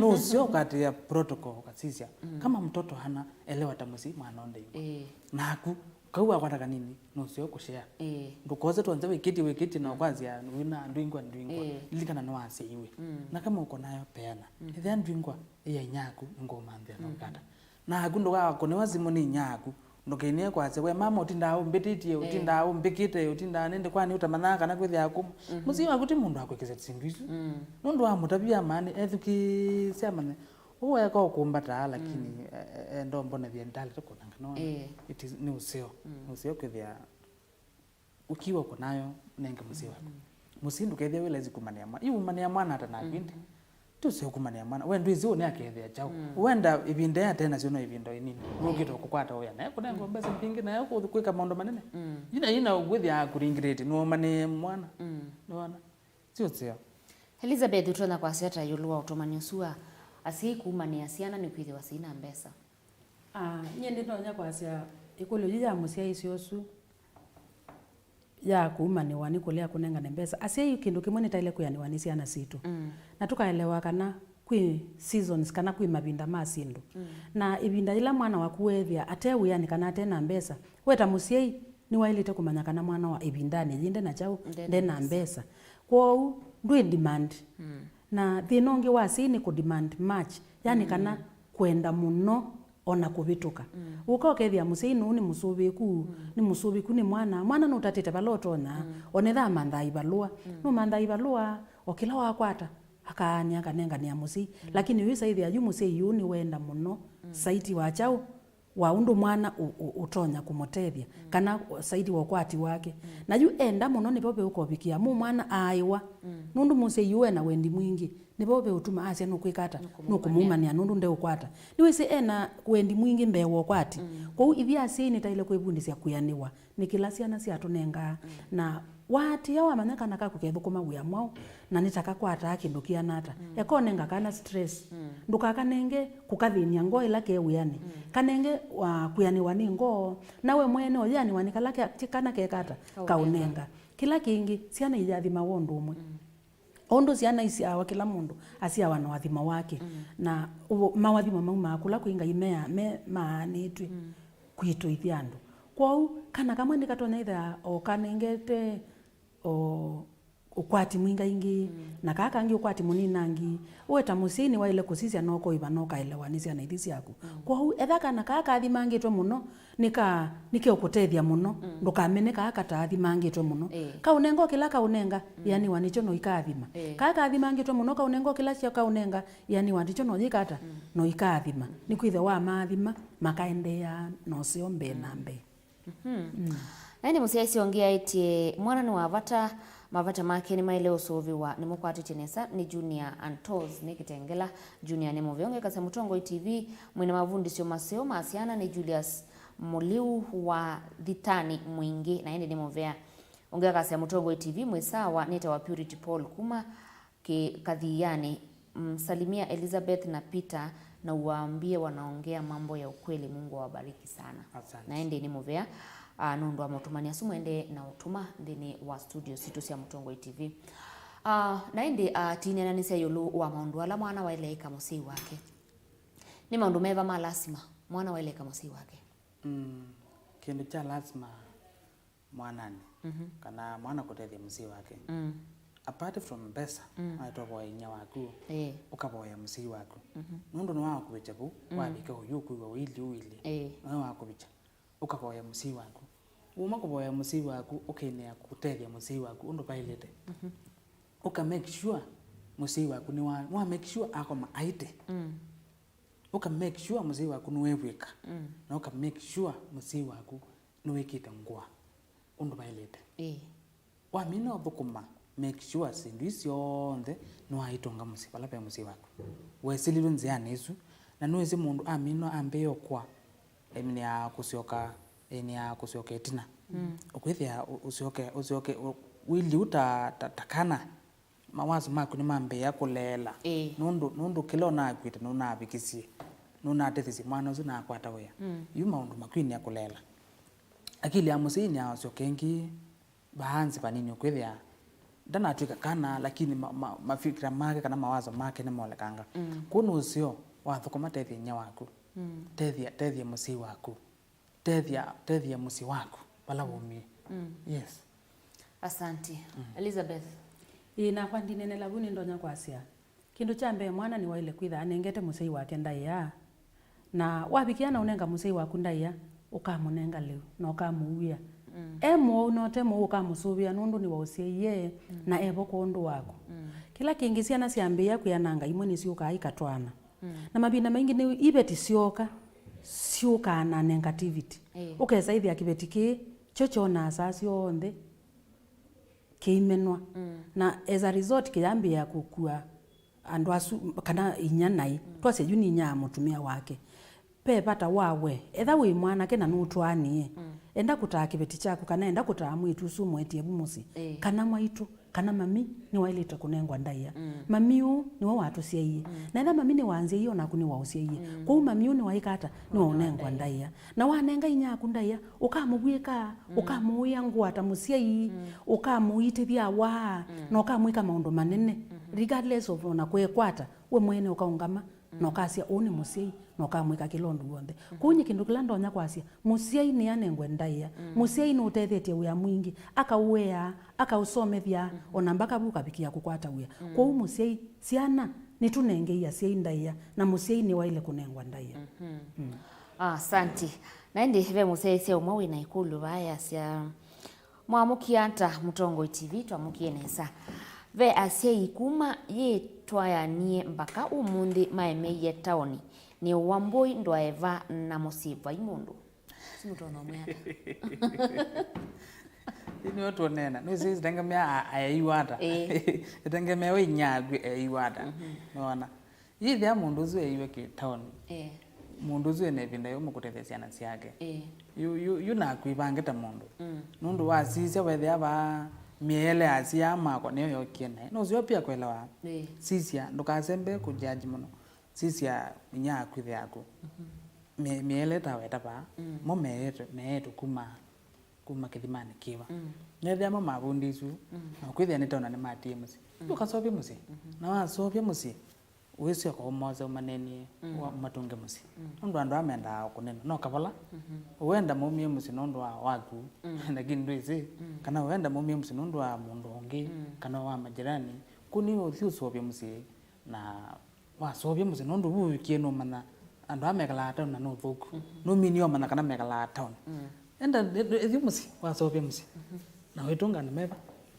Nũseo ũkatĩĩa protocol ũkasisya. Mm. Kama mtoto hana elewa ta mũsyai mwana ũndĩ. Ĩĩ. Naku, kau wakwata kanini, nũseo kũshare. Ĩĩ. Ndũkose twonze wĩkĩtie, wĩkĩtie na Mm. ũkwasya, "Wĩna ndwingwa, ndwingwa." Ĩĩ. Lilikana nĩwasyaiwe. Mm. Na kama ũko nayo, peana. Mm. Ethĩa ndwingwa, ĩya inyaku, nĩngũmanthĩa no Mm. kata. Naku ndũkakũnĩwa simũ nĩ inyaku. Ndũkĩnie kwasya, "We mama, ũtindaa ũmbĩtĩtie, Ĩĩ. ũtindaa ũmbĩkĩte, ũtindaa nĩndĩ kwani ũtamanyaa kana kwĩthĩa kũma." Mm-hmm. Mũsyai waku ti mũndũ akwĩkĩsya syĩndũ isu. Mm. Nũndũ wa mũtavya amani, ethukĩĩsya amanye. Ũũ eka ũkũmbataa, lakini Mm. e-, e-, enda ũmbonethye ndalĩte kũnanga, nona? Ĩĩ. It is, nĩ ũseo. Mm. Nĩ ũseo kwĩthĩa ũkiwa ũko nayo, nenge mũsyĩ waku. Mm. Mũsyĩ ndũkethĩa wĩ lazy kumanĩa mwana. Yu umanĩa mwana ata naku Mm. ĩndĩ? Ti ũseo kumanĩa mwana. We ndwĩsĩ ũnĩ akethĩa kyaũ. Mm. Wenda ĩvinda yatenasyo no ĩvinda ĩnini. Nũkĩte kũkwata ũya. Naye kũnengwa Mm. mbesa mbingĩ, naye kũthi kwĩka maũndũ manene. Mm. Yina, yina wĩthĩa akũringĩrĩte, nũmanĩe mwana. Mm. Nĩwona? Ti ũseo. Elizabeth, ũtonya kwasya ata ĩũlũ wa ũtũmani ũsu wa asyai kumanĩa syana nĩkwĩthĩwa syĩna mbesa? Ah, nyie ndinonya kwasya ĩkũlyo yĩ ya mũsyaĩĩsya ũsu ya kũumanĩwa nĩ kũlea kũnengane mbesa. Asyai kĩndũ kĩmwe nĩtaĩle kwĩanĩwa nĩ syana sitũ. Mm. Na tũkaelewa kana kwĩ seasons kana kwĩ mavinda ma syĩndũ. Mm. Na ĩvinda yĩla mwana waku weethĩa ate wĩanĩ kana ate na mbesa, we ta mũsyai, nĩwaĩlĩte kũmanya kana mwana wa ĩvindanĩ yĩĩ nde na kyaũ, Nde na nde na mbesa. Mbesa. Kwoou, ndwĩ demand. Mm. Na thĩna ũngĩ wa asyai nĩ kũ demand much, yani Mm. kana kwenda mũno ona kũvĩtũka. Mm. Ũka ũkethĩa mũsyai nũũ nĩ mũsũvĩku, Mm. nĩ mũsũvĩku nĩ mwana. Mwana nũtatĩte vala ũtonya, Mm. onetha amanthaa ivalũa. Mm. Nũmanthaa ivalũa, o kĩla wakwata, akaanĩa akanenganĩa mũsyai. Mm. Lakini ũyĩsa ĩthĩa yu mũsyai ũũ nĩwenda mũno Mm. saiti wa kyaũ, wa ũndũ mwana ũ-, ũ-, ũtonya kũmũtethya, Mm. kana saiti wa ũkwati wake. Mm. Na yu enda mũno nĩvo veũkovikĩa mũ mwana aaĩwa. Mm. Nũndũ mũsyai ũũ ena wendi mwingĩ, nĩvo veũtuma asya nũkwĩka ata, Nũkũmũumanĩa. Nũkũmũumanĩa nũndũ ndeũkwata. Nĩwĩsĩ ena wendi mwingĩ mbee wa ũkwati. Mm. Kwoou ithyĩ asyai nĩtaĩle kwĩvundĩsya kwĩanĩwa nĩ kĩla syana syatũnengaa. Mm. Na waatĩĩa wamanya kana kaku kethũkũma wĩa mwaũ, na nĩtakakwataa kĩndũ kĩana ata. Mm. Eka ũnenga kana stress. Mm. Ndũkakanenge kũkathĩny'a ngoo ĩla ke wĩanĩ. Mm. Kanenge wa kwĩanĩwa nĩ ngoo. Na we mwene ũyĩanĩwa nĩ kala ke-, ti kana keka ata, Kaũnenga. kaũnenga. Kĩla kĩngĩ, syana iyathĩmawa ũndũ ũmwe. Mm. O ũndũ syana isyawa, kĩla mũndũ asyawa na ũathimo wake. Mm. Na ũvo-, maũathimo maumaa kũla kwĩ Ngai mea-, me maanĩtw'e Mm. kwitũ ithyĩ andũ. Kwoou, kana kamwe nĩkatonya ĩthĩa o kanengete o ũkwati mwingaingĩ, Mm. na kaa kangĩ ũkwati mũninangi. We ta mũsyai nĩwaĩle kũsisya na ũkoĩva na ũkaelewa nĩ syana ithi syaku. Mm. Kwoou, etha kana kaa kathimangĩtwe mũno, nĩka-, nĩkeũkũtethya mũno, Mm. ndũkamene kaa kataathimangĩtwe mũno. Ĩĩ. Kaũnenga o kĩla kaũnenga, Mm. ĩanĩwa nĩkyo no ikaathima. Ĩĩ. Kaa kathimangĩtwe mũno, kaũnenga o kĩla sya kaũnenga, ĩanĩwa nĩkyo no yĩka ata? Mm. No ikaathima. Nĩkwĩthĩwa wamaathima, makaendeea na ũseo mbee na Mm. mbee. Mhm. Mm. Na ĩndĩ mũsyaĩĩsya ũngĩ aĩtye, mwana nĩ wa vata, mavata make nĩmaĩle ũsũvĩwa nĩmũkwatĩtye nesa nĩ Junior Antos nĩ Kĩtengela. Junior nĩ mũvea ũngĩ kasya Mũtongoi T V, mwĩna mavundĩsyo maseo ma syana nĩ Julius Mũliu wa Thitani Mwingĩ, na ĩndĩ nĩ mũvea. Ũngĩ akasya Mũtongoi T V mwĩ sawa, nĩtawa Purity Paul kuma Kĩ-, Kathiani. Mm, salimia Elizabeth na Peter na uwaambie wanaongea mambo ya ukweli. Mungu awabariki sana. Asante. Na ĩndĩ nĩ mũvea, ah, nũndũ wa maũtũmani asu mwendee na ũtũma nthĩnĩ wa studio sitũ sya Mũtongoi T V. Ah, na ĩndĩ, ah, tinĩananĩsya ĩũlũ wa maũndũ ala mwana waĩle ĩka mũsyai wake. Nĩ maũndũ meva ma lasima mwana waĩle ĩka mũsyai wake? Mm, kĩndũ kya lasima mwananĩ, Mhm. kana mwana kũtethya mũsyĩ wake. Mm. Apart from mbesa, mm, waĩtwa voya inyia waku, ĩĩ, ũkavoya mũsyai waku. Mhm. Nũndũ nĩwakũvikya vau, mm, wavika ũyu ũkwĩw'a ũilyĩ ũilyĩ. Ĩĩ. Nawe wakũvikya, ũkavoya mũsyai waku. Uma kũvoya mũsyai waku, ũkenea kũtethya mũsyai waku ũndũ vaĩlĩte. Mhm. Ũka make sure mũsyai waku nĩwa, nĩwa make sure akoma aĩte. Mm. Ũka make sure mũsyai waku nĩwevw'ĩka. Mm. Na ũka make sure mũsyai waku nĩwĩkĩte ngũa ũndũ vaĩlĩte. Ĩĩ. Wamina ũthũkũma, make sure syĩndũ ii syonthe nĩwaitũnga mũsyĩ, vala ve mũsyĩ waku. Wesililw'e nzĩanĩ ĩsu, na nĩwĩsĩ mũndũ aminwa ambĩĩa ũkũa, ĩmĩnĩaa kũsyoka, ĩnĩaa kũsyoka ĩtina. Mm. Ũkwĩthĩa ũ-, ũsyoke, ũsyoke, ũ-, wĩlyĩ ũu ta, ta, ta kana, mawaso maku nĩmambĩĩa kũleela. Ĩĩ. Nũndũ, nũndũ kĩla ũnakwĩte nũnavikisye, nũnatethesye mwana ũsu na akwata wĩa. Mm. Yu maũndũ makwinĩa kũleela. Akili ya mũsyai nĩyaosyoka ĩngĩ, vaanzi vanini ũkwĩthĩa ndanatw'ĩka kana, lakini ma, ma, mafikira make kana mawazo make nĩmolekanga. Mm. Kwoou nĩ ũseo wathũkũma, tethya inyia waku. Mm. Tethya, tethya mũsyai waku. Tethya, tethya mũsyĩ waku vala waumie. Mm. Yes. Asanti. Mm. Elizabeth. Ĩĩ, nakwa ndinenela vu nĩndonya kwasya. Kĩndũ kya mbee, mwana nĩwaĩle kwĩtha anengete mũsyai wake ndaĩa. Na wavikĩa na ũnenga mũsyai waku ndaĩa, ũkamũnenga lĩu, na ũkamũuĩa. Mm. E mũwau na ũte mũwau ũkamũsũvĩa, nũndũ nĩwaũsyaie, mm, na e vo kwondũ waku. Mm. Kĩla kĩngĩ, syana syambĩĩa kwĩananga, imwe nĩsyũkaa ikatwaana. Mm. Na mavinda maingĩ nĩ iveti syooka, syũkaa na negativity. Ĩĩ. Ũkesa ĩthĩa kĩveti kĩĩ, kyo kyonaa saa syonthe kĩimenwa. Mm. Na as a result, kĩyambĩĩa kũkua andũ asu, kana inya naĩ. Mm. Twasya yu nĩ inya ya mũtumĩa wake. Ve vata wa we, etha wĩ mwanake na nũtwaanie, mm, enda kũtaa kĩveti kyaku, kana enda kũtaa mwĩĩtu ũsu ũmwetie vu mũsyĩ, ĩĩ, kana mwaitũ, kana mami nĩwaĩlĩte kũnengwa ndaĩa. Mm. Mami ũũ nĩwe watũsyaie. Mm. Na etha mami nĩwanzyaie, o naku nĩwaũsyaie. Mm. Kwoou mami ũũ nĩwaĩka ata? Nĩwaũnengwa ndaĩa. Na wanenga inyia yaku ndaĩa, ũkamũvw'ĩka, mm, ũkamũũĩa ngũa ta mũsyai, mm, ũkamũitĩthya awaa, mm, na ũkamwĩka maũndũ manene. Mm-hmm. Regardless of ona kwekwata, we mwene ũkaũngama, mm, na ũkasya, "Ũũ nĩ mũsyai," na ũkamwĩka kĩla ũndũ w'onthe. Mm-hmm. Kwoou nyie kĩndũ kĩla ndonya kwasya, mũsyai nĩanengwe ndaĩa. Mm. Mũsyai nũtethetye wĩa mwingĩ, akaũea, akaũsomethya, mm-hmm, ona mbaka vu ũkavikĩa kũkwata wĩa. Mm. Kwoou mũsyai, syana, nĩtũnengei asyai ndaĩa, na mũsyai nĩwaĩle kũnengwa ndaĩa. Mm-hmm. Mm. Asanti. Na ĩndĩ ve mũsyaĩĩsya ũmwe wĩ na ĩkũlyo vaa easya, "Mwamũkie ata Mũtongoi T V?" Twamũkie nesa. Ve asyai kuma yĩtwayanie mbaka ũmũnthĩ maemeie taoni. Nĩ Wambũi ndwaeva na mũsyĩ vai mũndũ. Si mũtonya ũmwe ata? Ĩĩ nĩyo tũneena. Nĩwĩsĩ itengemea a-, aeiwa ata. Ĩĩ. Itengemea we inyia waku eiwa ata. Mhm. Nĩwona? Yĩthĩa mũndũ ũsu eiwe kĩ taoni. Ĩĩ. Mũndũ ũsu ena ĩvinda yũmũ kũtethya syana syake. Ĩĩ. Yu, yu, yu naku ĩvange ta mũndũ. Mm. Nũndũ wasisya wethĩa vaa mĩele ya asyai makwa nĩyo yokie naĩ. Nũseo pia kwelewa. Ĩĩ. Sisya, ndũkasembe kũjaji mũno. Sisya inyia yaku, ĩthe yaku. Mhm. Mĩ-, mĩele ta weta vaa. Mm. Mo meetwe, meetwe kuma, kuma kĩthimanĩ kĩva. Mm. Nethĩa mo mavundisw'e, mm, na kwĩthĩa nĩ tona nĩmatie mũsyĩ. Mm. Ndũkasovye mũsyĩ. Mhm. Na wasovya mũsyĩ, wĩsyoka ũmose ũmanenie, mm, wa-, ũmatũnge mũsyĩ. Mm. Nũndũ andũ aa mendaa kũnenwa. No kavola, mhm, wenda maumie mũsyĩ nũndũ wa waku, mm, lakini ndwĩsĩ, mm, kana wenda maumie mũsyĩ nũndũ wa mũndũ ũngĩ, mm, kana wa majirani, kũu nĩ ũthi ũsovye mũsyĩ, na wasovya mũsyĩ nũndũ vu ũvikie nũmanya andũ aa mekalaa town na nũthũku. Mhm. Nũminie ũmanya kana mekalaa town. Mm. Enda, ĩthi mũsyĩ, wasovya mũsyĩ. Mhm. Na wĩtũnga andũ meva,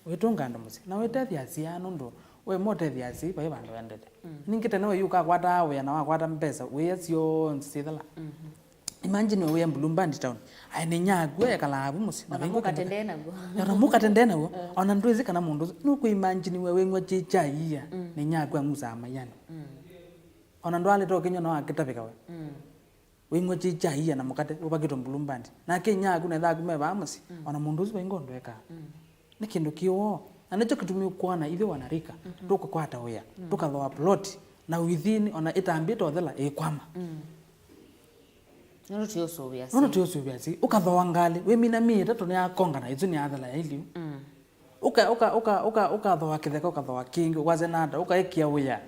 wĩtũnga andũ mũsyĩ. Na wĩtethya asyai nũndũ we motethya asyai vai vandũ wendete. Mm. Ningĩ tene we yu ũkakwataa wĩa na wakwata mbesa, wĩa syonthe syĩthela. Mhm. Imagine we wĩa Mbulumbandi town. Aĩ nĩ inyia waku ekalaa vu mũsyĩ. Na ona mũkate nde naw'o. Ona mũkate nde naw'o. Eh. Ona ndwĩsĩ kana mũndũ ũsu. Nũkwĩ imagine we wĩng'wa kyai kya ia. Mm. Nĩ inyia waku ang'usaa maiani. Mm. Ona ndwalĩte ũkĩnywa no akĩtavĩka we. Mm. Wĩng'wa kyai kya ia na mũkate ũvakĩtwe Mbulumbandi. Nake inyia waku na ĩthe waku me vaa mũsyĩ. Mm. Ona mũndũ ũsu vaingo ndwekaa. Mm. Nĩ kĩndũ kĩ woo. Na nĩkyo kĩtumi ũkwona ithyĩ wanarika, mhm, tũkũkwata wĩa, mm, tũkathooa plot, na within ona ĩtambĩte ũthela ĩkwama. Mm. Nũndũ tũyũsũvĩa asyai. Nũndũ tũyũsũvĩa asyai. Ũkathooa ngalĩ, wĩmina myei ĩtatũ nĩyakongana, ĩsu nĩyathela yaĩ lĩu. Mm. Ũka, ũka, ũka, ũka, ũkathooa kĩtheka, ũkathooa kĩngĩ, ũkwasya nata, ũkaĩkĩa wĩa.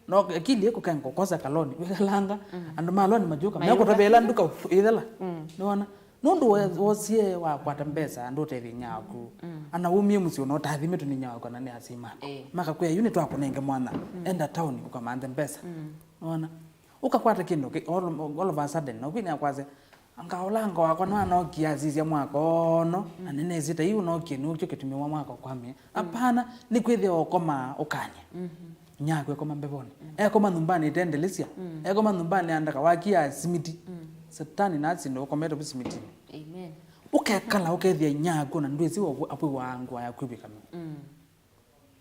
No akili ĩkũkenga ũkosa kaloni, wĩkalanga, mm, andũ ma loni matyũka, mayũka, mekũtavĩla nduka ĩthela. Mm. Nĩwona? Nũndũ we- wosie wakwata mbesa ndũtethya inya waku. Ana wumie mũsyĩ ona ũtathimĩtwe nĩ inya waku kana nĩ asyai maku. Ĩĩ. Makakwĩa, "Yu nĩtwakũnenge mwanya. Enda taoni ũkamanthe mbesa." Wona? Ũkakwata kĩndũ kĩ- all, all of a sudden, na ũkwĩna kwasya, "Anga ũlanga wakwa nwanookie asisya mwaka ono, na nĩnĩsĩ ta yu ũnookie nĩw'o kĩtumi wa mwaka ũkwamie." Apana, nĩ kwĩthĩa ũkomaa ũkany'a. Inya waku ekoma mbevonĩ. Ekoma nyũmbanĩ ĩte ndĩlĩsya. Ekoma nyũmbanĩ ya ndaka wakia simiti. Satani nasinde ũkomete vu simitinĩ. Amen. Ũkekala ũkethĩa inya waku ona ndwĩsĩ wa- apwĩwaa ngũa ya kwĩvw'ĩka mĩu.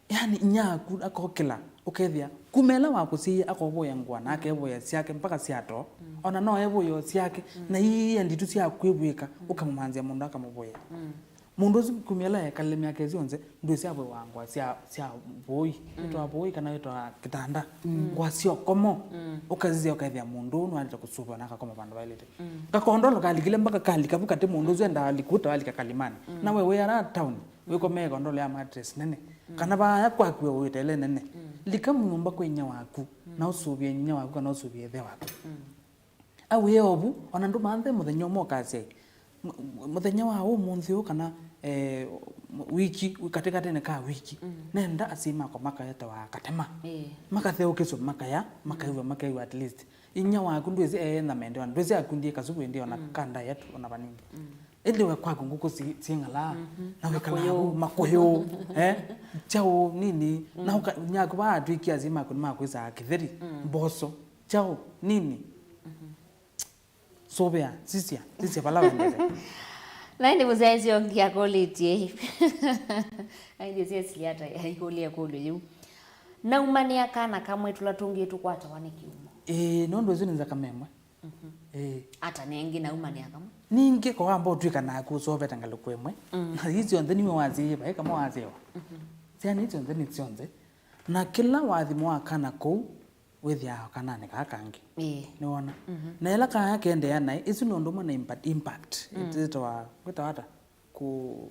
Yani inya waku akokĩla ũkethĩa kuma ĩla wakũsyaie akovũĩa ngũa na akevũĩa syake mpaka sya too. Ona no evũĩe o syake na ii nditu sya kwĩvw'ĩka ũkamũmanthĩa mũndũ akamũvũĩa. Mũndũ ũsu kumya ĩla ekalile myaka ĩsu yonthe, ndwĩsĩ avwĩwa ngũa sya, sya vũi, wĩtawa vũi kana wĩtawa kĩtanda, ngũa sya ũkomo, ũkasisya ũkethĩa mũndũ ũũ nĩwaĩlĩte kũsũvĩwa na akakoma vandũ vaĩlĩte. Kakondolo kalikile mpaka kalika vu katĩ mũndũ ũsu endaa aliku ta alika kalimani. Na we wĩ ara taoni, wĩkomee ĩkondolo ya mattress nene. Kana vaaya kwaku we wĩtele nene. Lika nyũmba kwĩ inya waku, na ũsũvĩe inya waku kana ũsũvĩe ĩthe waku. Awĩe ovu, ona ndũmanthe mũthenya ũmwe ũkasya, "Mũ- mũthenya wa ũmũnthĩ ũũ kana, eh, wiki, katĩkatĩnĩ ka wiki, nenda asyai makwa makaetawa katema." Ĩĩ. Makatheũkĩsw'a makaya, makaĩw'a, makaĩw'a at least. Inya waku ndwĩsĩ eena mendewa, ndwĩsĩ akundie kasuvu ĩndĩ ona ka diet ona vanini. Ĩndĩ we kwaku ngũkũ si- syĩng'alaa, na wĩkalaa makũyũ, makũyũ, eh, kyaũ nini, na ũka- nyaku vaa atwĩkie asyai maku nĩmakwĩsaa kĩtheri, mboso, kyaũ nini. Sũvĩa, sisya, sisya vala wendete. Na ĩndĩ mũsyaĩĩsya ũngĩ akũlĩtye. Na ĩndĩ syesili ata aikũlya ĩkũlyo yĩu. Naumanĩa kana kamwe tũla tũngĩ tũkwatawa nĩ kĩumo. Ĩĩ, nũndũ ĩsu nĩ nzakame ĩmwe. Ĩĩ. Ata nengĩ naumanĩa kamwe? Ningĩ ko wamba ũtw'ĩka naku ũsovete ngalĩko ĩmwe. Na ii syonthe niwe wasyaie, vai kamwe wasyaĩwa. Syana ii syonthe nĩ syonthe. Na kĩla wathimo wa kana kũu, wĩthĩaa kananĩ kaa kangĩ. Ĩĩ. Nĩwona? Na ĩla kaya kendeea naĩ, ĩsu nĩ ũndũ ũmwe na impa- impact. Ĩtawa, wĩtawa ata? Kũ-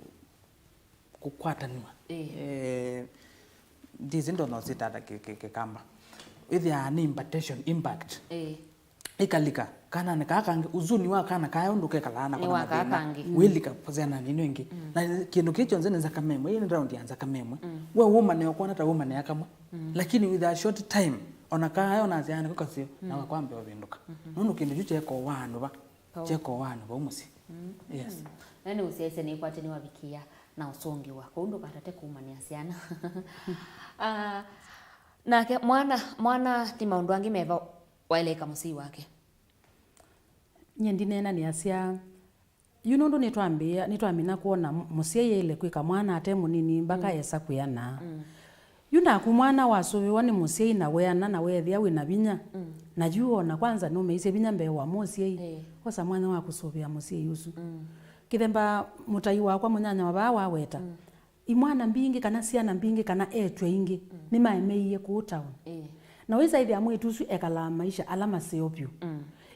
kũkwatanw'a. Ĩĩ. Eh, ndĩsĩ ndonya ũsyĩta ata kĩ- kĩ- kĩkamba. Wĩthĩaa nĩ impartation, impact. Ĩĩ. Ĩkalika kananĩ kaa kangĩ, uzuni wa kana kaya ũndũ kekalaa nako na mathĩna. Wĩlika syananĩ ĩno ĩngĩ. Na kĩndũ kĩĩ kyonthe nĩ nzakame ĩmwe, ĩĩ nĩ raundi ya nzakame ĩmwe. We wũmanĩa ũkwona ta wũmanĩa kamwe. Lakini with a short time, ona kaya ona syananĩ kũkasyo, na wakwambĩa ũvĩndũka. Nũndũ kĩndũ kyu kyekoo waanũva. Kyekoo waanũva vau mũsyĩ. Yes. Na nĩ ũsyaĩĩsya nĩkwatĩ nĩwavikĩa na ũsũngĩwa. Kwoou ndũkatate kũmanĩa syana. Ah, nake mwana, mwana nĩ maũndũ angĩ meva waĩle ĩka mũsyai wake? Nyie ndineena nĩasya, yu nũndũ nĩtwambĩĩa, nĩtwamina kwona mũsyai aĩle kwĩka mwana ate mũnini mbaka esa kwĩana. Yu naku mwana wasũvĩwa nĩ mũsyai na weana na weethĩa wĩ na vinya, na yu ona kwanza nũmĩisye vinya mbee wa mũsyai, osa mwanya wa kũsũvĩa mũsyai ũsu. Kĩthemba mũtai wakwa mũnyanya wa vaa waweta, imwana mbingĩ kana syana mbingĩ kana etw'e aingĩ nĩmaemeie kũu town. Na wĩsa ĩthĩa mwĩĩtu ũsu ekalaa maisha ala maseo vyũ.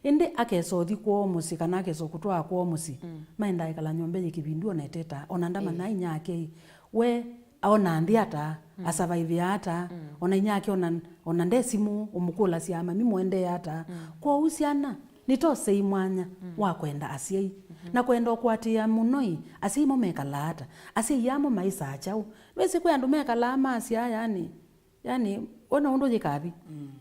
Ĩndĩ akesa ũthi kwoo mũsyĩ kana akesa kũtwaa kwoo mũsyĩ, maendaa ekala nyũmba yĩ kĩvindu ona etetaa, ona ndamanya inyake we aona nthĩ ata, asavaivĩa ata, ona inyake ona, ona nde simũ, ũmũkũlasya mami mũendee ata. Kwoou syana nĩtosei mwanya wa kwenda asyai, na kwenda ũkũatĩĩa mũno-ĩ, asyai mo mekalaa ata, asyai amo maĩsaa kyaũ. Nĩwĩsĩ kwĩ andũ mekalaa masyaa, yani, yani, wona ũndũ yĩkathi.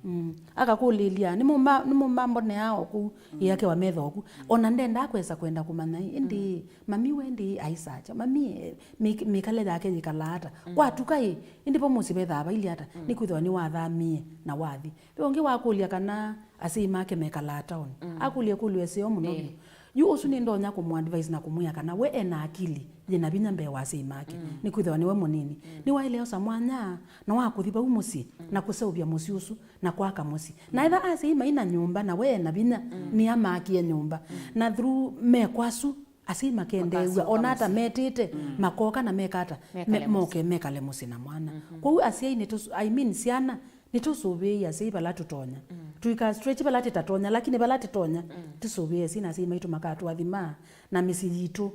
Mm. Akakũlĩlya, "Nĩmũmba-, nĩmũmbamboneaa o kũu, ĩakewa metho oku." Ona ndendaa kwesa kwenda kũmanya, ĩ, ĩndĩ, mami we ndĩ aisakya, mami, eh, mĩk-, mĩkale yake yĩkalaa ata? Kwatuka ĩ, ĩndĩ po mũsyĩ vethaa vailyĩ ata? Nĩkwĩthĩwa nĩwathamie na wathi. Ve ũngĩ wakũlya kana asyai make mekalaa town. Akũlya ĩkũlyo ĩseo mũno vyũ. Yu ũsu nĩndonya kũmũadvise na kũmwĩa kana we ena akili yĩna vinya mbee wa asyai make, nĩkwĩthĩwa nĩwe mũnini. Nĩwaĩle osa mwanya na wa kũthi vau mũsyĩ na kũseũvya mũsyĩ ũsu na kwaka mũsyĩ. Na etha asyai maina nyũmba na we ena vinya, nĩamaakie nyũmba. Na through mekwa asu, asyai makendeew'a, ona ata metĩte, makoka na meka ata, me-, moke mekale mũsyĩ na mwana. Kwoou asyai nĩtũs-, I mean, syana, nĩtũsũvĩei asyai vala tũtonya. Tũika stretch vala tĩtatonya, lakini vala tĩtonya, tũsũvĩe asyai na asyai maitũ makatũathima, na mĩsyĩ yitũ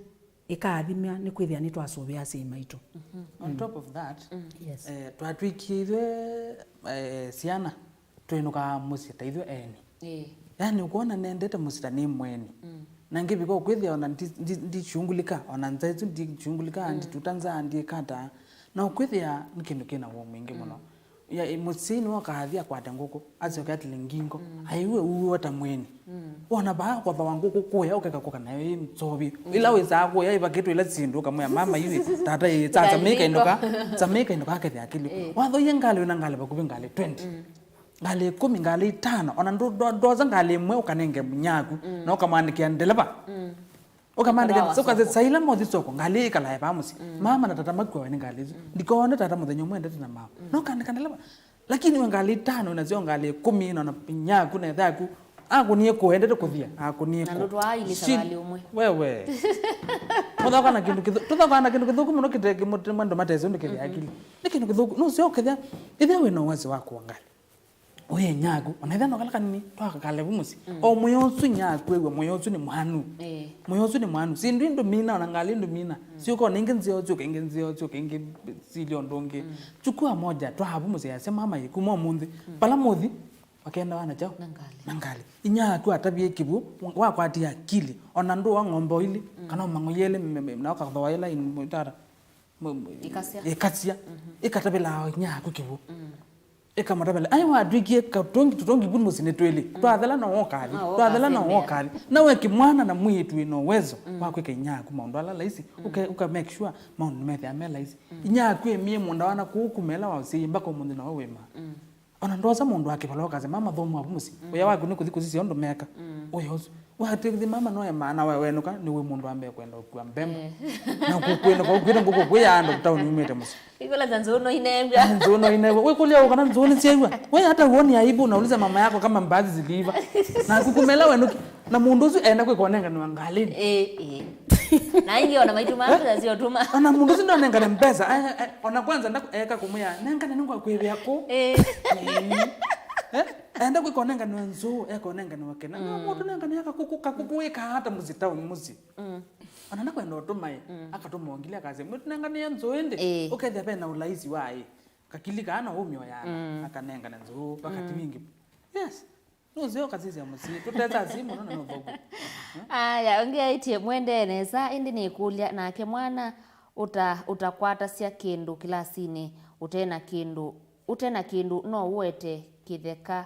ĩkaathimwa nĩ kwĩthĩa nĩtwasũvĩa asyai maitũ. On top of that, yes, eh, twatw'ĩkie ithyĩ, eh, syana, twĩnũkaa mũsyĩ ta ithyĩ eni. Ĩĩ. Yani, ũkwona nendete mũsyĩ ta nĩ mweni. Na ngĩvika ũkwĩthĩa ona ndi- ndi- ndishungulika, ona nza isu ndishungulika, ndituta nza, ndiĩkata. Na ũkwĩthĩa nĩ kĩndũ kĩna woo mwingĩ mũno. Ya, mũsyai nĩwe ũkathi akwate ngũkũ, asyoke atile ngingo, aiwe uwe ta mweni. Wona vaa kothawa ngũkũ kũya, ũkeka kũka nayo ĩ nzovi. Ĩla wĩsaa kũya ĩvakĩtwe ĩla syĩndũ, ũkamwĩa, "Mama, iwe, tata, ĩ, tata, samĩka ĩndo ka, samĩka ĩndo ka kethĩa kĩlĩ." Wathoie ngalĩ, wĩna ngalĩ vakuvĩ ngalĩ twenty. Ngalĩ ĩkũmi, ngalĩ itano, ona ndũ- ndũ- ndosa ngalĩ ĩmwe ũkanenge mũnyaku, na ũkamwandĩkĩa ndeleva. Ũkamandĩkĩa, ũkasya, "Saila mothi soko, ngalĩ ĩkalae vaa mũsyĩ." Mama na tata makuawe nĩ ngalĩ isu. Ndikoone tata mũthenya ũmwe endete na mama. Na ũkaandĩka ndeleva. Lakini we ngalĩ itano nasyo, ngalĩ ĩkũmi, na ona nyaku na ĩthaku, akũnie kũendete kũthia, akũnie. Na ndũtwaa ilĩ savalĩ ũmwe. Wewe. Mũthaka na kĩndũ kĩthũ- tũthaka na kĩndũ kĩthũku mũno kĩte- kĩmũte- andũ matesĩ ũndũ kĩthĩa akili. Nĩ kĩndũ kĩthũku. Nũseo kethĩa, ĩthĩa wĩna ũwasi wa kũa ngalĩ. Ũye nyaku, ona ĩthĩa no kala kanini, twakakale vu mũsyĩ. O mũyo ũsu nyaku ew'a, mũyo ũsu nĩ mwanu. Mũyo ũsu nĩ mwanu. Syĩndũ ĩ ndũmina, ona ngalĩ ndũmina. Syũka ona ingĩ nzeo, syũka ingĩ nzeo, syũka ingĩ silya ũndũ ũngĩ. Chukua moja, twaa vu mũsyĩ, asya, "Mama, ĩ, kuma ũmũnthĩ, vala mũthi, makenda wana chao." Na ngalĩ. Na ngalĩ. Inya yaku atavie kĩvu, wakwatia akili, ona ndũa ng'ombe o ilĩ, kana mang'oi elĩ, me- me- na ũkathoa ĩla in- tata, m- m- Ĩkasya. Ĩkasya, ĩkatavĩla inya yaku kĩvu. Ĩkamũtavĩla, "Ai, watwĩkie katũngi, tũtũngi vu mũsyĩ nĩ twĩlĩ. Twathela no wokathi, twathela no wokathi." Na we kĩmwana na mwĩĩtu wĩna ũwezo wa kwĩka inya yaku maũndũ ala laisi, ũke- ũka make sure maũndũ nĩmethĩa me laisi. Inya yaku ĩmie mũnda wana kũu kumela waũsĩie mpaka ũmũnthĩ nowe wĩma. Ona ndosa mũndũ wa kĩvala ũkasya, "Mama, thoma avu mũsyĩ. Wĩa waku nĩ kũthi kũsisya ũndũ meka." Ũya ũsu. Watwĩkĩthĩ mama noe maana we wenũka, nĩwe mũndũ wa mbee kwenda ũkua mbemba. Na kũkwenda kwa kwĩta ngũkũ kwĩya andũ tauni umĩte mũsyĩ. Ikula za nzũno inengwa. Nzũno inengwa. Wĩkũlya ũkana nzũno syaiwa. We hata huoni aibu, unauliza mama yako kama mbaazi ziliiva. Na kukumela wenũki. Na mũndũ ũsu enda kwĩka ũnenganĩwa ngalĩnĩ. Eh, eh. Na ingi ona maitu ma mbesa sio tuma. Ona mũndũ ũsu ndonengane mbesa. Ai, ai, ona kwanza ndaku- eka kumwĩa, "Nengane nĩngwa kwĩvĩa kũ." Eh. Eh. Eh? Enda kwĩka ũnenganĩwa nzũũ, eka ũnenganĩwa kĩna. No mũndũ nengane kakũkũ, kakũkũ wĩkaa hata mũsyĩ tauni mũsyĩ. Ona ndakwenda ũtũmae, akatũma ũngili akasya, "Mwĩtũnenganĩe nzũũ ĩndĩ." Eh. Ũkethĩa vena ũlaisi wa ĩ. Kakili kaa no umyo yana, akanengane nzũũ, vakati wingi. Yes. Nũseo kasisya mũsyĩ, tũtesa simu no na nũthũku. Aya, ũngĩ aĩtye, "Mwendee nesa, ĩndĩ nĩkũlya, nake mwana ũta- ũtakwatasya kĩndũ kĩlasinĩ, ũte na kĩndũ, ũte na kĩndũ no ũete kĩtheka,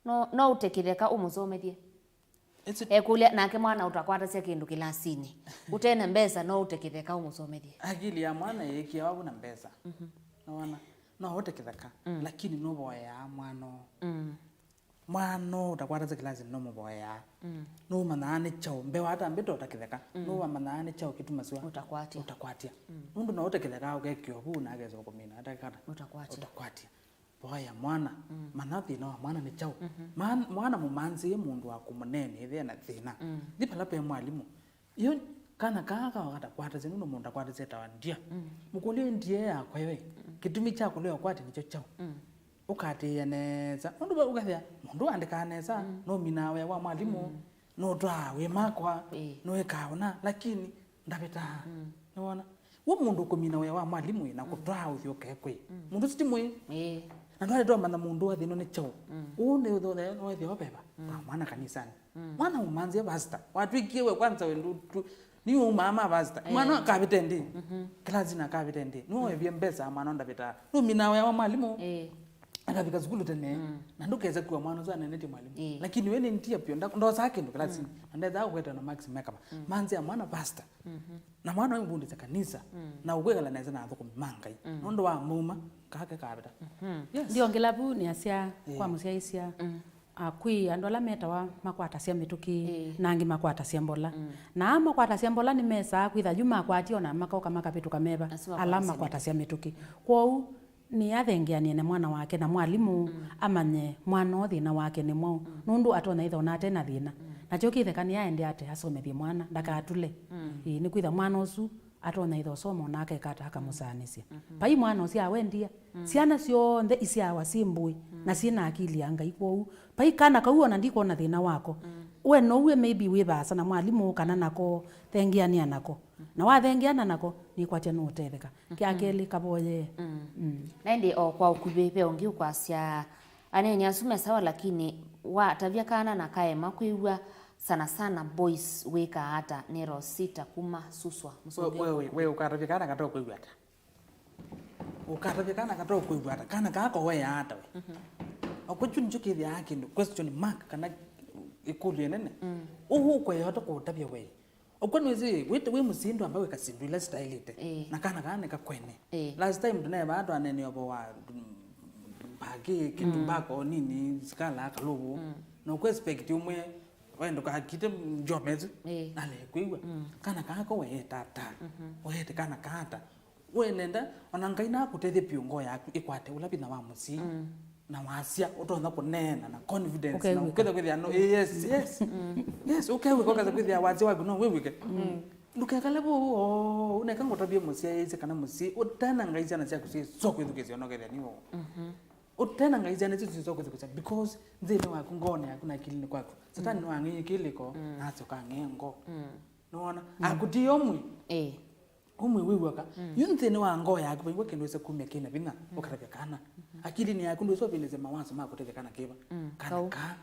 no- no ũte kĩtheka ũmũsomethye?" Ĩsu- Ekũlya, "Nake mwana ũtakwatasya kĩndũ kĩlasinĩ, ũte na mbesa no ũte kĩtheka ũmũsomethye?" Akili ya mwana ĩĩkĩawa vu na mbesa. Nĩwona? No ũte kĩtheka, lakini nũvoyaa mwana ũũ. Mwana ũũ ũtakwatasya kĩlasinĩ nũmũvoyaa. Nũmanyaa nĩ kyaũ? Mbee watambĩte ũta kĩtheka, nũwamanyaa nĩ kyaũ kĩtumasya ũtakwatya? Ũtakwatya. Nũndũ no ũte kĩtheka ũkekĩwa vu na akesa kũmina atakata. Ũtakwatya. Ũtakwatya. Voya mwana. Manya thĩna wa mwana nĩ kyaũ. Man- mwana mũmanzĩe mũndũ wa kũmũneenea ĩthĩa na thĩna. Thi vala pe mwalimũ. Iyo kana kaa kawa katakwatasya nũndũ mũndũ akwatasya ta wa ndia. Mũkũlye ndia yakwa ĩwe. Kĩtumi kya kũlea ũkwati nĩkyo kyaũ? Ũkatĩĩa nesa. Nũndũ we ũkethĩa mũndũ andĩkaa nesa, nũminaa wĩa wa mwalimũ, nũtwaa wĩ makwa, nũĩkaa ũna, lakini ndavĩtaa. Nĩwona? We mũndũ ũkũmina wĩa wa mwalimũ na kũtwaa ũthyũke kwĩ mũndũ ũsu ti mwĩĩ. Na ndwaĩtwe ũmanya mũndũ wathĩnwa nĩ kyaũ. Ũũ nĩ ũthũthĩa wethĩa ũveva kwa mwana kanisanĩ. Mwana ũmanzĩa vasta. Watwĩkie we kwanza we ndu- tu- nĩ ũmaa ma vasta. Mwana akavĩte ndĩ. Kĩlasinĩ akavĩte ndĩ. Nĩwe wevie mbesa mwana ndavĩtaa. Nũminaa wĩa wa mwalimũ. Akavika sukulu tene. Na ndũkesa kuwa mwana ũsu anenetye mwalimũ. Lakini we nĩ ntia pio nda- ndosaa kĩndũ kĩlasinĩ. Na ndethaa kũkweta na max makava. Manzĩa mwana vasta. Na mwana ũyũ mbundĩte kanisa. Na ũkwĩkala nesa na athũkũmi ma Ngai. Nũndũ wa mauma kake kavĩta. Yes. Ndiongela vu nĩ asya kwa mũsyaĩĩsya. Ah, kwĩ andũ ala metawa makwatasya mĩtũkĩ, na angĩ makwatasya mbola. Na aa makwatasya mbola nĩmesaa kwĩtha yu makwatie ona makauka makavĩtũka meva ala makwatasya mĩtũkĩ. Kwoou nĩ athengeanie na mwana wake na mwalimũ amanye mwana ũũ thĩna wake nĩ mwaũ, nũndũ atonya ĩtha ona ate na thĩna. Nakyo kĩtheka nĩ aende ate asomethye mwana, ndakatule. Ĩĩ, nĩ kwĩtha mwana ũsu atonya ĩtha ũsoma ona akekata akamũsaanĩsya. Vai mwana ũsyawa e ndia. Syana syonthe isyawa syĩ mbũĩ na syĩ na akili ya Ngai. Kwoou vai kana kau ona ndikwona thĩna wako. We nouwe maybe wĩ vaasa na mwalimũ kana nako, thengeanĩa nako. Na wathengeana nako, nĩkwatya nũũtetheka. Kya kelĩ, kavoyee. Na ĩndĩ o kwa ũkuvĩ, ve ũngĩ ũkwasya, aneeni asu me sawa, lakini watavya kana na kaema kwĩw'a, Sana sana boys wĩkaa ata? Nĩ Rosita kuma Suswa. Mũsũngĩo we, we, we ũkatavya kana kata ũkwĩw'a ata? Ũkatavya kana kata ũkwĩw'a ata? Kana kaa koweaa ata we? Mhm. Okwa kyu nĩkyo kĩthĩaa kĩndũ question mark kana ĩkũlyo ĩnene. Mm. Ũũ ũkwea ata kũũtavya we? Okwa nĩwĩsĩ wĩ, wĩ mũsyai ndwamba wĩka syĩndũ ila sitaĩlĩte. Ĩĩ. Na kana kaa nĩkakwene. Ĩĩ. Last time tũnevaa twaneenea ũvoo wa, mm, mbakĩ, kĩndũ, mm, mbako nini, sikala, kalũvũ. Mm. Na ũkũ expect ũmwe we ndũkakite njome ĩsu. Ĩĩ. Nalekwĩw'a. Mm. Kana kaa ko weeta ata? Mhm. Weete kana kaa ata? We nenda, ona Ngai nakũtethye vyũ ngoo yaku ĩkwate ũla vinya wa mũsyai. Mm. Na wasya, ũtonya kũneena na confidence, na ũkew'ĩka. Ũketha kwĩthĩa, no, yes, yes. Mm. Yes, ũkew'ĩka, ũketha kwĩthĩa wasya waku no wĩw'ĩke. Mm. Ndũkekale vau, "Oh, neka ngũtavye mũsyai ĩsĩ kana mũsyai, ũtena Ngai syana syaku syĩsũa kwĩthukĩĩsya ona ũkethĩa nĩ ũũ." Mhm. Ũtena Ngai syana isu syĩsũa kwĩthukĩĩsya, because nthĩnĩ waku, ngoonĩ yaku na akilinĩ kwaku, Satani, mm, nĩwang'eie kĩlĩko, mm, na asyoka ang'ea ngoo. Mm. Nĩwona? Mm. Akũtia ũmwe. Ĩĩ. Ũmwe wĩw'aka. Mm. Yu nthĩnĩ wa ngoo yaku, vaĩw'a kĩndũ wĩsa kumya kĩna vinya, mm, ũkatavya kana. Mhm. Akilinĩ yaku ndwĩsa ũvĩndĩsya mawaso ma kũtethya kana kĩva. Mm. Kana kau. Ka.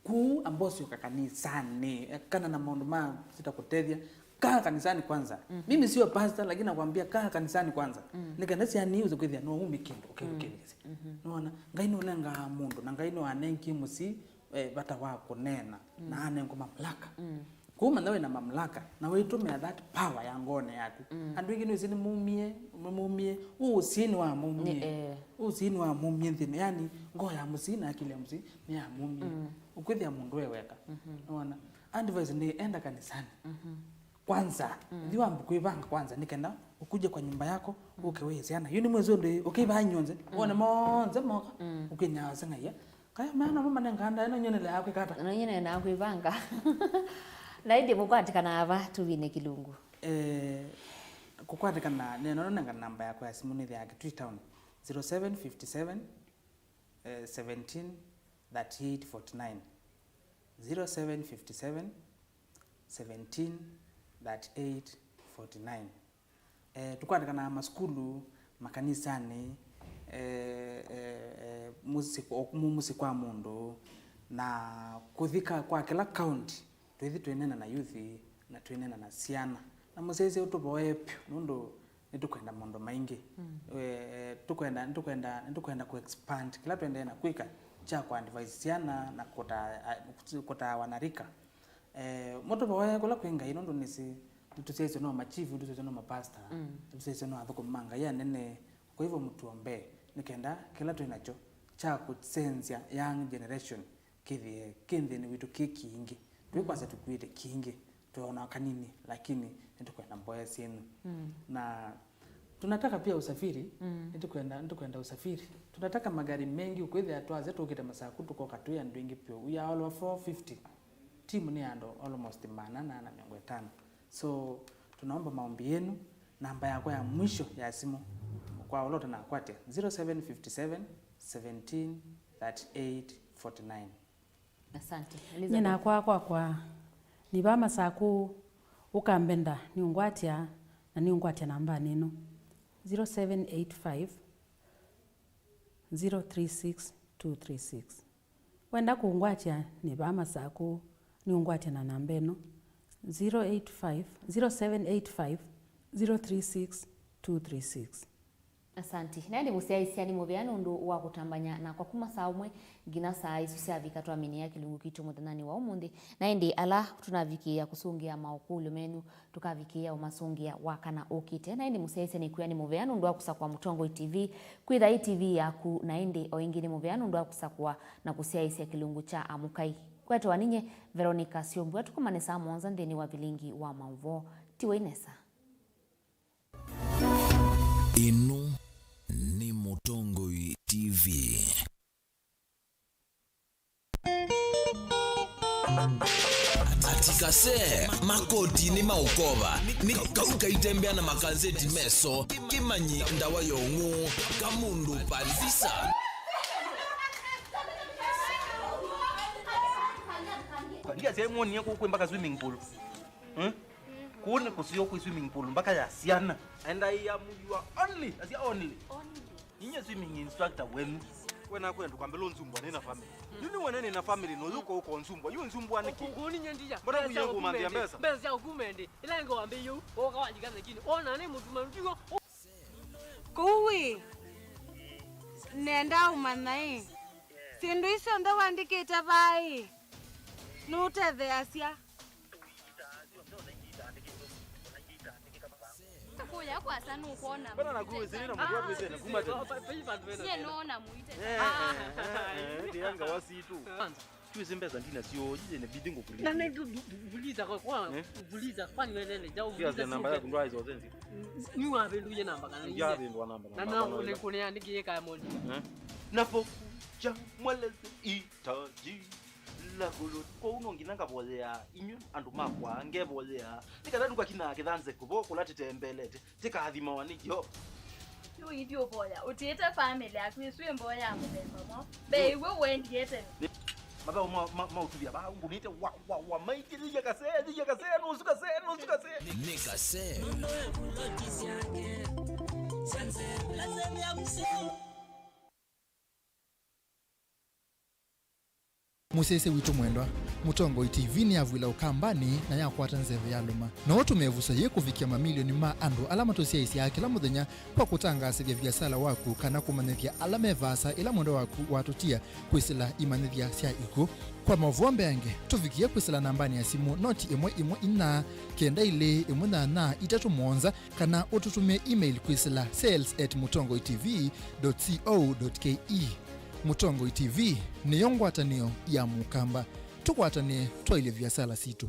Kuu amba ũsyoka kanisanĩ, kana na maũndũ ma sita kũtethya. Kaa kanisanĩ kwanza. Mhm. Mimi sio pastor, lakini nakwambia kaa kanisanĩ kwanza. Mm. Nĩ kana syana iu kwĩthĩa no ume kĩndũ, ũke-, mm, ũkĩvĩsya. Mhm. Nĩwona? Ngai nũnengaa mũndũ, na Ngai nĩwanengie mũsyai, eh, vata wa kũneena, mm, na anengwa mamlaka. Mm. Kwoou manya wĩ na mamlaka, na wĩtũmĩa that power ya ngoonĩ yaku. Mm. Andũ aingĩ nĩwĩsĩ nĩmumie, nĩmumie. Ũũ ũsyai nĩwamumie. Nĩ, eh. Ũũ ũsyai nĩwamumie nthĩnĩ. Yani, ngoo ya mũsyai na akili ya mũsyai nĩyamumie. Mm. Ũkwĩthĩa mũndũ e weka. Mhm. Nĩwona? Advice nĩ enda kanisanĩ. Mhm. Kwanza, mm, thi wambe kwĩvanga kwanza, nĩ kenda ũkuje kwa nyũmba yako, mm, ũke wĩe syana. Yu nĩ mwezi ũndũ ũkĩvaa nyonthe, mm, wone monthe moka, mm, ũkĩnyawa seng'aia. Kaya mea namo manengaa ndaĩa, no nyie nĩleaa kwĩka ata? No nyie nĩleaa kwĩvanga. Na ĩndĩ mũkwatĩkana ava tũvine kĩlungu? Eh, kũkwatĩkana, nĩ no nũnenga namba yakwa ya simũ nĩthĩaa Kitui Town, zero seven fifty seven, eh, seventeen, thirty-eight, forty-nine. Zero seven fifty seven, seventeen, thirty-eight, forty-nine. Eh, tũkwatĩkanaa masukulu, makanisanĩ, eh, eh, eh, mũsyĩ, o kuma mũsyĩ kwa mũndũ, na kũthi ka-, kwa kĩla county, twĩthi twĩneena na youth, na twĩneena na syana. Na mũsyaĩĩsya ũtũvoye vyũ, nũndũ nĩtũkwenda maũndũ maingĩ. Mm. Eh, tũkwenda, nĩtũkwenda, nĩtũkwenda kũ-expand kĩla tũendee na kwĩka kya kũ-advise syana na kũtaa, kũtaa wanarika. Eh, mũtũvoye kũla kwĩ Ngai, nũndũ nĩsĩ nĩtũsyaĩĩswe no machifu, nĩtũsyaĩĩswe no mapasta, mm, nĩtũsyaĩĩswe no athũkũmi ma Ngai anene. Kwa hivyo, mũtuombee nĩ kenda kĩla twĩ nakyo kya kũsenzya young generation kĩthĩe kĩ nthĩnĩ witũ kĩ kingĩ. Twĩkwasya tũkuĩte kingĩ, twĩona kanini, lakini nĩtũkwenda mboya syenyu. Mm. Na tunataka pia usafiri, mm, nĩtũkwenda, nĩtũkwenda usafiri. Tunataka magari mengi, ũkwĩthĩa twasya tũkĩte Masaku tũkoka twĩ andũ aingĩ vyũ. We are over four fifty. Timu nĩ andũ almost maana ana na mĩongo ĩtano. So, tunaomba maombi yenu. Namba yakwa ya mwisho ya simũ kwa ũla ũtanakwatya, zero seven fifty seven, seventeen, thirty-eight, forty-nine. Asante. Elizabeth. Nyie nakwa kwakwa nĩ vaa Masaku, ũkambenda nĩũngwatya, na nĩũngwatya nambanĩ ĩno, zero seven eight five, zero three six, two three six. Wenda kũngwatya nĩ vaa Masaku, nĩũngwatya na namba ĩno, zero eight five, zero seven eight five, zero three six, two three six. Asanti. Na ĩndĩ mũsyaĩĩsya nĩ mũvea nũndũ wa kũtambany'a nakwa kuma saa ũmwe nginya saa isu syavika twaminĩa kĩlungu kitũ mũthenyanĩ wa ũmũnthĩ. Na ĩndĩ ala tũnavikĩĩa kũsũngĩa maũkũlyo menyu, tũkavikĩĩa ũmasũngĩa wakana ũkĩte. Na ĩndĩ mũsyaĩĩsya nĩkwĩa nĩ mũvea nũndũ wa kũsakũa Mũtongoi T V, kwĩtha ĩ T V yaku. Na ĩndĩ o ĩngĩ nĩ mũvea nũndũ wa kũsakũa na kũsyaĩĩsya kĩlungu kya Amũkai. Kwetwa ninyie Veronica Syombua, tũkomane saa mũonza nthĩnĩ wa vilingi wa maũvoo. Tiwai nesa. Ĩno nĩ Mũtongoi T V. Atikase makoti nĩ maũkova, nĩ kau kaitembea na makanzeti meso, kĩmanyi ndawa ya ũng'ũ, kamũndũ pandisa. Ndiasya mwonie kũkwĩ mpaka swimming pool. Hmm? Kũu nĩ kũseo kwĩ swimming pool mpaka ya syana. And I am your only, nasya only. Only. Ninye swimming instructor wenu. We nakwenda kwambĩla ũnzumbwa nĩ na family. Yu nĩ wene nĩ na family no yuko uko nzumbwa. Yu nzumbwa nĩkĩ? Kũninya ndija. Mbona kunya kumambia mbesa? Mbesa ya kumende. Ila ngo wambe yu. Oka wajika lakini. Ona nĩ mutuma ndigo. Kũu ĩ, nenda ũmanya ĩ, syĩndũ isu syonthe wandĩkĩte vaa ĩ, nũũtetheeasya? Kuya kwasa nũkwona. Mbona nakuwĩsĩlĩ na mũndũ akwĩsĩlĩ na kuma tena? Nyie nũona mũite. Ndianga wasitu. Twĩsĩ mbesa ndina syo, jije ne bidi ngũkuliza. Na nĩ vuliza kwa kwa vuliza kwani welele jau vuliza. Namba yaku ndwaizo zenzi. Ni wavinduye namba kana. Ya vindwa namba. Na na ule kune andiki yeka emoji. Napokuja mweleze itaji la gulu. Kwa uno nginya ngavoyea inyu andu makwa ngevoyea. Nikatha ndukakina kithanze kuvo kula titembelete. Tikathimawa nĩ Yeova. Yu ithyĩ ũvoya ũtiĩte famĩlĩ yaku ĩsu ĩ mboo ya mũthemba mwaũ? Mbee ĩw'o ũendie tene. Mathaũ ma, ma, ma ũtuvya vaa ngũnĩte wa, wa, wa, maingĩ, thĩya kasee, thĩya kasee, nũsu kasee, nũsu kasee. Nĩ kasee. Mũsyaĩĩsya witũ mwendwa, Mũtongoi T V nĩyavw'ĩla Ũkambanĩ na yakwata nzeve ya lũma. No ũtũme ĩvuso yĩĩ kũvikĩa mamilioni ma andũ ala matũsyaĩĩsyaa kĩla mũthenya kwa kũtangaasĩthya viasala waku kana kũmanyĩthya ala me vaasa ĩla mwendwa waku watũtia kwĩsĩla imanyĩthya sya ikw'ũ. Kwa maũvoo mbeange, tũvikĩe kwĩsĩla nambanĩ ya simũ noti ĩmwe ĩmwe inya, kenda ilĩ, ĩmwe nyanya, itatũ mũonza, kana ũtũtũmĩe email kwĩsĩla sales at mũtongoi T V dot co dot K E. Mũtongoi T V nĩyo ngwatanĩo ya Mũkamba. Tũkwatanĩe twaĩlye viasala sitũ.